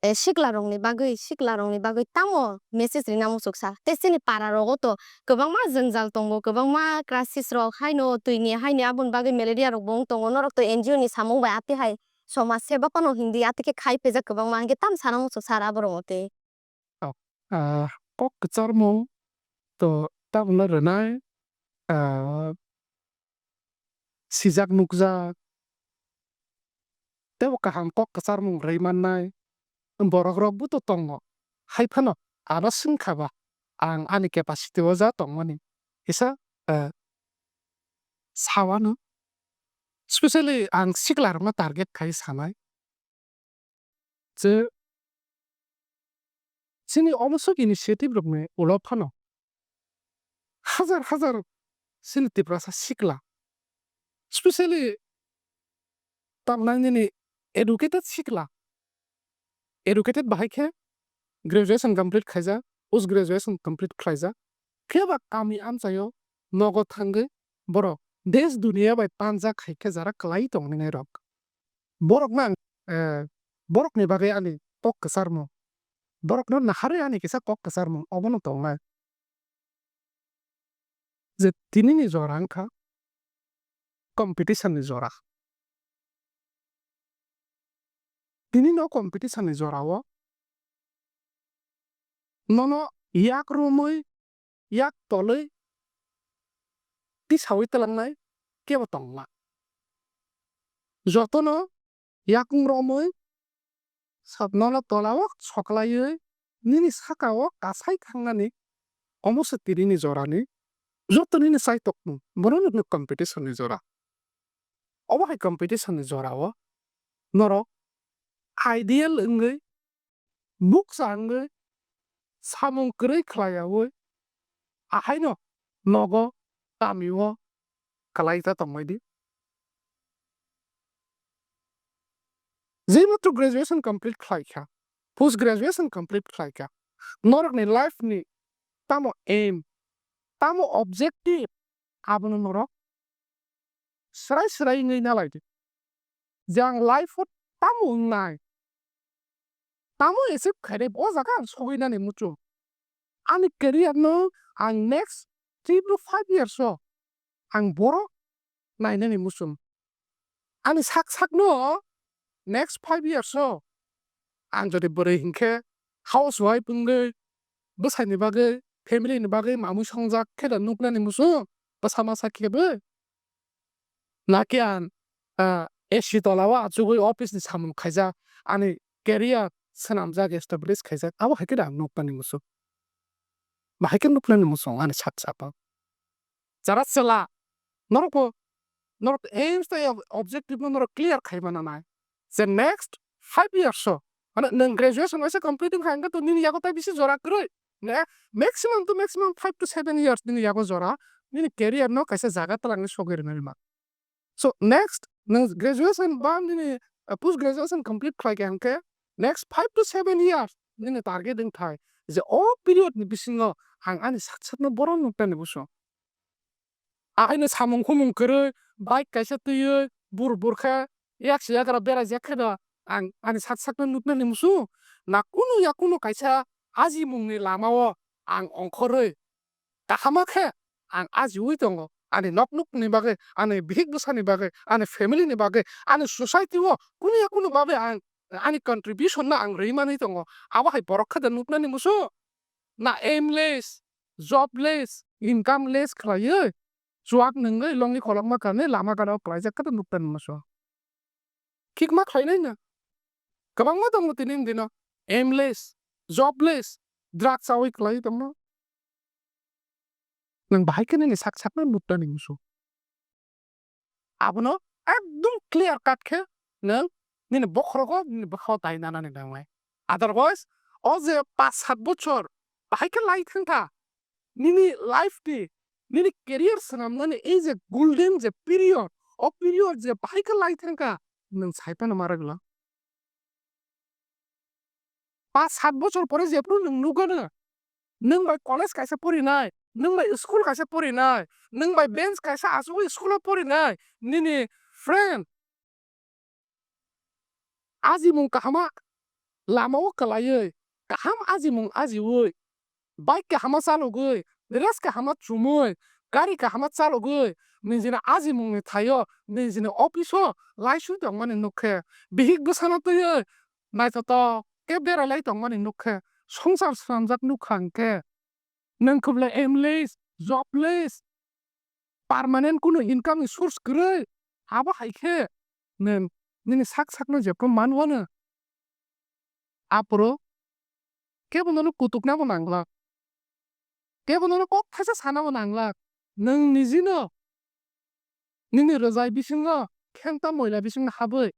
eh, siklarokni bagwi, siklarokni bagwi tamo message rina muchuk sir? Tei chini para rogo to kwbangma jwngjal tongo, kwbangma crisis rok haino twini haini aboni bagwi malaria rokbo wng tongo. Norok to N G O ni samung bai atwi hai somaj seba phano hindi atwi khe khai phaijak kwbangma, hinkhe tamo sana muchuk sir aborokno tei? Ah, kok kwcharmung to tabukno rwnai, ah, sijak nukjak, teibo kaham kok kwcharmung rwi mannai borok rokbo to tongo. Hai phano ano swngkha ba ang ani capacity o ja tongmani kisa, ah, sawano. Specially ang siklarokno target khai sanai. Je chini omo sok initiative rokni ulo phano hajar hajar chini Tiprasa sikla, specially tamnai nini educated sikla, educated bahai khe graduation complete khaijak, post graduation complete khlaijak, phiya ba kami amchaio nogo thangwi borok desh duniya bai panjak hai khe jara kwlai tongninai rok. Borokno ang, eh, borokni bagwi ani kok kwcharmung, borokno naharwi ani kisa kok kwcharmung obono tongnai. Je tinini jora wngkha competition ni jora. Tini no competition ni jora o nono yak romwi, yak tolwi tisaui twlangnai kebo tongla. Jotono yakung romwi sa-, nono tola o soklaiwi nini saka o kasai thangnani omo se tinini jorani joto nini chaitokmung, bono nukni competition ni jora. Obo hai competition ni jora o norok ideal wngwi, bukcha wngwi, samung kwrwi khlaiyaui, ahaino nogo, kamio kwlai ta tongbai di. Je matro graduation complete khlai kha, post graduation complete khlai kha, norokni life ni tamo aim, tamo objective, abono norok swrai swrai wngwi na lai di. Je ang life o tamo wngnai, tamo achieve khainai, o jaga ang sogwi nani muchung. Ani career no ang next three to five years o ang boro nainani muchung. Ani sak sak no next five years o ang jodi bwrwi hinkhe housewife wngwi bwsai ni bagwi, family ni bagwi mamwi songjak khe da nuknani muchung bwsa masa khe bw. Nakhe ang, ah, A C tola o achugwi office ni samung khaijak, ani career swnamjak, establish khaijak, abo hai khe da ang nuknani muchung. Bahai khe nuknani muchung ani sak sak o. Jara chwla, norok bo, norok aims tei ob-, objective no norok clear khai mana nai. Je next five years o, mane nwng graduation waisa complete wngkha hwnkhe to nini yago tai bisi jora kwrwi. Ne, maximum to maximum five to seven years nini yago jora, nini career no kaisa jaga twlangwi sogwi rwnai ma. So next nwng graduation ba nini, uh, post graduation complete khlai kha hwnkhe next five to seven years nini target wngthai je o period ni bisingo ang ani sak sak no boron nuknani buso. Ahaino samung khumung kwrwi, bike kaisa twiwi, bur bur khe, yak se yagra beraijak khe no ang ani sak sakno nuknani muchung. Na kunu ya kunu kaisa ajimungni lamao ang ongkhorwi, kahama khe ang ajiui tongo. Ani nok nukni bagwi, ani bihik bwsani bagwi, ani family ni bagwi, ani society o kunu ya kunu babe ang ani contribution no ang rwi manwi tongo. Abo hai borok khe da nuknani musu? Na aimless, jobless, incomeless khlaiwi chuak nwngwi longni kholokma kanwi lama gana o klaijak khe da nuknani musu. Thikma khlainai na. Kwbangma tongo tini dino aimless, jobless, drugs chawi kwlai tongno. Nwng bahai khe nini sak sakno nuknani musu. Abono ekdum clear cut khe nwng nini bokhorogo nini bwkhao tai nanani nangnai. Otherwise, o je paanch sat bochor bahai khe lai thang kha, nini life ni, nini career swnamnani ei je golden je period, o period je bahai khe lai thang kha, nwng sai phano ma rwgwla. Paanch sat bochor pore jephru nwng nukgwno, nwng bai college kaisa porinai, nwng bai school kaisa porinai, nwng bai bench kaisa achugwi school o porinai, nini friend ajimung kahama lama o kwlaiwi, kaham ajimung ajiwi, bike kahama chalogwi, dress kahama chumui, gari kahama chalogwi, nijini ajimungni thaio, nijini office o laisui tongmani nukkhe, bihik bwsano twiwi naithotok khe berai lai tongmani nukkhe, swngchar swnamjak nukha hwnkhe, nwng khe belai aimless, jobless, permanent kunu income ni source kwrwi, abo hai khe nwng nini sak sakno jephru manwano. Aphuru kebo nono kutuknabo nanglak, kebo nono kok thaisa sanabo nanglak, nwng nijino nini rwjai bisingo khengta moila bisingno habwi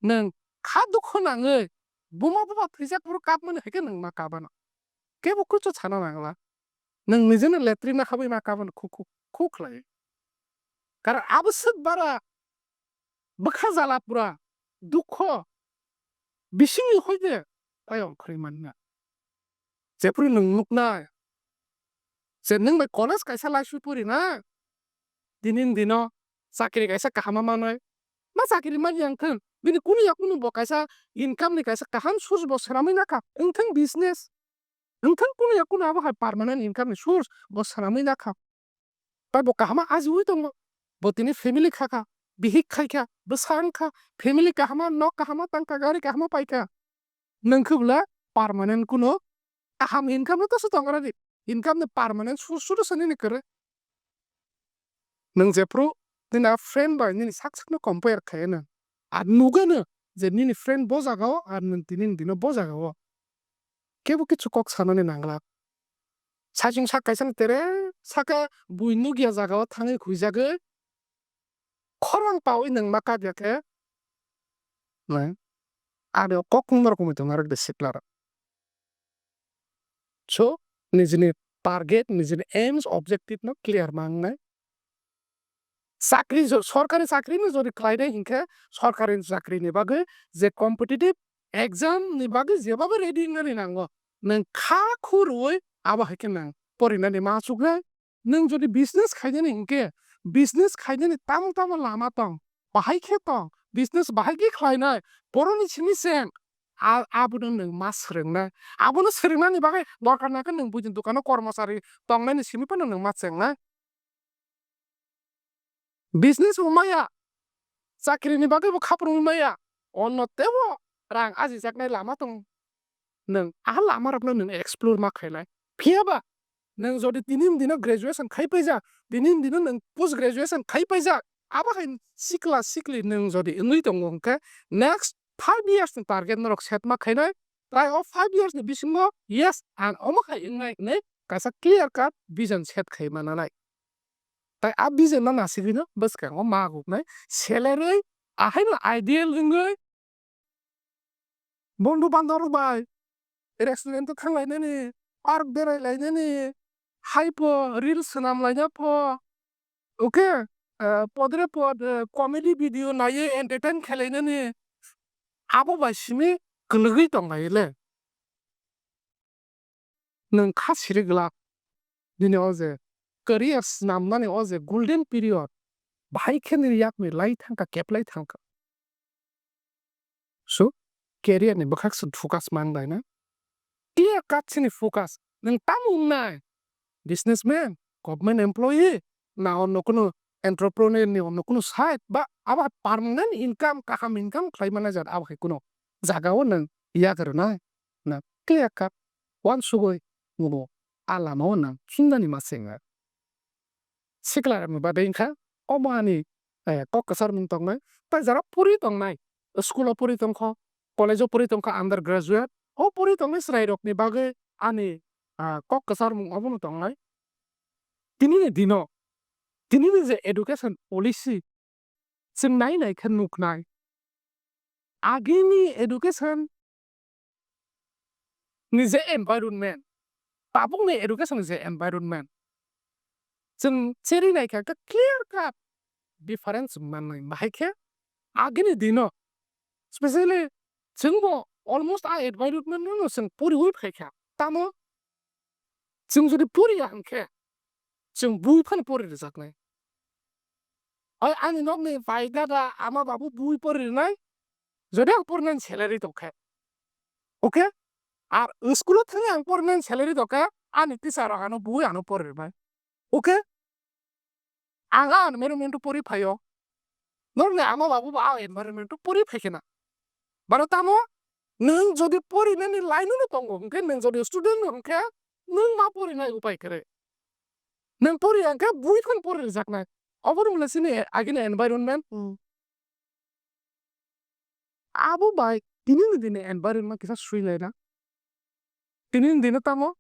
nwng kha dukhu nangwi buma buba thwijak phuru kapmani hai khe nwng ma kabano. Kebo kuchu sana nangla. Nwng nijino latrine no habwi ma kabano khu khu khu khlai. Karon abo swk bara bwkha jala pura dukho bisingni hoi de tayong khri manna. Jephru nwng nuknai je nwng bai college kaisa laisui pori na, tini ni dino chakri kaisa kaham ma manwi, ma chakri man yang thung, bini kunu ya kunu bo kaisa income ni kaisa kaham source bo swnamwi nakha, wng thung business, wng thung kunu ya kunu abo hai permanent income ni source bo swnamwi nakha. Tai bo kahama ajiwi tongo, bo tini family khakha, bihik khaikha, bwsa wngkha, family kahama, nok kahama tangkha, gari kahama paikha. Nwng khe bwla permanent kuno kaham income no toso tong radi. Income ni permanent source no sani ni kwrwi. Nwng jephru nini a friend bai nini sak sakno compare khaiyano, ar nugano je nini friend bo jaga o ar nwng tini ni dino bo jaga o. Kebo kichu kok sanani nanglak. Saichung sak kaisa ni tere saka bui nugya jaga o thangwi huijagwi khorang pawi nwng ma kap ya khe, nai, ani o kok wng norok wngwi tongo arok de sikla rok. So, nijini target, nijini aims, objective no clear ma wngnai. Chakri jo-, sorkari chakri no jodi khlainai hinkhe, sorkari chakri ni bagwi je competitive exam ni bagwi jeba bai ready wngnani nango. Nwng kha khu rwui abo hai khe nwng porinani ma achuknai. Nwng jodi business khainani hinkhe, business khainani tamo tamo lama tong, bahai khe tong, business bahai khe khlainai, boroni simi cheng, a-, abono nwng ma swrwngnai. Abono swrwngnani bagwi dorkar nangkhe nwng buini dukano kormochari tongnani simi phano nwng ma chengnai. Business bo maya, chakrini bagwi bo khaprwngwi maya, onno teibo rang ajijaknai lama tong. Nwng a lama rokno nwng explore ma khainai. Phiyaba nwng jodi tini ni dino graduation khai paijak, tini ni dino nwng post graduation khai paijak, abo hai sikla sikli nwng jodi wngwi tongo hwnkhe next five years ni target norok set ma khainai. Tai o five years ni bisingo, yes, ang omo khai wngnai hinwi kaisa clear cut vision set khai mananai. Tai a vision no nasigwi no bwskango ma guknai, selerwi, ahaino ideal wngwi, bondhu bandorok bai restaurant o thanglainani, park berai lainani, hai pho reels swnam laina pho, okay, eh, podre pod, eh, comedy video naiwi entertain khe lainani, abo bai simi kwlwgwi tong lai le. Nwng kha siri glak, nini o je career swnamnani o je golden period, bahai khe nini yakni lai thangkha, keplai thangkha. So, career ni bwkhak se focus mang dai na. Clear cut sini focus. Nwng tamo wngnai? Businessman, government employee, na onno kuno entrepreneur ni onno kuno side ba abo permanent income, kaham income khlai mannai jat abo hai kuno. jaga o nwng yak rwnai, nwng clear cut uansugwi nwng bo a lama o nwng himnani ma se wngo. Sikla rokni bagwi wngkha omo ani, eh, kok kwcharmung tongnai. Tai jara puri tongnai, school o puri tongkho, college o puri tongkho, under graduate o puri tongnai chwrai rokni bagwi ani, ah, kok kwcharmung obono tongnai. Tinini dino, tinini je education policy, chwng nai nai khe nuknai. Agini education ni je environment, tabukni education ni je environment, chwng cheri nai khe clear cut difference mannai. Bahai khe agini dino, specially chwngbo almost a environment no chwng poriwi phaikha. Tamo chwng jodi poriya hwnkhe, chwng bui phano pori rwjaknai. Oi, ani nokni bai dada, ama babu bui pori rwnai, jodi ang porinani salary tongkhe. Okay? Ar school o thangwi ang porinani salary tongkhe, ani teacher rok ano bui ano pori rwnai. Okay? Ang a environment o pori phaio. Norokni ama babu bo a environment o pori phaikhena. Baro tamo nwng jodi porinani line no tongo, hwnkhe nwng jodi student no hwnkhe nwng ma porinai upai kwrwi. Nwng poriya hwnkhe bui phano pori rwjaknai. Obo wngmano chini agini environment. Hmm. Abo bai tinini dini environment kisa sui laina. Tinini dino tamo?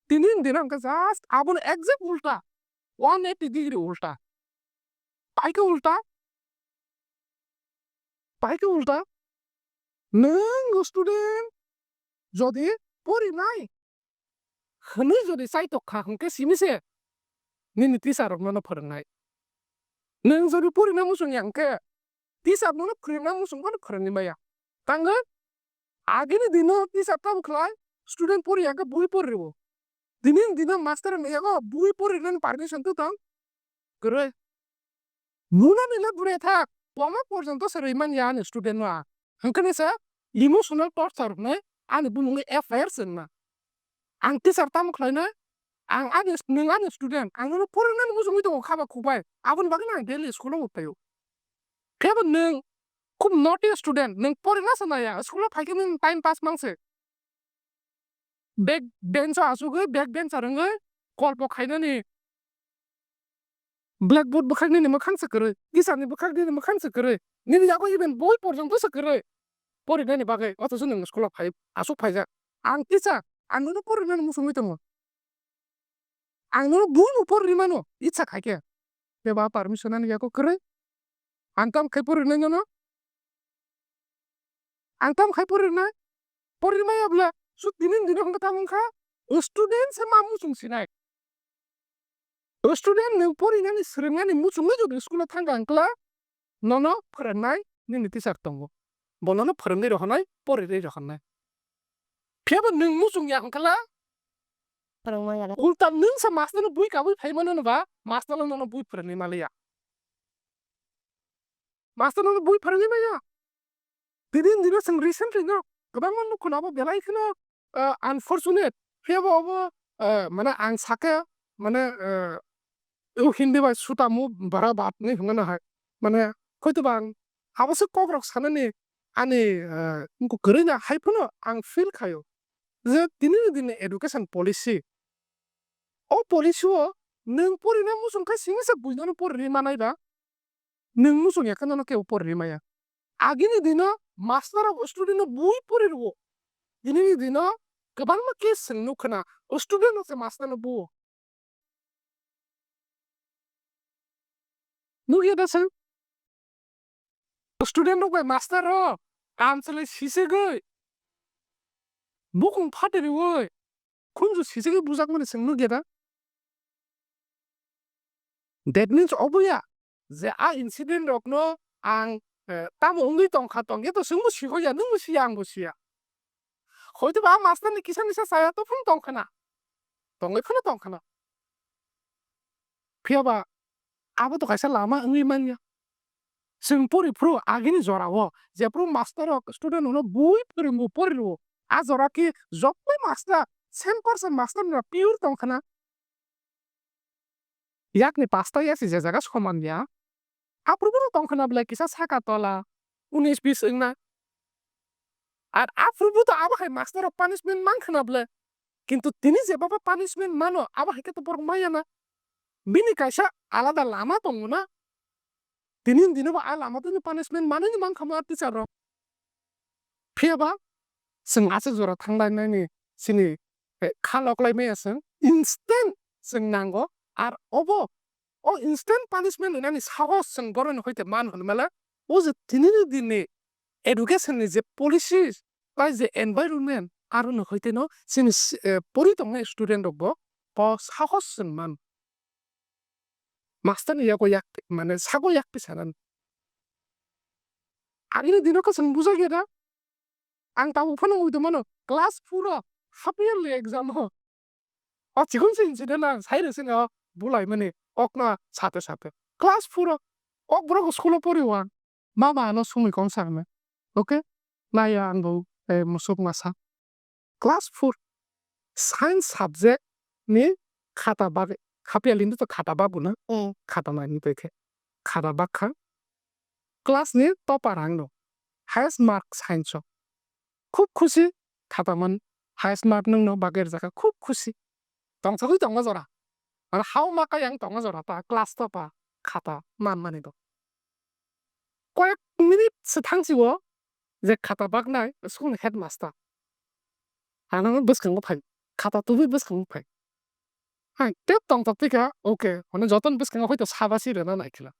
Tinini dino hwnkhe just abono exact ulta, one eighty degree ulta. Pai khe ulta? Pai khe ulta? Nwng student jodi porinai hwnwi jodi chaitok kha hwnkhe simi se nini teacher rok nono phwrwngnai. Nwng jodi porina muchung ya hwnkhe teacher nono phwrwngna muchung phano phwrwngwi maya. Tangwi agini dino teacher tamo khlai student pori ya hwnkhe bui pori rwo. Tini ni dino master ni yago bui pori rwnani permission tu tong kwrwi. Munani le bwrwi thak, tongma porjonto se rwi man ya ani student no ang. Hwnkhe se emotional torture hwnwi ani bumungwi F I R se wngma. Ang teacher tamo khlainai, ang ani, nwng ani student, ang nono porinani muchungwi tongo khaba khukbai, aboni bagwi ang daily school o phaio. Phiyaba nwng khub naughty student, nwng porina se naiya, school o phaikhe nwng time pass mang se. Back bench o achugwi, back bencher wngwi kolpo khainani, blackboard bwkhak nini mwkhang se kwrwi, teacher ni bwkhak nini mwkhang se kwrwi, nini yago even boi porjonto se kwrwi porinani bagwi, othocho nwng school o phai, aswk phaijak. Ang teacher, ang nono porinani muchungwi tongo. Ang nono buino porri mano, itsa khaikhe. Phiya ba permission ani yago kwrwi. Ang tamo khai porri nai nono? Ang tamo khai porri nai? Porri maya bwla, su tini ni dino hwnkhe tamo wngkha, student se ma muchung sinai. Student nwng porinani swrwngmani muchungwi jodi school o thangkha hwnkhe, nono phwrwngnai nini teacher tongo. Bo nono phwrwngwi rohornai, porinai rohornai. Phiyaba nwng muchung ya hwnkhe la, phwrwngma ya. Ulta nwng se master no bui kabui phai mano ba, master no nono bui phwrwngwi maliya. Master no bui phwrwngwi maya. Tini ni dino chwng recently no kwbangma nukho abo belai kheno, ah, unfortunate. Phiyaba obo, ah, mane ang sakhe, mane, ah, o Hindi bai suta mu bara bat ni hwnwi no hai. Mane, hoito ba ang abo se kok rok sanani ani, ah, wngkuk kwrwi na hai phano ang feel khaio je tini ni dini education policy, o policy o nwng porina muchung khe simi se buino porri manai ba, nwng muchung ya khe nono kebo porri maya. Agini dino master rok student no bui pori rwo. Tini ni dino kwbangma case chwng nukha na, student rok se master no buo. Nukya da chwng? Student rok bai master rok kam chalai sisegwi, bukung phatiriwi, khunju sisegwi bujakmani chwng nukya da? That means obo ya je a incident rokno ang, eh, tamo wngwi tongkha, tongya to chwngbo sihoya, nwngbo siya, angbo siya. Hoito ba a master ni kisa misa chaya to phano tongkhana, tongwi phano tongkhana. Phiya ba abo to kaisa lama wngwi manya. Chwng pori phuru agini jora o jephuru master rok student rokno bui phwrwngo, pori rwo, a jora khe joto master, same person master no pure tongkhana. Yakni pasta yasi je jaga soman ya. Aphuru bono tongkhana belai kisa saka tola, unis bis wngna. Ar aphuru bo to abo hai master rok punishment man khna ble. Kintu tini je baba punishment mano, abo hai khe to borok maya na. Bini kaisa alada lama tongo na. Tini dino bo a lama tini punishment manwi ni mankha mo teacher rok. Phiya ba chwng aswk jora thang lai nani chini, eh, kha lok lai maya chwng instant chwng nango. Ar obo o instant punishment rwnani sahos chwng boroni hoite man hwn mele. O je tini ni din ni education ni je policy bai je environment, aro no hoite no chini s-, eh, pori tongnai student rok bo bo sahos chwng man. Master ni yago yak, mane sago yak pi sanan. Agini dino ka chwng bujai geda. Ang tabuk phano ui tongmano class four o half yearly exam o. O chikon se incident ang sai rwsino bulai mani okno sate sate. Class four o ok borok school o pori o ang. Mama ano sumui kong sakne. Okay? Naiya ang bo, eh, musuk masa. Class four science subject ni khata bagwi, hapya lindi to khata bagwi na, Mm. khata nai ni twi khe, khata bak kha. Class ni topper ang no, highest mark science o. Khub khusi khata man, highest mark nwng no bagwi rwjak kha, khub khusi. Tongthogwi tongo jora. Ar hao ma kai ang tongo jora ta, class topper khata man mani do. Koyek minute se thang si o, je khata baknai school ni headmaster. Ano bwskango phai, khata tubui bwskango phai. Hai, tep tong tong tikha, okay, hwnwi jotono bwskango hoito saba si rwna nai khwla.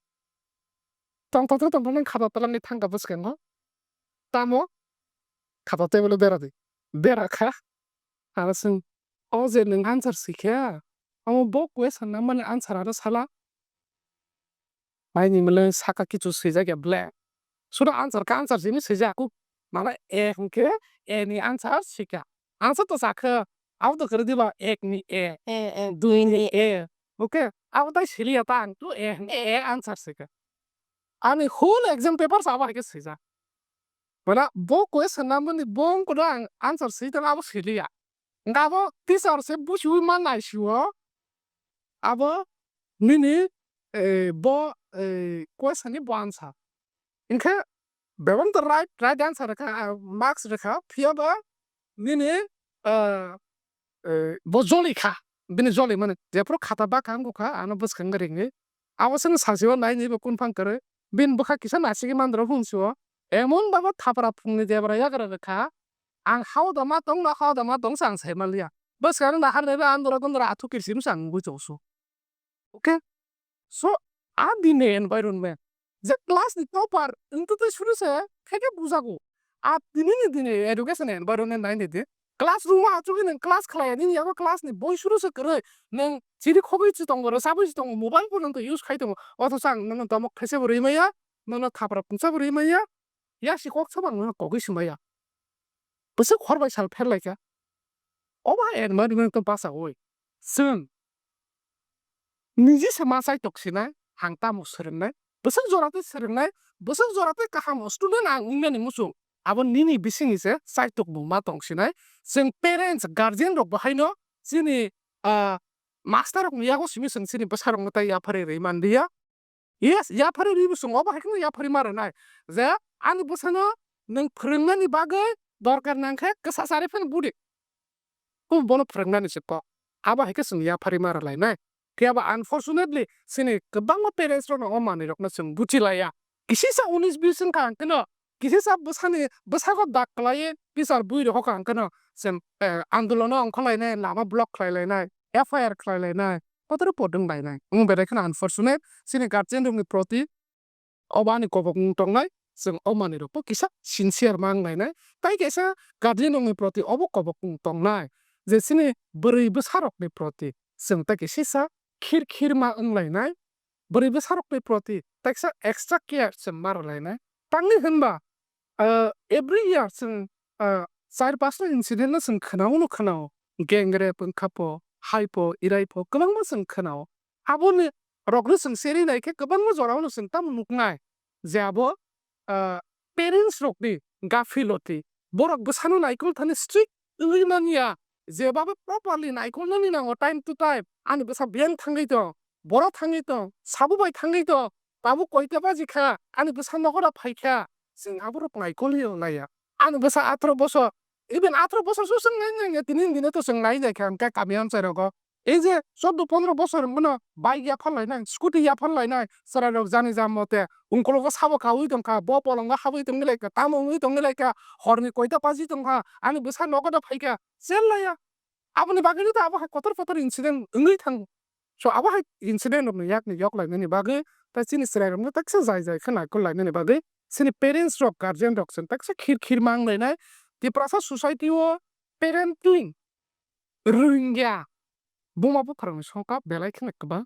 Tong tong tong tong khata twlangwi thangkha bwskango. Tamo khata table o bera di. Bera kha. Ano swng, "O je nwng answer si kha, omo bo question number ni answer ano sala?" Maini mwnwi saka kichu swijak ya blank. Sudo answer ka answer simi swijak. Mane A hwnkhe A ni answer sika. Answer to sakha. Abo to kwrwi diba ek ni A, E, e, dui ni A. Okay. Abo tai siliya ta ang tu A hwnkhe A answer sika. Ani whole exam paper sa abo hai khe swijak. Mane bo question number ni bo wngkhe ang answer swi tong abo siliya. Hwnkhe abo teacher se buchiui ma naisio, abo nini, eh, bo, eh, question ni bo answer. Hwnkhe bebak to right, right answer rwkha, ah, marks rwkha, phiya ba nini, ah, eh, bo joli kha, bini joli mani jephuru khata bakha wngkha, ano bwskango ringwi. Abo chwng sachio naini bo kunphang kwrwi. Bini bwkha kisa nasigwi mandro hwn sio. Emon babo thapra phungni debra yagra rwkha. Ang hao da ma tong, no hao da ma tong, chwng sai manliya. Bwskango nahar naiba andro gondro athu kirsim chwng wngwi tongsu. Okay? So, a bini environment. Je class ni topper, wngtwi twi suri se, khe khe bujago. A tini ni dini education environment nai nai di. Classroom o achugwi nwng class khlai ya, nini yago class ni boi suru se kwrwi, nwng chiri khogwi se tongo, rwchabwi se tongo, mobile phone nwng use khai tongo, othocho ang nwngno domok thaichabo rwi maya, nwngno thapra phungchabo rwi maya, yasi kok sabo ang nwngno kogwi se maya. Bwswk hor bai sal pher lai kha. Obo hai environment to bachaui chwng niji se ma chaitok sinai, ang tamo swrwngnai, bwswk jora tei swrwngnai, bwswk jora tei kaham student ang wngnani muchung, abo nini bisingni se chaitok bo ma tong sinai. Chwng parents, guardian rok bo haino chini, ah, master rokni yago simi chwng chini bwsa rokno tai yapharwi rwi manliya. Yes, yapharwi rwi bo chwng obo hai kheno yapharwi ma rwnai je ani bwsano nwng phwrwngnani bagwi dorkar nang khe kwsa chari phano budi. Kung bono phwrwngnani se kok. Abo hai khe chwng yapharwi ma rwlainai. Phiya ba unfortunately chini kwbangma parents rokno o manwi rokno chwng buchi laiya. Kisisa unis bis wngkha ang kheno kisisa bwsani bwsago dak kwlaiwi teacher bui rok ang kheno chwng, eh, andolono ongkhorlainai, lama block khlailainai, F I R khlailainai, kotoro podung lainai. Wng belai kheno unfortunate chini guardian rokni proti. Obo ani kobok wng tongnai, chwng o manwi rokbo kisa sincere ma wng lainai, tai kaisa guardian rokni proti obo kobok wng tongnai, je chini bwrwi bwsa rokni proti chwng tai kaisa khir khir ma wng lainai, bwrwi bwsa rokni proti tai kaisa extra care chwng ma rw lainai. Tamni hwnba, ah, every year chwng, ah, char pasta incident no chwng khwnao no khwnao, gang rape wngkha po, hai po, irai po, kwbangma chwng khwnao. Aboni rokno chwng seri nai khe kwbangma jorao no chwng tamo nuknai je abo, ah, parents rokni gafiloti. Borok bwsano naikol thani strict wngwi manya, jeba bo properly naikolnani nango time to time. Ani bwsa biyang thangwi tong, boro thangwi tong, sabo bai thangwi tong, tabuk koita baji kha, ani bwsa nogo da phai kha, chwng aborok naikolwi laiya. Ani bwsa atharoh bosor, even atharoh bosor se chwng nai nai ya, tini dino to chwng nai nai kha, hwnkhe kami amchai rogo. Ei je chordo pondro bosor wngmano bike yaphar lainai, scooty yaphar lainai, chwrai rok jani jam mote ungkologo sabo kaui tongkha, bo polongo habwi tongwi laikha, tamo wngwi tongwi laikha, horni koita baji tongkha, ani bwsa nogo da phaikha, chel laiya. Aboni bagwi to abo hai kotor kotor incident wngwi thango. So abo hai incident rokni yakni yok lainani bagwi, tei chini chwrai rokno teksa jai jai khe naikolwi lainani bagwi, chini parents rok, guardian rok chwng teksa khir khir mang lainai. Tiprasa society o parenting, Rohingya buma bupharokni songkha belai kheno kwbang.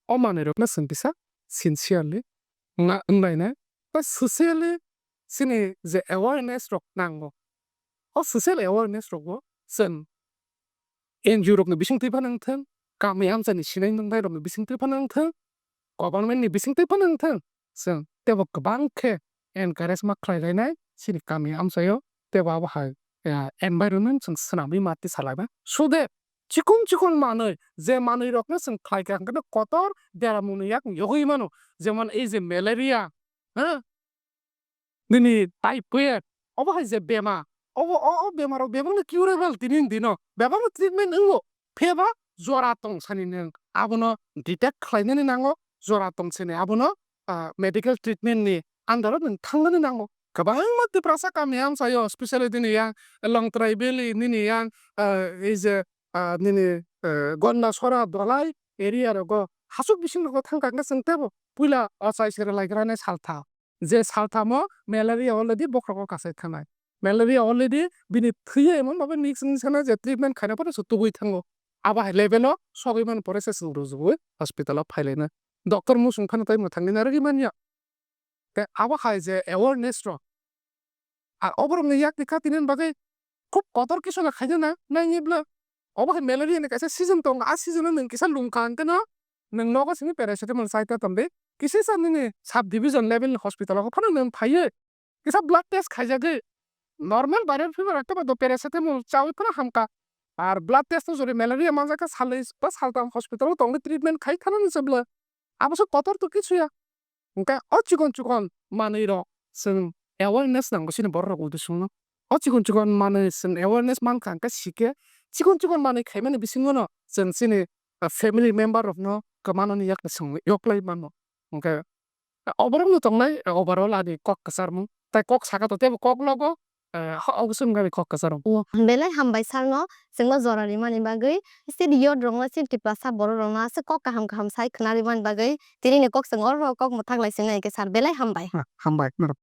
O manwi rokno chwng kisa sincerely wngna wnglainai. Tei socially chini je awareness rok nango, o social awareness rogo chwng N G O rokni bisingtwi phano wngthwng, kami amchaini sinai nwngnai rokni bisingtwi phano wngthwng, government ni bisingtwi phano wngthwng, chwng teibo kwbang khe encourage ma khlai lainai chini kami amchaio, teibo abo hai, eh, environment chwng swnamwi ma tisa laima. So that chikon chikon manwi, je manwi rokno chwng khlai kha hwnkhe kotor deramungni yak yogwi mano, jemon ei je malaria, ha? Nini typhoid, obo hai je bemar, obo o, o bemar o bebakno curable tini dino, bebakno treatment wngo, phiyaba jora tong sani nwng abono detect khlainani nango, jora tong sani abono, ah, medical treatment ni under o nwng thangnani nango. Kwbangma Tiprasa kami amchaio, specially nini yang Longtrai Valley, nini yang, ah, ei je, ah, nini, eh, Gondasora, Dolai area rogo, hasuk bising rogo thangkha hwnkhe chwng teibo puila ochai sere laikrani saltha. Je salthamo malaria already bokhrogo kasai thanai. Malaria already bini thwiyo emon bhabe mix wngwi sanai je treatment khaina phano se tubui thango. Abo hai level o sogwi mani pore se chwng rwjagwi hospital o phailaina. Doctor muchung phano tei mwthangwi narwgwi manya. Tei abo hai je awareness rok, a, oborokni yakni katinani bagwi khub kotor kisu no khaina nang, nangni bwla. Obo hai malaria ni kaisa season tongo, a season o nwng kisa lungkha hwnkhe no nwng nogo simi paracetamol chai ta tongdi. Kisa sa nini sub division level ni hospital o phano nwng phaiwi kisa blood test khaijagwi normal viral fever ekta ba do paracetamol chawi phano hamkha. Ar blood test o jori malaria manjakha salwi ba saltham hospital o tongwi treatment khai thanani se bwla. Abo se kotor to kisu ya. Hwnkhe o chikon chikon manwi rok chwng awareness nango chini borok rok uddeswno. O chikon chikon manwi chwng awareness mankha hwnkhe sikhe chikon chikon manwi khaimani bisingono chwng chini, ah, family member rokno kwmanani yakni chwng yoklai mano. Hwnkhe oborokno tongnai overall ani kok kwcharmung. Tai kok saka to teibo kok logo, eh, ho-, obo chwng gari kok kwcharo. O, belai hambai sir no, chwngno jora rimani bagwi. Chini youth rokno, chini Tiprasa borok rokno aswk kok kaham kaham sai khwna rimani bagwi. Tini ni kok chwng oro kok mwthak lai singna hwnkhe sir belai hambai. Ha, hambai norok.